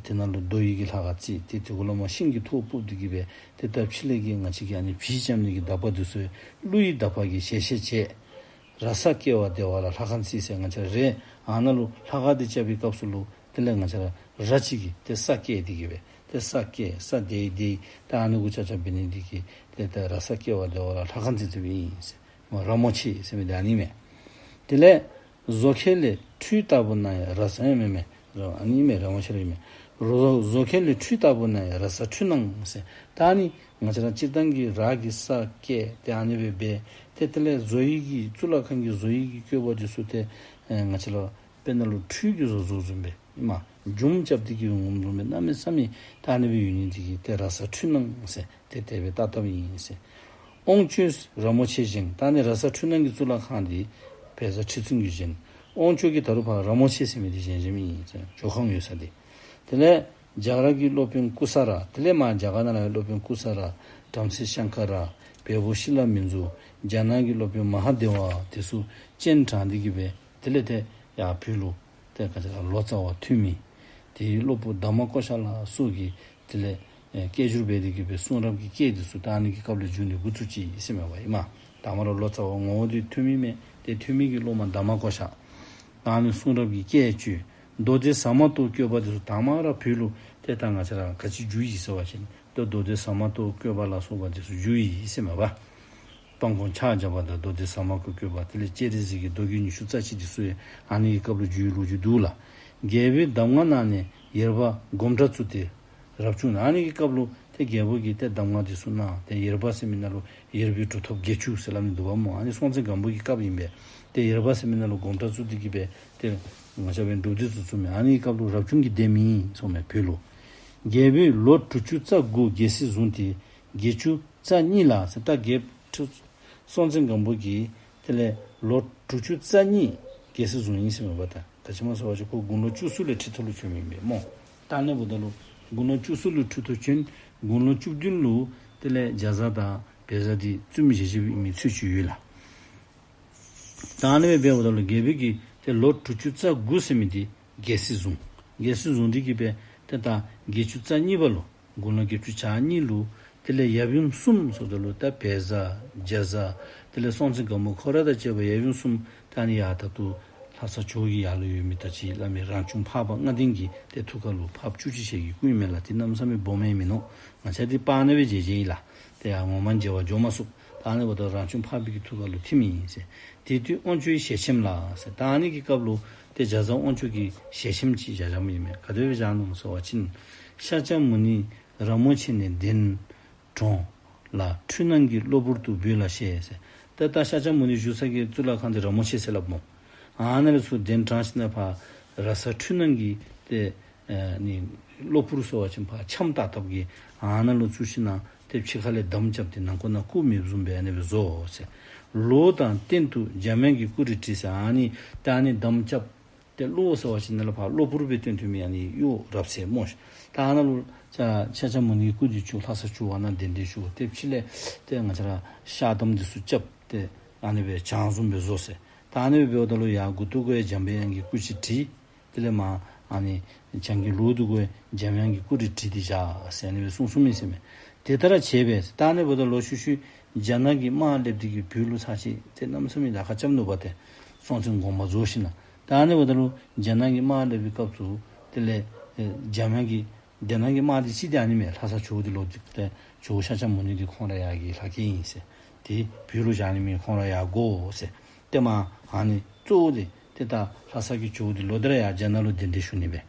དེ་ནང་ལུ་རྡོ་ཡི་གི་ལྷ་ཁང་བརྩིགས། ཏེ་དེ་གུ་ལུ་མར་ཤིང་གི་ཐོག་ཕུབ་སྟེ་གི་སྦེ་ཏེ་ད་ཕྱི་ལས་ཀྱི་ང་བཅས་ཀྱི་ཨ་ནི་བྱི་རྐྱབ་ནི་གི་དག་པ་འདི་ཚུ་ཀླུ་ཡི་དག་པ་གི་ཞལ་ཤེས་བྱས། ར་ས་སྐྱེ་བ་བདེ་བ་ལ་ལྷ་ཁང་བརྩིགས་ཟེར། ང་བཅས་ར་རེད། ཨ་ནཱ་ལུ་ལྷ་ཁང་འདི་རྐྱབ་པའི་སྐབས་སུ་ལུ་དེ་ལས་ང་བཅས་ར་ར་ཅིག་གིས་ཏེ་ས་སྐྱེ་འདི་གིས་སྦེ་ཏེ་ས་སྐྱེ་ས་འདི་འདི་ད་ཨ་ནི་གུ་ཆ་ཆ་འབད་ནི་འདི་གིས་ཏེ་ད་ར་ས་སྐྱེ་བ་བདེ་བ་ལ་ལྷ་ཁང་བརྩིགས་བརྩིགསཔ་ཨིན་ཟེར། མ་ར་མོ་ཆེ་ཟེར་མི་འདི་ཨ་ནི་མས། དེ་ལས་བཟོ་ཁྱད་ལས་ཁྲུས་ལྟ་བུ་ན་ཡང་ར་ས་ཡང་མེན་མས། ར་ཨ་ནི་མས། ར་མོ་ཆེ་ར་མས། རོ་བཟོ་ཁྱད་ལས་ཁྲུས་ལྟ་བུ་ན་ཡང་ར་ས་ཁྲུས་སྣང་ཟེར། ད་ཨ་ནི་ང་བཅས་ར་སྤྱིར་བཏང་གི་ར་གི་ས་སྐྱེ་ཏེ་ཨ་ནི་སྦེ་འབད་ཏེ་དེ་ལས་བཟོ་ཡི་གི་གཙུག་ལག་ཁང་གི་བཟོ་ཡི་གི་བཀོད་པ་འདི་ཚུ་ཏེ་ཨེ་ང་བཅས་ར་དཔེར་ན་ལུ་ཁྲུས་ཀྱི་བཟོ་བཟོཝ་བཟུམ་སྦེ་ཨིན་མས། འཇོམས་རྐྱབ་སྟེ་གི་ངོམ་བཟུམ་སྦེ་གནམ་མེད་ས་མེད་ད་ཨ་ནི་སྦེ་ཡོད་ནི་འདི་གིས་ཏེ་ར་ས་ཁྲུས་སྣང་ཟེར་ཏེ་དེ་སྦེ་བཏགས་བཏགསཔ་ཨིན་ཟེར། ཨོང་ཅོས་ར་མོ་ཆེ་བཞེངས། ད་ཨ་ནི་ར་ས་ཁྲུས་སྣང་གི་གཙུག་ལག་ཁང་འདི་བལ་བཟའ་ཁྲི་བཙུན་གྱིས་བཞེངས། ཨོང་ཅོ་གིས་ད་རུང་ཕར་ར་མོ་ཆེ་ཟེར་མི་འདི་བཞེངས་བཞེངསམ་ཨིན་ཟེར། ཇོ་ཁང་ཡོད་ས་འདི། དེ་ལས་རྒྱ་གར་གྱི་སློབ་དཔོན་ཀུ་ས་ར། དེ་ལས་མར་རྒྱ་གར་ནང་ལས་སློབ་དཔོན་ཀུ་ས་ར། བྲམ་ཟེ་ཤང་ཀ་ར། བལ་པོ་ཤི་ལ་མི་ཛུ། རྒྱ་ནག་གི་སློབ་དཔོན་མ་ཧཱ་དེ་བ་དེ་ཚུ་སྤྱན་དྲངས་ཏེ་གི་སྦེ་དེ་ལས་ཏེ་ཡར་བོད་ལུ་ཏེ་ག་ཅི་ལོ་ཙཱ་བ་ཐོན་མི་དེའི་སློབ་བུ་དྷརྨ་ཀོ་ཤ་ལ་སོགས་ཀྱིས་དེ་ལས་ཨེ་སྐད་སྒྱུར་འབད་དེ་གི་སྦེ་གསུང་རབ་ཀྱི་སྐད་འདི་ཚུ་ད་ཨ་ནི་གི་སྐབས་ལས་འགྱུར་ནི་འགོ་བཙུགས་ཅི་ཟེར་མས་པ་ཨིན་མས། དང་པ་ར་ལོ་ཙཱ་བ་ངོ་བོ་འདི་ཐོན་མི་མས། ཏེ་ཐོན་མི་གི་སློབ་མ་དྷརྨ་ཀོ་ཤ། ད་ཨ་ནི་གསུང་རབ་ཀྱི་སྐད་བཅུ། མདོ་སྡེ་ཟ་མ་ཏོག་བཀོད་པ་འདི་ཚུ་དང་པ་ར་བོད་ལུ་ཏེ་ད་ང་བཅས་ར་ག་ཅི་བསྒྱུར་ཡི་ཟེར་བ་ཅིན་ཏེ་མདོ་སྡེ་ཟ་མ་ཏོག་བཀོད་པ་ལ་སོགས་པ་འདི་ཚུ་བསྒྱུར་ཡི་ཟེར་མས་པ། སྤང་སྐོང་ཕྱག་བརྒྱ་པ་དང་མདོ་སྡེ་ཟ་མ་ཏོག་བཀོད་པ། དེ་ལས་སྤྱན་རས་གཟིགས་ཀྱི་མདོ་རྒྱུད་ཉི་ཤུ་རྩ་གཅིག་འདི་ཚུ་ཡང་ཨ་ནི་གི་སྐབས་ལུ་བསྒྱུར་བའི་ལོ་རྒྱུས་འདུག་ལགས། རྒྱལ་པོའི་གདམས་ངག་གནང་ནས་ཡེར་པ་སྒོམ་གྲྭ་བཙུགས་ཏེ་རབ་བྱུང་ན། ཨ་ནི་གི་སྐབས་ལུ་ཏེ་རྒྱལ་པོ་གིས་ཏེ་གདམས་ངག་འདི་ཚུ་གནང་སྟེ་ཡེར་པ་ཟེར་མི་ནང་ལུ་ཡེར་པའི་གྲུབ་ཐོབ་བརྒྱད་ཅུ་ཟེར་སླབ་ནི་འདུག་པ་སྨོ། ཨ་ནི་སྲོང་བཙན་སྒམ་པོ་གི་སྐབས་ཨིན་པས། ཏེ་ཡེར་པ་ཟེར་མི་ནང་ལུ་སྒོམ་གྲྭ་བཙུགས་ཏེ་གི་སྦེ་ཏེ་ང་བཅས་འབད་སྒྲུབ་སྡེ་ཚུ་བཙུགས་མི། ཨ་ནི་གི་སྐབས་ལུ་རབ་བྱུང་གི་སྡེ་མི་ཨིན་ཟེར་མས་བོད་ལུ། རྒྱལ་པོས་ལོ་དྲུག་ཅུ་རྩ་དགུ་རྒྱལ་སྲིད་བཟུང་སྟེ་བརྒྱད་ཅུ་རྩ་གཉིས་ལ་ཟེར། ད་རྒྱལཔོ་སྲོང་བཙན་སྒམ་པོ་གིས་དེ་ལས་ལོ་དྲུག་ཅུ་རྩ་གཉིས་རྒྱལ་སྲིད་བཟུང་ཡི་ཟེར་མས་པ། ད་ག་ཅི་སྨོ་ཟེར་བ་ཅིན་ཁོ་དགུང་ལོ་བཅུ་གསུམ་ལས་ཁྲི་ཐོག་ལུ་བྱོན་མི་ཨིན་པས་སྨོ། ད་ཨ་ནི་འབདཝ་ད་ལུ་དགུང་ལོ་བཅུ་གསུམ་ལུ་ཁྲི་ཐོག་བྱོན། དགུང་ལོ་བཅུ་བདུན་ལུ་དེ་ལས་རྒྱ་བཟའ་དང་བལ་བཟའ་འདི་བཙུནམོ་བཞེས་བཞེསཔ་ཨིན་མི་ཚུལ་ཅིག་ཡོད་ལགས། ད་ཨ་ནི་སྦེ་འབདཝ་ད་ལུ་རྒྱལ་པོ་གིས་ཏེ་ལོ་དྲུག་ཅུ་རྩ་དགུ་ཟེར་མི་འདི་རྒྱལ་སྲིད་བཟུང་། རྒྱལ་སྲིད་བཟུང་སྟེ་གི་སྦེ་ཏེ་ད་བརྒྱད་ཅུ་རྩ་གཉིས་པ་ལུ་དགུང་ལོ་བརྒྱད་ཅུ་གྱ་གཉིས་ལུ་དེ་ལས་ཡབ་ཡུམ་གསུམ་ཟེརཝ་ད་ལུ་ད་བལ་བཟའ་རྒྱ་བཟའ་དེ་ལས་སྲོང་བཙན་སྒམ་པོ་ཁོ་ར་དང་བཅས་པ་ཡབ་ཡུམ་གསུམ་ད་ཨ་ནི་ཡར་ད་ལྟོ་ལྷ་ས་ཇོ་བོ་གི་ཡར་ལུ་ཡོད་མི་ད་ཅི་སླབ་མི་རང་བྱུང་འཕགས་པ་ལྔ་ལྡན་གྱི་ཏེ་ཐུགས་ཀ་ལུ་འཕགས་པ་བཅུ་གཅིག་ཞལ་གྱི་སྐུ་ཨིན་མས་ལགས། ཏེ་གནམ་མེད་ས་མེད་སྦོམ་ཡང་མིན་ནུག། ང་བཅས་འདི་སྤང་ནི་སྦེ་མཇལ་མཇལ་ཡི་ལགས། ཏེ་ཡར་ངོ་མ་མཇལ་བར་འགྱོ་མ་ཚུགས། ད་ཨ་ནི་འབདཝ་ད་རང་བྱུང་འཕགས་པའི་གི་ཐུགས་ཀ་ལུ་ཐིམ་ཡི་ཟེར། དེ་དུས་དབང་ཕྱུག་ཞལ་ཆེམས་ལ་ཟེར། ད་ཨ་ནི་གི་སྐབས་ལུ་ཏེ་རྒྱ་བཟའ་དབང་ཕྱུག་གི་ཞལ་ཆེམས་ཅིག་བཞག་བཞགཔ་ཨིན་མས། ག་དེ་སྦེ་བཞག་ནུག་ཟེར་བ་ཅིན། ཤཱཀྱ་མུ་ནི་ར་མོ་ཆེ་ནས་གདན་དྲོངས་ལ་ཁྲུས་སྣང་གི་གློ་བུར་དུ་བོད་ལ་གཤེགས་ཟེར། ད་ད་ཤཱཀྱ་མུ་ནི་བཞུགས་ས་གི་གཙུག་ལག་ཁང་འདི་ར་མོ་ཆེ་ཟེར་སླབ་སྨོ། ཨ་ནཱ་ལས་ཚུར་གདན་དྲངས་ཞིནམ་ལས་ཕར་ར་ས་ཁྲུས་སྣང་གི་ཏེ་ཨ་ནི་གློ་བུར་ཟེར་བ་ཅིན་ཕར་ཁྱམས་བཏགས་བཏགསཔ་གི་ཨ་ནཱ་ལུ་བཙུགས་ཞིནམ་ལས་ཏེ་ཕྱི་ཁ་ལས་འདམ་རྐྱབ་སྟེ་ནང་ཁོག་ནང་སྐུ་མེདཔ་བཟུམ་སྦེ་ཨ་ནི་སྦེ་བཟོ་ཟེར། ལོ་དང་སྟེང་དུ་འཇམ་དབྱངས་ཀྱི་སྐུ་རེ་བྲིས་ཟེར། ཨ་ནི་ད་ཨ་ནི་འདམ་རྐྱབ་སྟེ་ལོ་ཟེར་བ་ཅིན་ནཱ་ལས་ཕར་གློ་བུར་སྦེ་སྟོན་སྟོན་མི་ཨ་ནི་གཡོག་རབ་གསལ་སྨོ་ཤིག། ད་ཨ་ནཱ་ལུ་ཤཱཀྱ་མུ་ནིའི་སྐུ་འདི་བཅུག། ལྷ་ས་ཇོ་བོ་ནཱ་གདན་འདྲེན་ཞུ། ཏེ་ཕྱི་ལས་ཏེ་ང་བཅས་ར་ཤ་འདམ་འདི་ཚུ་རྐྱབ་སྟེ་ཨ་ནི་སྦེ་བྱང་བཟུམ་སྦེ་བཟོ་ཟེར། ད་ཨ་ནི་སྦེ་འབདཝ་ད་ལུ་ཡར་མགུ་ཏོ་གུ་ཡང་འཇམ་དཔལ་དབྱངས་ཀྱི་སྐུ་ཅིག་བྲིས། དེ་ལས་མར་ཨ་ནི་བྱང་གི་ལོགས་འདི་གུ་ཡང་འཇམ་དབྱངས་ཀྱི་སྐུ་རེ་བྲིས་ཏེ་བཞག་ཟེར་ཨ་ནི་སྦེ་གསུངས་གསུངསམ་ཨིན་ཟེར་མས། དེ་ལྟར་བྱས་པས། ད་ཨ་ནི་འབདཝ་ད་ལུ་ཤུལ་ཤུལ་རྒྱ་ནག་གི་དམག་སླེབས་ཏེ་གི་བོད་ལུ་ཚར་ཅིག་ཏེ་གནམ་མེད་ས་མེད་དར་ཁ་རྐྱབ་ནུག་པ། ཏེ་སྲོང་བཙན་དགོངས་པ་རྫོགས་ཞིནམ་ལས། ད་ཨ་ནི་འབདཝ་ད་ལུ་རྒྱ་ནག་གི་དམག་སླེབས་པའི་སྐབས་སུ་དེ་ལས་ཨེ་འཇམ་དབྱངས་ཀྱིས་རྒྱ་ནག་གི་དམག་འདི་ཅིག་འདི་ཨ་ནི་མས། ལྷ་ས་ཇོ་བོ་འདི་ལོག་སྟེ་ཇོ་བོ་ཤཱཀྱ་མུ་ནི་འདི་ཁོང་ར་ཡར་གྱི་ལྷ་སྐལ་ཨིན་ཟེར། ཏེ་བོད་ལུ་བཞག་ནི་མེད། ཁོང་ར་ཡར་དགོ་ཟེར། ཏེ་མར་ཨ་ནི་གཙོ་བོ་འདི་ཏེ་ད་ལྷ་ས་གི་ཇོ་བོ་འདི་ལོག་སྟེ་ར་ཡར་རྒྱ་ནག་ལུ་གདན་འདྲེན་ཞུ་ནི་སྦེ།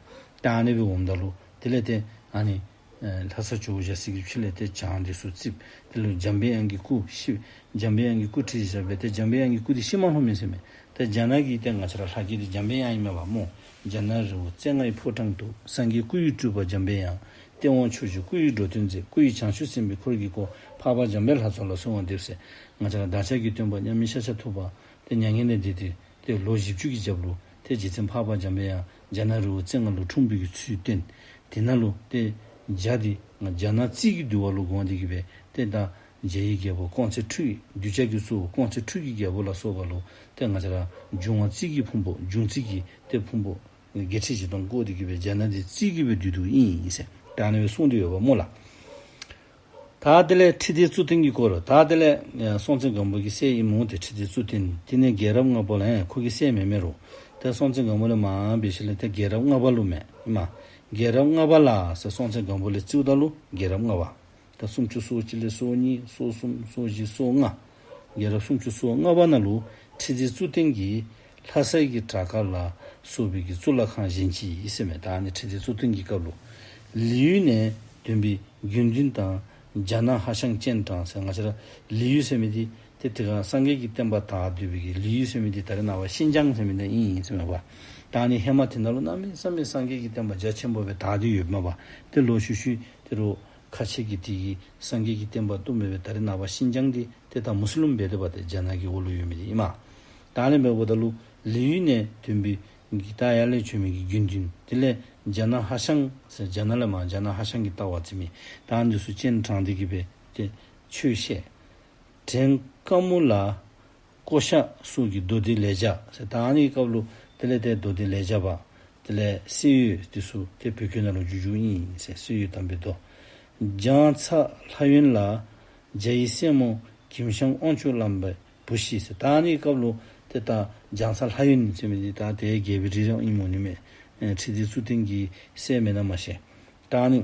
ཏེ་ཨ་ནི་སྦེ་འོངམ་ད་ལུ་དེ་ལས་ཏེ་ཨ་ནི་ཨེ་ལྷ་ས་ཇོ་བོ་ཞལ་གཟིགས་ཀྱི་ཕྱི་ལས་ཏེ་བྱང་འདི་ཚུ་བརྩིགས། དེ་ལུ་འཇམ་དཔལ་དབྱངས་ཀྱི་སྐུ་ཤི་འཇམ་དཔལ་དབྱངས་ཀྱི་སྐུ་བྲིས་བཞག་པས། ཏེ་འཇམ་དཔལ་དབྱངས་ཀྱི་སྐུ་འདི་ཤི་མ་ལྷོད་མས་ཟེར་མས། ཏེ་རྒྱ་ནག་གི་ཏེ་ང་བཅས་ར་ལྷ་སྐལ་འདི་འཇམ་དཔལ་དབྱངས་ཨིན་མས་པ་སྨོ། རྒྱ་ནག་རི་བོ་རྩེ་ལྔའི་ཕོ་བྲང་དུ། སངས་རྒྱས་སྐུ་ཡི་སྤྲུལ་པ་འཇམ་དཔལ་དབྱངས། སྟེས་དབང་ཕྱོགས་བཅུའི་སྐུ་ཡི་འགྲོ་དོན་མཛད། སྐུ་ཡི་བྱང་ཆུབ་སེམས་དཔའི་འཁོར་གྱིས་བསྐོར། འཕགས་པ་འཇམ་དཔལ་ལྷ་ཚོགས་ལ་གསོལ་བ་འདེབས་ཟེར། ང་བཅས་ར་བདག་ཅག་གི་སྟོན་པ་མཉམ་མེད་ཤཱཀྱ་ཐུབ་པ་ཏེ་མྱ་ངན་ལས་འདས་ཏེ་ཏེ་ལོ་བཞི་བཅུ་གི་རྒྱབ་ལུ་ཏེ་རྗེ་བཙུན་འཕགས་པ་འཇམ་དཔལ་དབྱངས་རྒྱ་ནག་རི་བོ་རྩེ་ལྔ་ལུ་འཁྲུངས་པའི་གི་ཚུལ་བསྟན། དེ་ནང་ལུ་ཏེ་རྒྱ་འདི་རྒྱ་ནག་རྩིས་ཀྱི་འདུལ་བ་ལུ་དགོངས་ཏེ་གི་སྦེ་ཏེ་ད་རྒྱ་ཡི་རྒྱལ་པོ་ཀོང་ཙེ་ཁྲུས་གདུལ་བྱ་གི་གཙོ་བོ་ཀོང་ཙེ་ཁྲུས་ཀྱི་རྒྱལ་པོ་ལ་སོགས་པ་ལུ་ཏེ་ང་བཅས་ར་འབྱུང་བ་རྩིས་ཀྱི་ཕུང་པོ་འབྱུང་རྩིས་ཀྱི་ཏེ་ཕུང་པོ་བརྒྱད་ཁྲི་བཞི་སྟོང་བསྐོར་ཏེ་གི་སྦེ་རྒྱ་ནག་འདི་རྩིས་ཀྱི་སྦེ་འདུལ་འདུལཝ་ཨིན་ཟེར་ད་ཨ་ནི་སྦེ་གསུངས་ཏེ་ཡོདཔ་སྨོ་ལགས། ད་དེ་ལས་ཁྲི་ལྡེ་གཙུག་བརྟན་གྱི་སྐོར། ད་དེ་ལས་ཨེ་སྲོང་བཙན་སྒམ་པོ་གི་སྲས་ཨིནམ་འོང་། ཏེ་ཁྲི་ལྡེ་གཙུག་བརྟན་དེ་ནི་རྒྱལ་རབས་ལྔ་པ་ལུ་ཨེ་ཁོ་གི་སྲས་མེན་མས་རོ། ཏེ་སྲོང་བཙན་སྒམ་པོ་ལས་མར་འབད་ཞིནམ་ལས་ཏེ་རྒྱལ་རབས་ལྔ་པ་ལུ་མས་ཨིན་མས། རྒྱལ་རབས་ལྔ་པ་ལ་ཟེར་སྲོང་བཙན་སྒམ་པོ་ལས་རྩིཝ་ད་ལུ་རྒྱལ་རབས་ལྔ་པ། ད་སུམ་ཅུ་སོ་གཅིག་ལས་སོ་གཉིས་སོ་གསུམ་སོ་བཞི་སོ་ལྔ། རྒྱལ་རབས་སུམ་ཅུ་སོ་ལྔ་པ་ནང་ལུ་ཁྲི་ལྡེ་གཙུག་བརྟན་གྱིས་ལྷ་ས་གི་བྲག་དཀར་ལ་སོགས་པའི་གི་གཙུག་ལག་ཁང་བཞེངས་ཅི་ཟེར་མས། ད་ཨ་ནི་ཁྲི་ལྡེ་གཙུག་བརྟན་གྱི་སྐབས་ལུ། ལི་ཡུལ་ནས་ཐོན་པའི་དགེ་འདུན་དང་རྒྱ་ནག་ཧ་ཤང་སྤྱན་དྲངས་ཟེར། ང་བཅས་ར་ལི་ཡུལ་ཟེར་མི་འདི་ཏེ་དེ་སྒང་སངས་རྒྱས་ཀྱི་བསྟན་པ་དར་སྡོད་པའི་གི་ལི་ཡུལ་ཟེར་མི་འདི་ད་རེས་ནངས་པ་ཤིན་ཅང་ཟེར་མི་ནང་ཨིན་ཟེར་མས་པ། ད་ཨ་ནི་ཧེ་མ་དེ་ནང་ལུ་གནམ་མེད་ས་མེད་སངས་རྒྱས་ཀྱི་བསྟན་པ་རྒྱ་ཆེན་པོ་སྦེ་དར་ཏེ་ཡོདཔ་མས་པ། ཏེ་ལོག་ཤུལ་ཤུལ་ཏེ་རུང་ཁ་ཆེ་གི་དེ་གིས་སངས་རྒྱས་ཀྱི་བསྟན་པ་བཏུབ་མི་སྦེ་ད་རེས་ནངས་པ་ཤིན་ཅང་འདི་ཏེ་ད་མུ་སི་ལིམ་སྦེ་སྡོདཔ་ཏེ་རྒྱ་ནག་གི་འོག་ལུ་ཡོད་མི་འདི་ཨིན་མས། ད་ཨ་ནི་འབདཝ་ད་ལུ་ལི་ཡུལ་ནས་ཐོན་པའི་གི་ད་ཡར་ལས་བྱོན་མི་གི་དགེ་འདུན་དེ་ལས་རྒྱ་ནག་ཧ་ཤང་ཟེར་རྒྱ་ནག་ལས་མར་རྒྱ་ནག་ཧ་ཤང་གི་ལྟ་བ་བརྩི་མི་ད་ཨ་ནི་ཚུ་སྤྱན་དྲངས་ཏེ་གི་སྦེ་ཏེ་ཆོས་བཤད། བྲན་དཀར་མོ་ལ་ཀོ་ཤ་སོགས་ཀྱི་མདོ་སྡེ་ལེགས་སྦྱར་ཟེར། ད་ཨ་ནི་སྐབས་ལུ་དེ་ལས་ཏེ་མདོ་སྡེ་ལེགས་སྦྱར་པ་དེ་ལས་གསེར་འོད་དེ་ཚུ་ཏེ་བོད་སྐད་ནང་ལུ་བསྒྱུར་བསྒྱུརཝ་ཨིན་ཟེར། གསེར་འོད་དམ་པའི་མདོ། རྒྱ་ཚ་ལྷ་ཡུན་ལ་རྒྱ་ཡི་སྲས་མོ་གྱིམ་ཤང་དབང་ཕྱུག་བླངས་པའི་བུ་ཤི་ཟེར། ད་ཨ་ནི་སྐབས་ལུ་ཏེ་ད་རྒྱ་ཚ་ལྷ་ཡུན་ཟེར་མི་འདི་ད་ཏེ་རྒྱལ་པོའི་རིགས་ར་ཨིནམ་འོང་ནི་མས། ཨེ་ཁྲི་ལྡེ་གཙུག་བརྟན་གྱི་སྲས་མེན་ན་མ་ཤེས། ད་ཨ་ནི་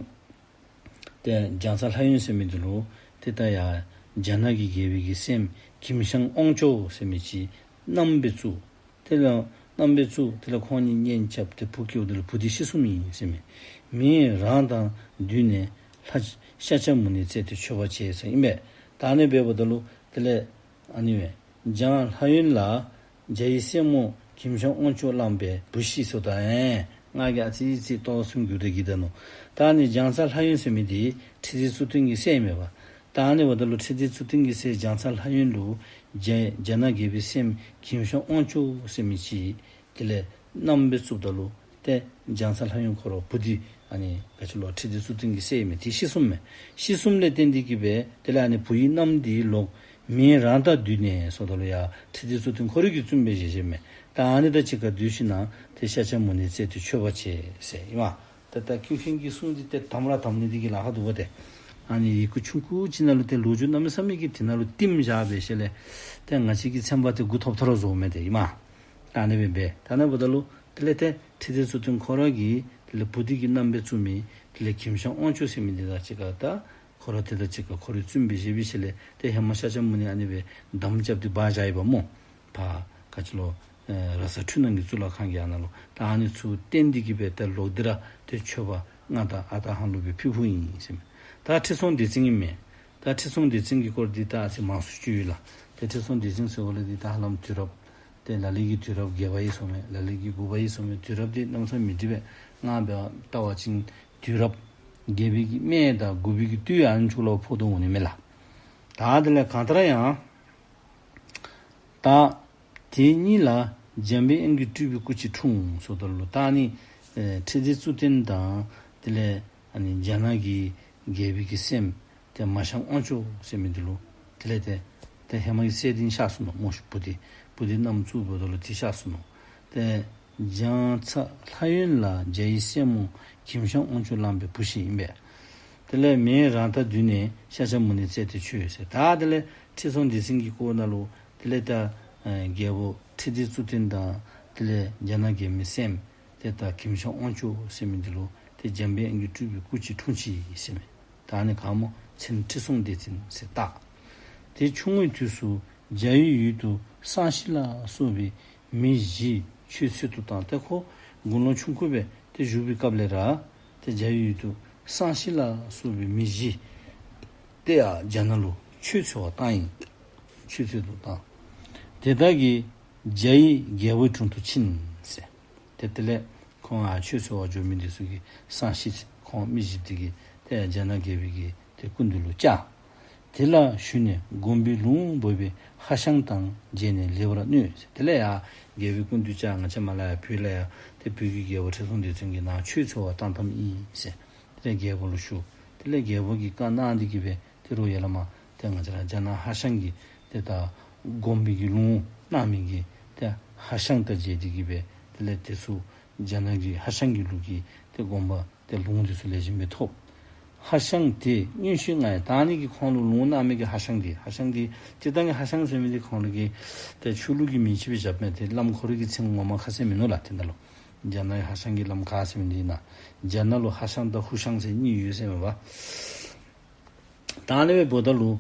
ཏེ་རྒྱ་ཚ་ལྷ་ཡུན་ཟེར་མི་འདི་ལུ་ཏེ་ད་ཡར་རྒྱ་ནག་གི་རྒྱལ་པོའི་གི་སྲསམོ་གྱིམ་ཤང་དབང་ཕྱུག་ཟེར་མི་ཅིག་མནའམ་སྦེ་བཙུགས། དེ་ལས་མནའམ་སྦེ་བཙུགས། དེ་ལས་ཁོང་གཉིས་གཉེན་རྐྱབ་སྟེ་བུ་སྐྱེཝ་ད་ལུ་བུ་འདི་ཤི་སོངམ་ཨིན་ཟེར་མས། མི་རང་དང་བསྡུས་ནས་ལྷ་ཤཱཀྱ་མུ་ནེ་བཙལ་ཏེ་མཆོད་པ་བྱས་ཟེར་ཨིན་པས། ད་ཨ་ནི་འབདཝ་ད་ལུ་དེ་ལས་ཨ་ནི་སྦེ་རྒྱ་ལྷ་ཡུན་ལ་རྒྱ་ཡི་སྲས་མོ་གྱིམ་ཤང་དབང་ཕྱུག་བླངས་པའི་བུ་ཤི་ཟེརཝ་ད་ཨེ་ང་གིས་ཨ་ཙི་ཙི་ཏོག་ཙམ་བསྒྱུར་ཏེ་གི་ད་ནུག། ད་ཨ་ནི་རྒྱ་ཚ་ལྷ་ཡུན་ཟེར་མི་འདི་ཁྲི་ལྡེ་གཙུག་བརྟན་གྱི་སྲས་མས་པ། ད་ཨ་ནི་འབདཝ་ད་ལུ་ཁྲི་ལྡེ་གཙུག་བརྟན་གྱི་སྲས་རྒྱ་ཚ་ལྷ་ཡུན་ལུ་རྒྱ་རྒྱ་ནག་རྒྱལ་པོའི་སྲསམོ་གྱིམ་ཤང་དབང་ཕྱུག་ཟེར་མི་ཅིག་དེ་ལས་མནའམ་སྦེ་བཙུགསཔ་ད་ལུ་ཏེ་རྒྱ་ཚ་ལྷ་ཡུན་ཁོ་ར་བུ་འདི་ཨ་ནི་ག་ཅི་ལོ་ཁྲི་ལྡེ་གཙུག་བརྟན་གྱི་སྲས་ཨིན་མས། དེ་ཤི་སོངམ་མས། ཤི་སོངམ་ལས་བརྟེན་ཏེ་གི་སྦེ་དེ་ལས་ཨ་ནི་བུ་ཡི་མནའམ་འདི་ལོག་མི་རང་དང་བསྡུས་ནས་ཟེརཝ་ད་ལུ་ཡར་ཁྲི་ལྡེ་གཙུག་བརྟན་ཁོ་ར་གིས་བཙུགས་སྦེ་བཞེས་བཞེསཔ་མས། ད་ཨ་ནི་དང་གཅིག་ཁར་བསྡུས་ཞིནམ་ཏེ་ཤཱཀྱ་མུ་ནེ་བཙལ་ཏེ་མཆོད་པ་བྱས་ཟེར་ཨིན་མས། ད་ད་ཀུན་མཁྱེན་གྱི་གསུང་འདི་ཏེ་དམ་ར་དམ་ནི་འདི་གིས་ལཱ་ཁག་འདུག་པ་ཏེ། ཨ་ནི་ཡི་གུ་ཆུང་ཀུ་ཅིག་ནང་ལུ་ཏེ་ལོ་རྒྱུས་གནམ་མེད་ས་མེད་ཀྱི་དེ་ནང་ལུ་བསྟིམ་བཞག་པའི་ཤུལ་ལས་ཏེ་ང་བཅས་ཀྱི་ཚན་པ་འདི་མགུ་ཐོམ་ཐོམ་ར་བཟོཝ་མས་ཏེ་ཨིན་མས། ད་ཨ་ནི་སྦེ་འབད། ད་ཨ་ནི་འབདཝ་ད་ལུ་དེ་ལས་ཏེ་ཁྲི་ལྡེ་གཙུག་བརྟན་ཁོ་ར་གིས་དེ་ལས་བུ་འདི་གི་མནའམ་སྦེ་བཙུགས་མི་དེ་ལས་གྱིམ་ཤང་དབང་ཕྱུག་ཟེར་མི་འདི་དང་གཅིག་ཁར་ད་ཁོ་ར་དེ་དང་གཅིག་ཁར་ཁོ་ར་བཙུགས་སྦེ་བཞེས་པའི་ཤུལ་ལས་ཏེ་ཧེ་མ་ཤཱཀྱ་མུ་ནེ་ཨ་ནི་སྦེ་དམ་རྐྱབ་སྟེ་སྦ་བཞག་ཡོདཔ་སྨོ། ཕར་ག་ཅི་ལོ་ཨེ་ར་ས་འཕྲུལ་སྣང་གི་གཙུག་ལག་ཁང་གི་ཨ་ནཱ་ལུ། ད་ཨ་ནི་ཚུ་བརྟེན་ཏེ་གི་སྦེ་ཏེ་ལོག་སྟེ་ར་ཏེ་མཆོད་པ་མངའ་བདག་ཨ་སྟག་ཧ་ལུག་སྦེ་ཕུལ་ཕུལཝ་ཨིན་ཟེར་མས། ད་ཁྲི་སྲོང་ལྡེ་བཙན་ཨིན་མས། ད་ཁྲི་སྲོང་ལྡེ་བཙན་གྱི་སྐོར་འདི་ད་ཨ་ཙི་མང་སུ་ཅིག་ཡོད་ལགས། ཏེ་ཁྲི་སྲོང་ལྡེ་བཙན་ཟེརཝ་ལས་འདི་ད་ཧ་ལམ་དུས་རབས་ཏེ་ལ་ལུ་གིས་དུས་རབས་བརྒྱད་པ་ཨིན་ཟེར་མས། ལ་ལུ་གིས་དགུ་པ་ཨིན་ཟེར་མས། དུས་རབས་འདི་གནམ་མེད་ས་མེད་མི་འགྲིག་པས། ང་འབད་བལྟ་བ་ཅིན་དུས་རབས་བརྒྱད་པའི་གི་སྨད་དང་དགུ་པའི་གི་སྟོད་ཨ་ནི་ཚུ་ལུ་ཕོག་དོ་འོང་ནི་མས་ལགས། ད་དེ་ལས་གང་ལྟར་ཡང་ད་དེ་གཉིས་ལ་འཇམ་པའི་དབྱངས་ཀྱི་སྤྲུལ་པའི་སྐུ་གཅིག་འཁྲུངས་ཟེརཝ་ད་ལུ་ད་ཨ་ནི་ཨེ་ཁྲི་ལྡེ་གཙུག་བརྟན་དང་དེ་ལས་ཨ་ནི་རྒྱ་ནག་གི་རྒྱལ་པོའི་གི་སྲསམོ་ཏེ་མ་ཤང་དབང་ཕྱུག་ཟེར་མི་འདི་ལུ་དེ་ལས་ཏེ་ཏེ་ཧེ་མ་གི་སྲས་འདི་གཤགས་སོ་ནུག་སྨོ། བུ་འདི་བུ་འདི་མནའམ་བཙུགསཔ་ད་ལུ་དེ་གཤགས་སོ་ནུག། ཏེ་རྒྱ་ཚ་ལྷ་ཡུན་ལ་རྒྱ་ཡི་སྲས་མོ་གྱིམ་ཤང་དབང་ཕྱུག་བླངས་པའི་བུ་ཤི་ཨིན་པས། དེ་ལས་མི་རང་དང་བསྡུས་ནས་ཤཱཀྱ་མུ་ནེ་བཙལ་ཏེ་མཆོད་ཟེར། ད་དེ་ལས་ཁྲི་སྲོང་ལྡེ་བཙན་གྱི་སྐོར་ནང་ལུ་དེ་ལས་ད་ཨེ་རྒྱལ་པོ་ཁྲི་ལྡེ་གཙུག་བརྟན་དང་དེ་ལས་རྒྱ་ནག་རྒྱལ་མོའི་སྲསམོ་ཏེ་ད་གྱིམ་ཤང་དབང་ཕྱུག་ཟེར་མི་འདི་ལུ་ཏེ་འཇམ་པའི་དབྱངས་ཀྱི་སྤྲུལ་པའི་སྐུ་གཅིག་འཁྲུངས་ཅི་ཟེར་མས། ད་ཨ་ནི་ག་སྨོ་མཚན་ཁྲི་སྲོང་ལྡེ་བཙན་ཟེར་བཏགས། ཏེ་ཆུང་ངུའི་དུས་སུ་རྒྱ་ཡི་ཡུལ་དུ་སངས་ཤི་ལ་སོགས་པའི་མི་བཞི་ཆོས་འཚོལ་དུ་བཏང་། ཏེ་ཁོ་དགུང་ལོ་ཆུང་ཀུ་སྦེ་ཏེ་བཞུགས་པའི་སྐབས་ལས་ར་ཏེ་རྒྱ་ཡི་ཡུལ་དུ་སངས་ཤི་ལ་སོགས་པའི་མི་བཞི་ཏེ་ཡར་རྒྱ་ནག་ལུ་ཆོས་འཚོལ་བར་བཏང་ཡི། ཆོས་འཚོལ་དུ་བཏང་། དེ་དག་གིས་རྒྱ་ཡི་རྒྱལ་པོའི་དྲུང་དུ་ཕྱིན་ཟེར། ཏེ་དེ་ལས་ཁོང་ཨ་ཆོས་འཚོལ་བར་འགྱོ་མི་འདི་ཚུ་གིས་སངས་ཤིག་ཟེར། ཁོང་མི་བཞི་འདི་གིས་ཏེ་རྒྱ་ནག་རྒྱལ་པོའི་གི་ཏེ་སྐུ་མདུན་ལུ་བཅར། དེ་ལ་ཞུས་ནས་དགོན་པའི་ལུང་འབོད་པའི་ཧ་ཤང་དང་མཇལ་ནས་ལེགས་པར་གནོད་ཟེར། དེ་ལས་ཡར་རྒྱལ་པོའི་སྐུ་མདུན་བཅར། ང་བཅས་མར་ལས་ཡར་བོད་ལས་ཡར་ཏེ་བོད་ཀྱི་རྒྱལ་པོ་ཁྲི་སྲོང་ལྡེ་བཙན་གྱིས་ནཱ་ཆོས་འཚོལ་བར་བཏང་བཏངམ་ཨིན་ཟེར། དེ་ལས་རྒྱལ་པོ་ལུ་ཞུ། དེ་ལས་རྒྱལ་པོ་གིས་བཀའ་གནང་སྟེ་གི་སྦེ་ཏེ་རུང་ཡར་ལས་མར་ཏེ་ང་བཅས་ར་རྒྱ་ནག་ཧ་ཤང་གི་ཏེ་ད་དགོན་པའི་གི་ལུང་གནང་མི་གི་ཏེ་ཧ་ཤང་དང་མཇལ་ཏེ་གི་སྦེ་དེ་ལས་དེ་ཚུ་རྒྱ་ནག་གི་ཧ་ཤང་གི་ལུགས་ཀྱི་ཏེ་དགོན་པ་ཏེ་ལུང་དེ་ཚུ་ལེགས་ཤོམ་སྦེ་ཐོབ། ཧ་ཤང་དེ་མངོན་ཤེས་ང་ཡང་། ད་ཨ་ནི་གི་ཁོང་ལུ་ལུང་གནང་མི་གི་ཧ་ཤང་དེ། ཧ་ཤང་དེ་སྤྱིར་བཏང་གི་ཧ་ཤང་ཟེར་མི་དེ་ཁོང་ལུ་གི་ཏེ་ཆོས་ལུགས་ཀྱི་མིང་ཅིག་སྦེ་བཞགཔ་མས། ཏེ་བླམ་ཁོ་རའི་གི་མཚན་ངོ་མ་ཁ་གསལ་མིན་ནུག་ལགས། ཏེ་ད་ལུ་རྒྱ་ནག་གི་ཧ་ཤང་གི་བླམ་ག་ཟེར་མི་འདི་ཨིན་ན། རྒྱ་ནག་ལུ་ཧ་ཤང་དང་ཧུ་ཤང་ཟེར་གཉིས་ཡོད་ཟེར་མས་པ། ད་ཨ་ནི་སྦེ་འབདཝ་ད་ལུ་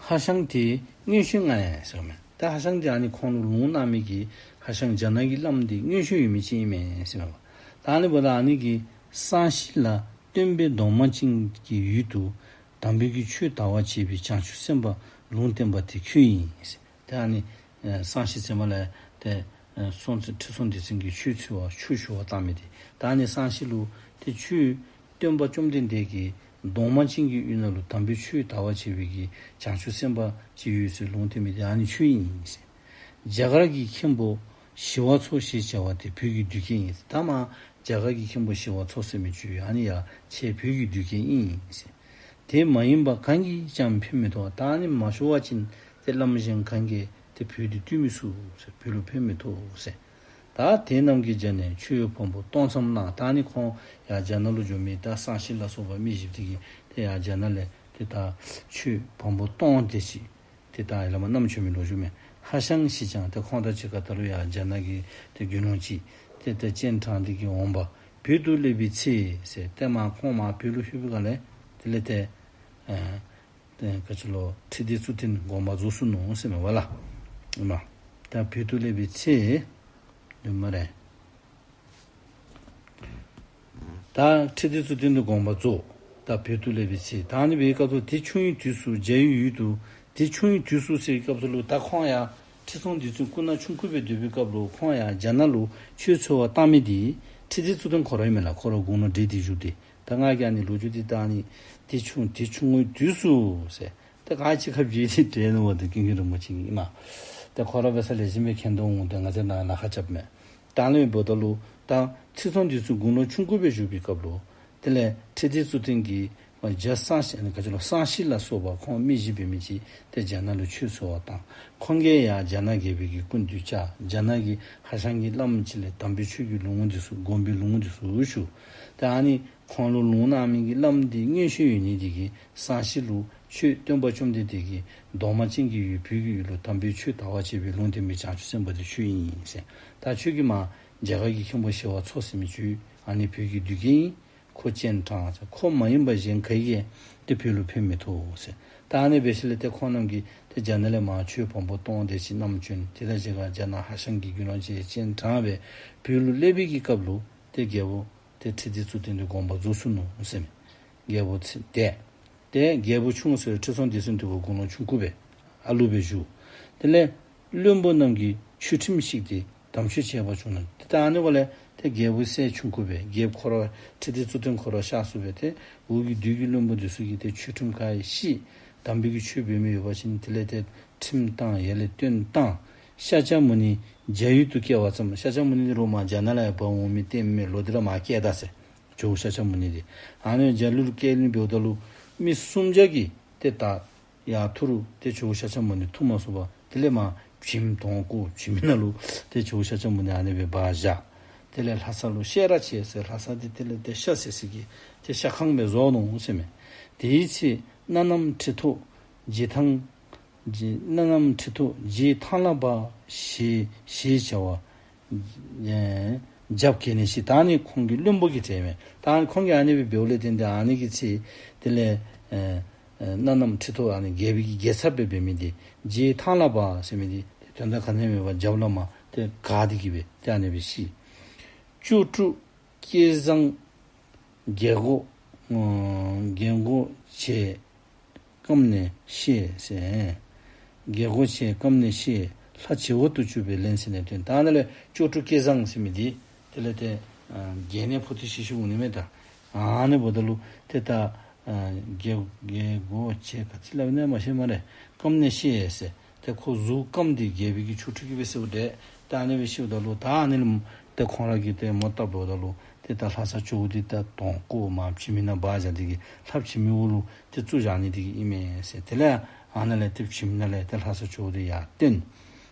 ཧ་ཤང་དེ་མངོན་ཤེས་ང་ཡང་ཟེར་མས། ད་ཧ་ཤང་དེ་ཨ་ནི་ཁོང་ལུ་ལུང་གནང་མི་གི་ཧ་ཤང་རྒྱ་ནག་གི་བླམ་དེ་མངོན་ཤེས་ཡོད་མི་ཅིག་ཨིན་མས་ཟེར་མས་པ། ད་ཨ་ནི་འབདཝ་ད་ཨ་ནི་གིས་སང་ཞི་ལ་སྟོན་པའི་གདོང་མ་ཅན་གྱི་ཡུལ་དུ་དམ་པའི་གི་ཆོས་དར་བར་བྱེད་པའི་བྱང་ཆུབ་སེམས་དཔའ་ལུང་བསྟན་པ་དེ་ཁྱོད་ཡིན་ཟེར། ཏེ་ཨ་ནི་ཨེ་སང་ཞི་ཟེར་མི་ལས་ཏེ་ཨེ་སྲོང་བཙན་ཁྲི་སྲོང་ལྡེ་བཙན་གྱིས་ཆོས་འཚོལ་བར་ཆོས་ཞུ་བར་བཏང་མི་དེ། ད་ཨ་ནི་སང་ཞི་ལུ་ཏེ་ཁྱོད་སྟོན་པ་བཅོམ་ལྡན་འདས་ཀྱི་གདོང་མ་ཅན་གྱི་ཡུལ་ནང་ལུ་དམ་པའི་ཆོས་དར་བར་བྱེད་པའི་གི་བྱང་ཆུབ་སེམས་དཔའ་ཅིག་ཡོད་ཟེར་ལུང་བསྟན་མི་དེ་ཨ་ནི་ཁྱོད་ཨིན་ཟེར། རྒྱ་གར་གྱི་མཁན་པོ་ཞི་བ་འཚོ་ཞེས་བྱ་བ་དེ་བོད་ཀྱི་བདུད་ཁྱོད་ཡིན་ཟེར། ད་མ་རྒྱ་གར་གྱི་མཁན་པོ་ཞི་བ་འཚོ་ཟེར་མི་ཁྱོད་ཨ་ནི་ཡང་ཁྱོད་བོད་ཀྱི་བདུད་ཁྱོད་ཨིན་ཟེར། དེ་མ་ཡིན་པ་གང་གིས་ཀྱང་ཕན་མི་ཐོགས། ད་ཨ་ནི་མ་ཞུ་བ་ཅིན་ཏེ་བླམ་གཞན་གང་གིས་ཏེ་བོད་དེ་བཏུལ་མི་ཚུགས་ཟེར། བོད་ལུ་ཕན་མི་ཐོགས་ཟེར། ད་དེ་རྣམས་ཀྱིས་རྒྱ་ནས་ཆོས་བམ་པོ་སྟོང་ཙམ་གནང་། ད་ཨ་ནི་ཁོང་ཡར་རྒྱ་ནག་ལུ་འགྱོ་མི་ད་སང་ཞི་ལ་སོགས་པ་མི་བཞི་དེ་གིས་ཏེ་ཡར་རྒྱ་ནག་ལས་ཏེ་ད་ཆོས་བམ་པོ་སྟོང་དེ་ཅིག་ཏེ་ད་ཡར་ལས་མར་བསྣམས་བྱོན་མི་ལོ་རྒྱུས་མས། ཧ་ཤང་ཞི་ཀྱང་ཏེ་ཁོང་དང་གཅིག་ཁར་ད་ལུ་ཡར་རྒྱ་ནག་གི་ཏེ་དགེ་སློང་ཅིག་ཏེ་ཏེ་སྤྱན་དྲངས་ཏེ་གིས་འོངམ་བོད་དུ་སླེབས་པའི་ཚེ་ཟེར། ཏེ་མ་ཁོང་མར་བོད་ལུ་ལྷོད་པའི་སྒང་ལས་དེ་ལས་ཏེ་ཨ་ཏེ་ག་ཅི་ལོ་ཁྲི་ལྡེ་གཙུག་བརྟན་དགོངས་པ་རྫོགས་སོ་ནུག་ཟེར་མས་པ་ལགས། ཨིན་མས། ད་བོད་དུ་སླེབས་པའི་ཚེ་ཡོད་སྨ་རེ། ད་ཁྲི་ལྡེ་གཙུག་བརྟན་དུ་དགོངས་པ་རྫོགས། ད་བོད་དུ་སླེབས་པའི་ཚེ། ད་ཨ་ནི་སྦེ་སྐབས་སུ་དེ་བྱུང་བའི་དུས་སུ་རྒྱ་ཡི་ཡུལ་དུ། དེ་བྱུང་བའི་དུས་སུ་ཟེར་བའི་སྐབས་སུ་ལུ་ད་ཁོང་ཡང་ཁྲི་སྲོང་ལྡེ་བཙན་སྐུ་ན་ཆུང་ཀུ་སྦེ་སྡོད་པའི་སྐབས་ལུ་ཁོང་ཡང་རྒྱ་ནག་ལུ་ཆོས་འཚོལ་བར་བཏང་མི་དེ་ཁྲི་ལྡེ་གཙུག་བརྟན་ཁོ་ར་ཨིན་མས་ལགས། ཁོ་ར་དགུང་ལོ་བགྲེས་ཏེ་བཞུགས་ཏེ། ད་ང་གིས་ཨ་ནི་ལོ་རྒྱུས་འདི་ད་ཨ་ནི་དེ་བྱུང་དེ་བྱུང་བའི་དུས་སུ་ཟེར། ད་ག་ཅི་ཁ་བརྗེད་དེ་བྲིས་ནུག་པ་ད་ཀུན་མཁྱེན་རིན་པོ་ཆེ་གིས་ཨིན་མས། ད་ཁོ་ར་འབད་ས་ལེགས་ཤོམ་སྦེ་མཁྱེན་དོ་འོང་། ད་ང་བཅས་ནཱ་ལཱ་ཁག་རྐྱབ་མས། ད་ཨ་ནི་འབདཝ་ད་ལུ་ད་ཁྲི་སྲོང་ལྡེ་བཙན་དགུང་ལོ་ཆུང་ཀུ་སྦེ་བཞུགས་པའི་སྐབས་ལུ་དེ་ལས་ཁྲི་ལྡེ་གཙུག་བརྟན་གྱིས་རྒྱ་སང་ཞི་ཨ་ནི་ག་ཅི་ལོ་སང་ཞི་ལ་སོགས་པ་ཁོང་མི་བཞི་འབད་མི་ཅིག་ཏེ་རྒྱ་ནག་ལུ་ཆོས་འཚོལ་བར་བཏང་། ཁོང་གིས་ཡང་རྒྱ་ནག་རྒྱལ་པོའི་གི་སྐུ་མདུན་བཅར། རྒྱ་ནག་གི་ཧ་ཤང་གི་བླམ་ཅིག་ལས་དམ་པའི་ཆོས་ཀྱི་ལུང་འདི་ཚུ་སྒོམ་པའི་ལུང་འདི་ཚུ་ཞུ། ཏེ་ཨ་ནི་ཁོང་ལུ་ལུང་གནང་མི་གི་བླམ་འདི་མངོན་ཤེས་ཡོད་ནི་དེ་གིས་སང་ཞི་ལུ་ཁྱོད་སྟོན་པ་བཅོམ་ལྡན་འདས་ཀྱི་གདོང་མ་ཅན་གྱི་ཡུལ་བོད་ཀྱི་ཡུལ་ལུ་དམ་པའི་ཆོས་དར་བར་བྱེད་པའི་ལུང་བསྟན་པའི་བྱང་ཆུབ་སེམས་དཔའ་དེ་ཁྱོད་ཨིན་ཟེར། ད་ཁྱོད་ཀྱིས་མར་རྒྱ་གར་གྱི་མཁན་པོ་ཞི་བ་འཚོ་ཟེར་མི་ཁྱོད་ཨ་ནི་བོད་ཀྱི་བདུད་ཁྱོད་ཨིན། ཁོ་སྤྱན་དྲངས་ཟེར། ཁོ་མ་ཡིན་པ་གཞན་ག་གིས་ཏེ་བོད་ལུ་ཕན་མི་ཐོགས་ཟེར། ད་ཨ་ནི་འབད་ཞིནམ་ལས་ཏེ་ཁོང་རྣམས་ཀྱིས་ཏེ་རྒྱ་ནག་ལས་མར་ཆོས་བམ་པོ་སྟོང་དེ་ཅིག་བསྣམས་བྱོན། དེ་དང་གཅིག་ཁར་རྒྱ་ནག་ཧ་ཤང་གི་དགེ་སློང་ཅིག་སྤྱན་དྲངས་སྦེ་བོད་ལུ་སླེབས་པའི་གི་སྐབས་ལུ་ཏེ་རྒྱལ་པོ་ཏེ་ཁྲི་ལྡེ་གཙུག་བརྟན་དུ་དགོངས་པ་རྫོགས་སོ་ནུག་ཟེར་མས། རྒྱལ་པོ་ཚེ་འདས། ཏེ་རྒྱལ་པོ་ཆུང་ཟེར་ཁྲི་སྲོང་ལྡེ་བཙན་དེ་ཁོ་དགུང་ལོ་ཆུང་ཀུ་སྦེ་ཨ་ལུ་སྦེ་བཞུགས། དེ་ལས་བློན་པོ་རྣམས་ཀྱིས་ཆོས་ཁྲིམས་བཤིག་སྟེ་དམ་ཆོས་བྱེད་པ་བྱུང་ན། ཏེ་ད་ཨ་ནི་འབདཝ་ལས་ཏེ་རྒྱལ་པོའི་སྲས་ཆུང་ཀུ་སྦེ་རྒྱལཔོ་ཁོ་ར་ཁྲི་ལྡེ་གཙུག་བརྟན་ཁོ་ར་གཤགས་སོང་སྦེ་ཏེ་འོག་གི་བདུད་ཀྱི་བློན་པོ་འདི་ཚུ་གིས་ཏེ་ཆོས་ཁྲིམས་ག་ཡང་བཤིག། དམ་པའི་གི་ཆོས་འབད་མི་ཡོད་པ་ཅིན་དེ་ལས་ཏེ་ཁྲིམས་བཏང་ཡར་ལས་བཏོན་བཏང་། ཤཱཀྱ་མུ་ནི་རྒྱ་ཡུལ་དུ་བསྐྱལ་བར་བརྩམས། ཤཱཀྱ་མུ་ནི་འདི་རོགས་མར་རྒྱ་ནག་ལས་ཡར་འབག་འོང་མི་བསྟེན་མི་ལོག་སྟེ་ར་མར་བསྐྱལ་ད་ཟེར། ཇོ་བོ་ཤཱཀྱ་མུ་ནི་འདི་ཨ་ནི་རྒྱ་ཡུལ་ལུ་བསྐྱལ་ནི་འབདཝ་ད་ལུ་མི་སུམ་བརྒྱ་གིས་ཏེ་ད་ཡར་འཐུ་རུང་ཏེ་ཇོ་བོ་ཤཱཀྱ་མུ་ནི་འཐུ་མ་ཚུགས་པར་དེ་ལས་མར་བྱེམ་དོང་བརྐོ། བྱེམ་ནང་ལུ་ཏེ་ཇོ་བོ་ཤཱཀྱ་མུ་ནི་ཨ་ནི་སྦེ་སྦ་བཞག། དེ་ལས་ལྷ་ས་ལུ་བཤད་གྲྭ་བྱས་ཟེར། ལྷ་ས་འདི་དེ་ལས་ཏེ་ཤ་བཟས་ས་གི་ཏེ་ཤ་ཁང་སྦེ་བཟོ་ནུག་ཟེར་མས། དེའི་ཚེ་སྣ་ནམ་ཁྲི་ཐོག་རྗེ་ཐང་རྗེ་སྣ་ནམ་ཁྲི་ཐོག་རྗེ་ཐང་ལ་པ་ཞེས་ཞེས་བྱ་བ་ཨེ་རྒྱབ་གལ་ནས་ཤི། ད་ཨ་ནི་ཁོང་གི་བློན་པོ་གིས་བྲིས་མས། ད་ཨ་ནི་ཁོང་གིས་ཨ་ནི་སྦེ་འབདཝ་ལས་བརྟེན་ཏེ་ཨ་ནི་གི་ཚེ་དེ་ལས་ཨེ་ཨེ་སྣ་ནམ་ཁྲི་ཐོག་ཨ་ནི་རྒྱལ་པོའི་གི་རྒྱལ་ཚབ་སྦེ་འབད་མི་འདི་རྗེ་ཐང་ལ་པ་ཟེར་མི་འདི་དོན་དག་ག་ནི་མེད་པར་རྒྱབ་ལས་མར་ཏེ་ག་སྟེ་གིས་སྦེ་ཏེ་ཨ་ནི་སྦེ་ཤི། ལྕོག་གྲུབ་སྐལ་བཟང་རྒྱལ་སྒོ་ཨ་རྒྱལ་སྒོ་ཆེ་སྐམ་ནས་ཤི་ཟེར། རྒྱལ་སྒོ་ཆེ་སྐམ་ནས་ཤི། ལྷ་བྱེ་བ་དུ་བཅུ་པའི་ལན་ཟེར་ནས་བཏོན། ད་ཨ་ནཱ་ལས་ལྕོག་གྲུབ་སྐལ་བཟང་ཟེར་མི་འདི་དེ་ལས་ཏེ་ཨ་རྒྱལ་ནས་ཕོག་སྟེ་ཤི་ཤིཝ་འོང་ནི་མས་ད། ཨ་ནི་འབདཝ་ད་ལུ་ཏེ་ད་ཨ་རྒྱལ་རྒྱལ་སྒོ་ཆེ་ག་ཅི་སླབ་ཨིན་ན་མ་ཤེས་སྨ་རེ། སྐམ་ནས་ཤི་ཟེར། ཏེ་ཁོ་གཟུགས་སྐམ་སྟེ་རྒྱལ་པོའི་གི་ཆོ་འཕྲུལ་གྱིས་སྦེ་ཤིཝ་འདི། ད་ཨ་ནི་སྦེ་ཤིཝ་ད་ལུ་ད་ཨ་ནི་ལུ་ཏེ་ཁོང་ར་གིས་ཏེ་མོ་བཏབ་འབདཝ་ད་ལུ་ཏེ་ད་ལྷ་ས་ཇོ་བོ་འདི་ད་དོང་བརྐོ་མར་བྱེམ་ནང་སྦ་བཞག་སྟེ་གིས་ལྷ་བྱེམ་འོག་ལུ་ཏེ་བཙུགས་བཞག་ནི་དེ་གིས་ཨིན་མས་ཟེར། དེ་ལས་ཨ་ནཱ་ལས་ཏེ་བྱེམ་ནང་ལས་ཏེ་ལྷ་ས་ཇོ་བོ་འདི་ཡར་བཏོན།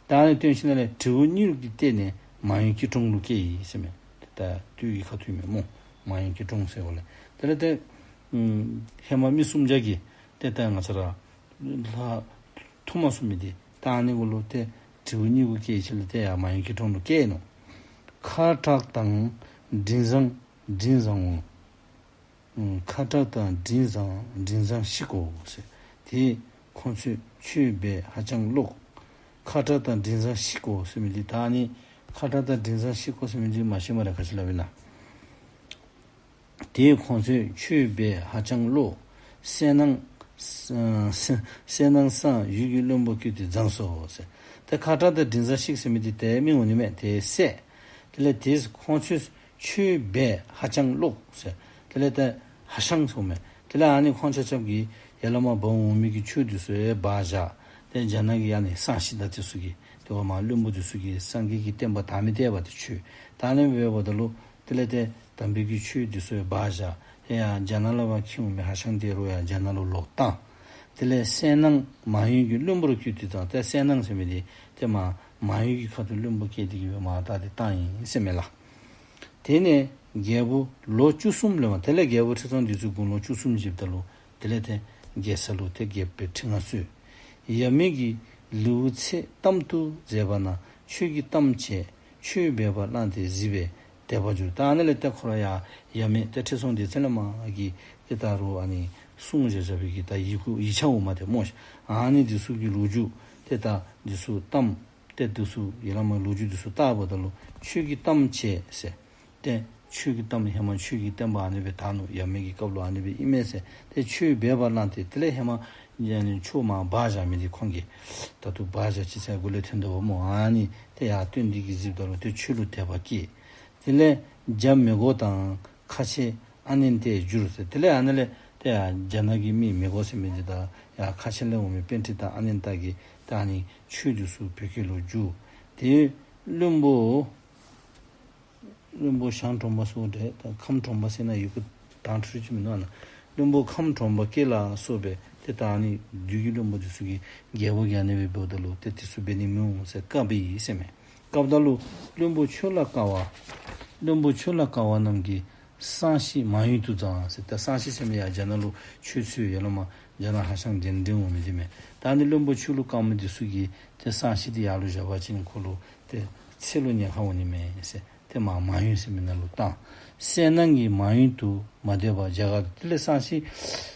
ད་ཨ་ནི་བཏོན་ཞིནམ་ལས་དྲེའུ་གཉིས་ཀྱིས་བཏེགས་ནས་མ་ཡུམ་སྐྱིད་གྲོང་ལུ་བསྐྱལ་ཡི་ཟེར་མས། ཏེ་ད་སྟོད་ཀྱི་ཁ་ཐུག་མས་སྨོ། མ་ཡུམ་སྐྱིད་གྲོང་ཟེར་བ་ལས་དེ་ལས་ཏེ་ ཨུམ་ཧེ་མ་མི་སུམ་བརྒྱ་གིས་ཏེ་ད་ང་བཅས་ར་ལྷ་ཐུབ་མ་ཚུགས་མི་འདི་ད་ཨ་ནི་གུ་ལུ་ཏེ་དྲིལ་བུ་གཉིས་གུ་བཀལ་ཞིནམ་ལས་ཏེ་ཡར་མ་ཡུམ་སྐྱིལ་ཀྲུང་ལུ་བསྐྱལ་ནུག། ཁ་དྲག་དང་མགྲིན་བཟང་མགྲིན་བཟང་འོང་། ཨུམ་ཁ་དྲག་དང་མགྲིན་བཟང་མགྲིན་བཟང་ཤི་གོ་ཟེར། ཏེ་ཁོང་ཚུ་ཆོས་འབད་ཧ་ཅང་ལོག། ཁ་དྲག་དང་མགྲིན་བཟང་ཤི་གོ་ཟེར་མི་འདི་ད་ཨ་ནི་ཁ་དྲག་དང་མགྲིན་བཟང་ཤི་གོ་ཟེར་མི་འདི་མ་ཤེས་སྨ་རེ། ག་ཅི་སླབ་ཨིན་ན། ཏེ་ཁོང་ཚུ་ཆོས་འབད་ཧ་ཅང་ལོག། གསལ་སྣང་གསལ་སྣང་སངས་ཡུལ་གྱི་བློན་པོ་ཀུན་ཏུ་མཛངས་སོ་ཟེར། ཏེ་ཁ་དྲག་དང་མགྲིན་བཟང་ཤི་ཟེར་མི་འདི་ཏེ་མི་འོང་ནི་མས། ཏེ་གསལ། དེ་ལས་ཏེ་ཁོང་ཚུ་ཆོས་འབད་ཧ་ཅང་ལོག་ཟེར། དེ་ལས་ཏེ་ཧ་ཤང་ཟེར་མས། དེ་ལས་ཨ་ནི་ཁོང་ཆ་ཁྱབ་ཀྱིས་ཡར་ལས་མར་འབག་འོང་མི་གི་ཆོས་འདི་ཚུ་ཡང་སྦ་བཞག། ཏེ་རྒྱ་ནག་གི་ཨ་ནི་སངས་རྒྱས་དང་དེ་ཚུ་གིས་ཏེ་འོ་མ་བློན་པོ་འདི་ཚུ་གིས་སངས་རྒྱས་ཀྱི་བསྟན་པ་དར་མི་དེ་འབདཝ་ད་ཆོས་དར་ནི་འབདཝ་ད་ལུ་དེ་ལས་ཏེ་དམ་པའི་གི་ཆོས་འདི་ཚུ་ཡང་སྦ་བཞག། ཡ་རྒྱ་ནག་ལས་ཕར་འཁྱིད་འོང་མི་ཧ་ཤང་དེ་རུང་ཡང་རྒྱ་ནག་ལུ་ལོག་བཏང་། དེ་ལས་གསལ་སྣང་མང་ཡུལ་གྱི་བློན་པོར་བསྐྱོད་དེ་བཏང་། ཏེ་གསལ་སྣང་ཟེར་མི་འདི་ཏེ་མ་མང་ཡུལ་གྱི་ཁ་ཐུག་བློན་པོ་བསྐྱལ་ཏེ་གི་སྦེ་མར་བཏང་སྟེ་བཏང་ཡི་ཟེར་མས་ལགས། དེ་ནས་རྒྱལ་པོ་ལོ་བཅུ་གསུམ་ལོན་པ། དེ་ལས་རྒྱལ་པོ་ཁྲི་སྲོང་ལྡེ་བཙན་དགུང་ལོ་བཅུ་གསུམ་བཞེསཔ་ད་ལུ་དེ་ལས་ཏེ་རྒྱལ་ས་ལུ་ཏེ་རྒྱལ་པོའི་ཁྲི་མངའ་གསོལ། ཡབ་མེས་ཀྱིས་ལེའུ་ཚེ་གཏམ་དུ་མཛད་པ་ན། ཆོས་ཀྱི་གཏམ་བྱས་ཆོས་འབད་པ་བླངས་ཏེ་གཟིགས་པས་དད་པར་གྱུར། ད་ཨ་ནི་ལས་ཏེ་ཁོ་ར་ཡ་ཡབ་མེས་ཏེ་ཁྲི་སྲོང་ལྡེ་བཙན་ལས་མར་གྱི་ཏེ་ད་རུང་ཨ་ནི་གསུང་བཞག་བཞག་པའི་གི་ད་ཡི་གུ་ཡིག་ཆ་འོ་མ་དེ་སྨོ་ཤ། ཨ་ནི་འདི་ཚུ་གི་ལོ་རྒྱུས་ཏེ་ད་འདི་ཚུ་གཏམ་ཏེ་འདི་ཚུ་ཡར་ལས་མར་ལོ་རྒྱུས་འདི་ཚུ་བལྟཝ་ད་ལུ་ཆོས་ཀྱི་གཏམ་བྱས་ཟེར། ཏེ་ཆོས་ཀྱི་གཏམ་ཧེ་མ་ཆོས་ཀྱི་བསྟན་པ་ཨ་ནི་སྦེ་དར་ནུག། ཡབ་མེས་ཀྱི་སྐབས་ལུ་ཨ་ནི་སྦེ་ཨིན་མས་ཟེར། ཏེ་ཆོས་འབད་པ་བླངས་ཏེ་དེ་ལས་ཧེ་མ་ཨ་ནི་ཆོས་མར་སྦ་བཞག་མི་འདི་ཁོང་གིས་ད་ལྟོ་སྦ་བཞག་ཅི་ཟེར་གོ་ལས་ཐོན་དོ་བ་སྨོ། ཨ་ནི་ཏེ་ཡར་སྟོན་ཏེ་གི་གཟིགསཔ་ད་ལུ་ཏེ་ཆོས་ལུ་དད་པ་སྐྱེས། དེ་ལས་རྒྱ་མི་མགོ་དང་ཁ་ཆེ་ཨ་ནན་ཏས་བསྒྱུར་ཟེར། དེ་ལས་ཨ་ནི་ལས་ཏེ་ཡར་རྒྱ་ནག་གི་མི་མི་མགོ་ཟེར་མི་འདི་དང་ཡར་ཁ་ཆེ་ལས་འོང་མི་པཎྜི་ཏ་ཨ་ནན་ཏ་གིས་ད་ཨ་ནི་ཆོས་འདི་ཚུ་བོད་སྐད་ལུ་བསྒྱུར། ཏེ་བློན་པོ་བློན་པོ་ཞང་གྲོང་པ་སོགས་ཏེ་ད་ཁམས་གྲོང་པ་ཟེར་ན་ཡི་གུ་དྭངས་འཕྲོས་ཅིག་མིན་ནུག་ཨ་ནཱ། བློན་པོ་ཁམས་གྲོང་པ་སྐྱེས་ལ་སོགས་པས་ཏེ་ད་ཨ་ནི་བདུད་ཀྱི་བློན་པོ་འདི་ཚུ་གིས་རྒྱལ་པོ་གིས་ཨ་ནི་སྦེ་འབདཝ་ད་ལུ་ཏེ་དེ་ཚུ་འབད་ནི་མི་འོང་ཟེར་བཀག་པའི་ཟེར་མས། བཀགཔ་ད་ལུ་བློན་པོ་ཆོས་ལ་དཀའ་བ་བློན་པོ་ཆོས་ལ་དཀའ་བ་རྣམས་ཀྱིས་གསང་ཞིང་མང་ཡུལ་དུ་བརྫངས་ཟེར། ད་གསང་ཞིང་ཟེར་མི་ཡར་རྒྱ་ནག་ལུ་ཆོས་འཚོལ་ཡར་ལས་མར་རྒྱ་ནག་ཧ་ཤང་འགྲན་འགྲན་འོང་མི་འདི་མས། ད་ཨ་ནི་བློན་པོ་ཆོས་ལུ་དཀའ་མི་འདི་ཚུ་གིས་ཏེ་གསང་ཞིང་འདི་ཡར་ལུ་བཞག་པ་ཅིན་ཁོ་ལུ་ཏེ་ཚེ་ལུ་ཉེན་ཁ་འོང་ནི་མས་ཟེར། ཏེ་མར་མང་ཡུལ་ཟེར་མི་ནང་ལུ་བཏང་། གསལ་སྣང་གིས་མང་ཡུལ་དུ་མ་སྡོད་པར་རྒྱ་གར་དུ། དེ་ལས་གསང་ཞིང་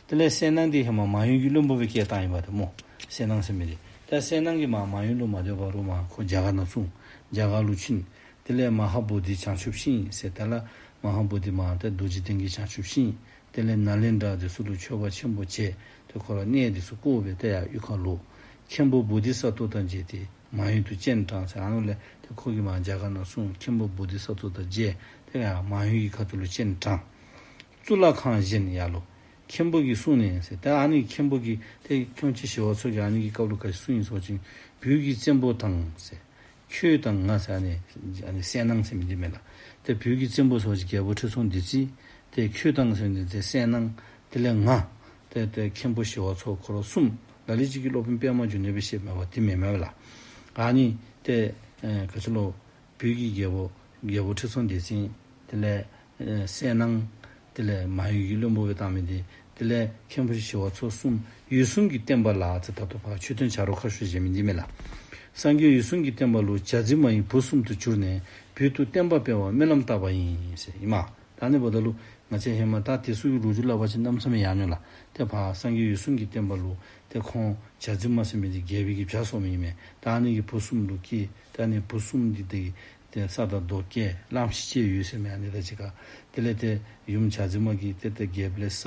དེ་ལས་གསལ་སྣང་འདི་ཧེ་མ་མང་ཡུལ་གྱི་བློན་པོ་སྦེ་བསྐྱལ་བཏང་ཡི་པ་ཏེ་སྨོ། གསལ་སྣང་ཟེར་མི་འདི། ད་གསལ་སྣང་གིས་མར་མང་ཡུལ་ལུ་མ་སྡོད་པར་རུང་མར་ཁོ་རྒྱ་གར་ནང་སོང་། རྒྱ་གར་ལུ་ཕྱིན། དེ་ལས་མ་ཧཱ་བོ་དྷི་བྱང་ཆུབ་ཤིང་ཟེར། དེ་ལས་མ་ཧཱ་བོ་དྷི་མར་ཏེ་རྡོ་རྗེ་གདན་གྱི་བྱང་ཆུབ་ཤིང་། དེ་ལས་ནཱ་ལེནྡྲ་འདི་ཚུ་ལུ་མཆོད་པ་ཆེན་པོ་བྱས། ཏེ་ཁོ་ར་གནས་འདི་ཚུ་བསྐོར་སྦེ་ཏེ་ཡར་གཡུས་ཁ་ལོག། མཁན་པོ་བོ་དྷི་ས་ཏྭ་དང་མཇལ་ཏེ་མང་ཡུལ་དུ་སྤྱན་དྲངས་ཟེར། ཨ་ནཱ་ལས་ཏེ་ཁོ་གིས་མར་རྒྱ་གར་ནང་སོང་། མཁན་པོ་བོ་དྷི་ས་ཏྭ་དང་མཇལ། ཏེ་ཡར་མང་ཡུལ་གྱི་ཁ་ཐུག་ལུ་སྤྱན་དྲངས། གཙུག་ལག་ཁང་བཞེངས་ཡར་ལུ། མཁན་པོ་གིས་གསུངས་ནས་ཟེར། ཏེ་ཨ་ནི་མཁན་པོ་གིས་ཏེ་ཁྱུང་ཆེན་ཞི་བ་འཚོ་གིས་ཨ་ནི་གི་སྐབས་ལུ་ག་ཅི་གསུངས་ཡི་ཟེར་བ་ཅིན་བོད་ཀྱི་བཙན་པོ་དང་ཟེར། ཁྱོད་དང་ང་ཟེར་ཨ་ནི་ཨ་ནི་གསལ་སྣང་ཟེར་མི་འདི་མས་ལགས། ཏེ་བོད་ཀྱི་བཙན་པོ་ཟེར་བ་ཅིན་རྒྱལ་པོ་ཁྲི་སྲོང་ལྡེ་བཙན། ཏེ་ཁྱོད་དང་ཟེར་མི་འདི་ཏེ་གསལ་སྣང་། དེ་ལས་ང་ཏེ་ཏེ་མཁན་པོ་ཞི་བ་འཚོ་ཁོ་ར་གསུམ་ལ་ལུ་ཅིག་གིས་སློབ་དཔོན་པདྨ་འབྱུང་གནས་སྦེ་བཤད་མི་འབད་བ་འདི་མེན་མས་ལགས། ཨ་ནི་ཏེ་ཨེ་ག་ཅི་ལོ་བོད་ཀྱི་རྒྱལ་པོ་རྒྱལ་པོ་ཁྲི་སྲོང་ལྡེ་བཙན། དེ་ལས་ཨེ་གསལ་སྣང་། དེ་ལས་མང་ཡུལ་གྱི་བློན་པོ་སྦེ་བཏང་མི་འདི། དེ་ལས་མཁན་པོ་ཞི་བ་འཚོ་གསུམ་འོད་སྲུང་གི་བསྟན་པ་ལ་ཟེར་ད་ལྟོ་ཕར་མཆོད་རྟེན་བྱ་རོག་ཁ་ཤོར་བཞེངས་མི་འདི་མས་ལགས། སངས་རྒྱས་འོད་སྲུང་གི་བསྟན་པ་ལུ་བྱ་རྫི་མ་ཡི་བུ་གསུམ་དུ་གྱུར་ནས་བོད་དུ་བསྟན་པ་སྤེལ་བར་སྨོན་ལམ་བཏབ་པ་ཡིན་ཟེར་ཨིན་མས། ད་ཨ་ནི་འབདཝ་ད་ལུ་ང་བཅས་ཧེ་མ་ད་དེ་ཚུ་གི་ལོ་རྒྱུས་སླབ་པ་ཅིན་གནམ་མེད་ས་མེད་ཡར་འགྱོ་ལགས། ཏེ་ཕར་སངས་རྒྱས་འོད་སྲུང་གི་བསྟན་པ་ལུ་ཏེ་ཁོང་བྱ་རྫི་མ་ཟེར་མི་འདི་རྒྱལ་པོའི་གི་བྱ་སོང་མི་ཨིན་མས། ད་ཨ་ནི་གི་བུ་གསུམ་ལུ་སྐྱེས། ད་ཨ་ནི་བུ་གསུམ་འདི་ཏེ་ཏེ་ས་དང་རྡོ་བཀལ་གླང་ཆེན་བཅས་ཡོད་ཟེར་མི་ཨ་ནི་དང་གཅིག་ཁར། དེ་ལས་ཏེ་ཡུམ་བྱ་རྫི་མ་གིས་ཏེ་ཏེ་རྒྱལ་པོ་ལས་ས་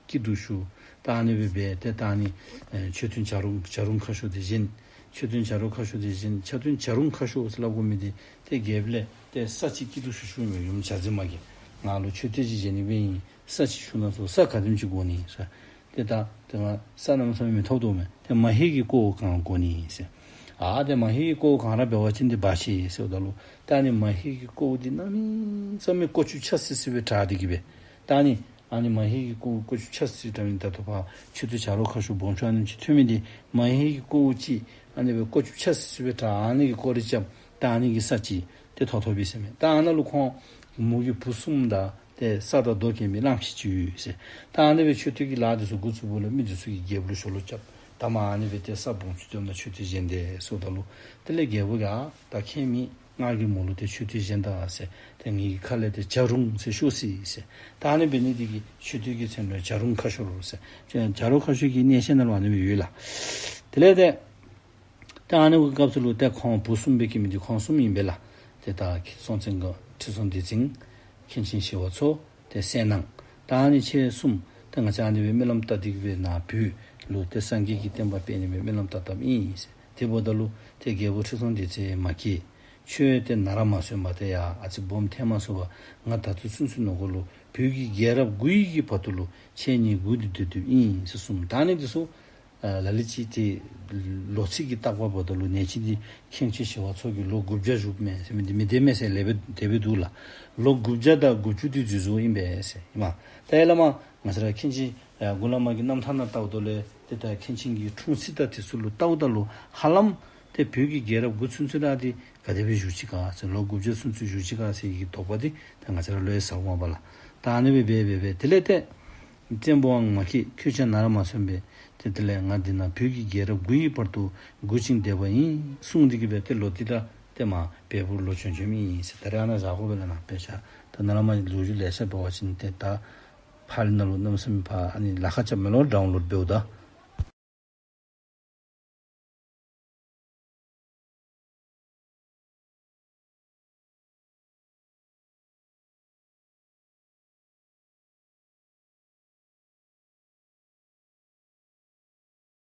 སྐྱིད་སྡུག་ཞུ། ད་ཨ་ནི་སྦེ་འབད་ཏེ་ད་ཨ་ནི་ཨེ་མཆོད་རྟེན་བྱ་རོག་བྱ་རོག་ཁ་ཤོར་འདི་བཞེངས། མཆོད་རྟེན་བྱ་རོག་ཁ་ཤོར་འདི་བཞེངས། མཆོད་རྟེན་བྱ་རོག་ཁ་ཤོར་ཟེར་སླབ་དགོ་མི་འདི་ཏེ་རྒྱལ་པོ་ལས་ཏེ་ས་ཅིག་སྐྱིད་སྡུག་ཞུ་ཞུཝ་མས། ཡུམ་བྱ་རྫི་མ་གིས་ང་ལུ་མཆོད་རྟེན་ཅིག་བཞེངས་ནི་སྦེ་ཨིན། ས་ཅིག་ཞུ་གནང་ཟེར། ས་ག་དེམ་ཅིག་དགོ་ནི་ཟེར། ཏེ་ད་ཏེ་ང་ས་གནམ་མེད་ས་མེད་མི་ཐོབ་དོ་མས། ཏེ་མ་ཧེ་གི་ཀོཝ་གང་དགོ་ནི་ཟེར། ཨ་ཏེ་མ་ཧེ་གི་ཀོཝ་གང་ར་འབད་བ་ཅིན་ཏེ་འབག་ཤིག་ཟེརཝ་ད་ལུ་ད་ཨ་ནི་མ་ཧེ་གི་ཀོཝ་འདི་གནམ་མེད་ས་མེད་ཀོ་ཅུ་ཆ་སི་སི་སྦེ་དྲག་སྟེ་གི་སྦེ། ད་ཨ་ནི་ཨ་ནི་མ་ཧེ་གི་ཀོཝ་ཀོ་ཅུ་ཆ་སི་སི་དྲག་མི་ད་ལྟོ་ཕར་མཆོད་རྟེན་བྱ་རོག་ཁ་ཤོར་སྦོམ་ཤོས་ཨ་ནེམ་ཅིག་ཐོན་མི་འདི་མ་ཧེ་གི་ཀོཝ་ཅིག་ཨ་ནི་སྦེ་ཀོ་ཅུ་ཆ་སི་སི་སྦེ་དྲག། ཨ་ནི་གི་སྐོར་ར་རྐྱབ། ད་ཨ་ནི་གི་ས་ཅིག་ཏེ་ཐོབ་ཐོབ་པས་ཟེར་མས། ད་ཨ་ནཱ་ལུ་ཁོང་མོ་གི་བུ་གསུམ་དང་ ཏེ་ས་དང་རྡོ་གས་མི་གླང་ཆེན་ཅིག་ཡོད་ཟེར། ད་ཨ་ནི་སྦེ་མཆོད་རྟེན་གྱི་ལཱ་འདི་ཚུ་འགོ་བཙུགས་པ་ལས་མི་འདི་ཚུ་གིས་རྒྱལ་པོ་ལུ་ཞལ་ལུ་རྐྱབ། ད་མ་ཨ་ནི་སྦེ་ཏེ་ས་སྦོམ་ཅིག་བཏོན་ད་མཆོད་རྟེན་བཞེངས་ཏེ་ཟེརཝ་ད་ལུ། དེ་ལས་རྒྱལ་པོ་གིས་ཨ་ད་ཁྱད་མེད། ང་གིས་མོ་ལུ་ཏེ་མཆོད་རྟེན་བཞེངས་ད་ཟེར། ཏེ་ངེའི་ཁ་ལས་ཏེ་བྱ་རུང་ཟེར་ཤོག་ཟེར་ཟེར། ད་ཨ་ནི་འབད་ནི་འདི་གིས་མཆོད་རྟེན་གྱི་མཚན་ལུ་བྱ་རུང་ཁ་ཤོར་ཟེར། བྱ་རུང་ཁ་ཤོར་གྱི་གནས་བཤད་ནང་ལུ་ཨ་ནི་སྦེ་ཡོད་ལགས། དེ་ལས་ཏེ་ད་ཨ་ནི་གི་སྐབས་སུ་ལུ་ཏེ་ཁོང་བུ་གསུམ་སྦེ་སྐྱེས་མི་འདི་ཁོང་གསུམ་ཨིན་པས་ལགས། ཏེ་ད་སྲོང་བཙན་སྒམ་ཁྲི་སྲོང་ལྡེ་བཙན། མཁན་ཆེན་ཞི་བ་འཚོ། ཏེ་གསལ་སྣང་། ད་ཨ་ནི་ཁྱེད་གསུམ་ཏེ་ང་བཅས་ཨ་ནི་སྦེ་སྨོན་ལམ་བཏབ་སྟེ་གི་སྦེ་ནཱ་བོད་ལུ་ཏེ་སངས་རྒྱས་ཀྱི་བསྟན་པ་སྤེལ་ནི་སྦེ་སྨོན་ལམ་བཏབ་བཏབཔ་ཨིན་ཟེར། དེ་འབདཝ་ད་ལུ་ཏེ་རྒྱལ་པོ་ཁྲི་སྲོང་ལྡེ་བཙན་མ་སྐྱེས། ཁྱོད་ཏེ་ནཱ་ར་མ་སོན་པར་ཏེ་ཡར་ཨ་ཙི་སྦོམ་ཐལ་མ་སོང་བར་ང་ད་ལྟོ་ཚུན་ཚོད་ནང་འཁོད་ལུ་བོད་ཀྱི་རྒྱལ་རབས་དགུ་ཡི་གི་བར་དུ་ལུ་ཁྱེད་ངེའི་མགུ་འདི་བརྡུང་བརྡུངམ་ཨིན་ཟེར་གསུངམ། ད་ཨ་ནི་འདི་ཚུ་ཨ་ལ་ལུ་ཅིག་ཏེ་ལོ་ཚིགས་ཀྱི་བརྟག་པ་འབདཝ་ད་ལུ་ནེ་ཅིག་འདི་མཁན་ཆེན་ཞི་བ་འཚོ་གིས་ལོ་དགུ་བརྒྱ་བཞུགས་མས་ཟེར་མི་འདི་མི་བདེན་མས་ཟེར་ལེགས་པར་དེ་སྦེ་འདུག་ལགས། ལོ་དགུ་བརྒྱ་དང་དགུ་བཅུ་འདི་འཛོལ་འཛོལཝ་ཨིན་པས་ཟེར་ཨིན་མས། ད་ཡར་ལས་མར་ང་བཅས་ར་མཁན་ཆེན་ཨ་གུ་ལས་མར་གྱི་རྣམ་ཐར་ནང་བལྟཝ་ད་ལུ་ཏེ་ད་མཁན་ཆེན་གྱི་འཁྲུངས་ཚེས་དང་དེ་ཚུ་ལུ་བལྟཝ་ད་ལུ་ཧ་ལམ་ཏེ་བོད་ཀྱི་རྒྱལ་རབས་དགུ་ཚུན་ཚོད་ར་འདི་ག་དེ་སྦེ་བཞུགས་ཅི་ག་ཟེར་ལོ་དགུ་བརྒྱ་ཚུན་ཚོད་བཞུགས་ཅི་ག་ཟེར་གྱི་དོགས་པ་འདི་ད་ང་བཅས་ར་ལུ་ཡང་ཟཝ་མས་པ་ལགས། ད་ཨ་ནི་སྦེ་འབད་འབད་འབད་དེ་ལས་ཏེ་བཙན་པོའང་མ་སྐྱེས་ཁྱོད་ཀྱང་ནཱ་ར་མ་སོན་པས། ཏེ་དེ་ལས་ང་འདི་ནཱ་བོད་ཀྱི་རྒྱལ་རབས་དགུ་ཡི་བར་དུ་སྒུག་ཅིང་བསྡད་པ་ཡིན་གསུངས་ཏེ་གི་སྦེ་ཏེ་ལོག་སྟེ་ད་ཏེ་མར་བལ་པོ་ལོག་བྱོན་བྱོནམ་ཨིན་ཟེར། ད་རེས་ཨ་ནཱ་བཞག་དགོ་པས་ལགས། ནཱ་དཔེ་ཆ་ད་ནཱ་ལས་མར་ལོ་རྒྱུས་ལེ་ཤ་འབད་བ་ཅིན་ཏེ་ད་ཕར་ནང་ལུ་གནམ་མེད་ས་མེད་ཕར་ཨ་ནི་ལཱ་ཁག་རྐྱབ་མས་ལོ་ཌའུན་ལོཌ་འབདཝ་ད།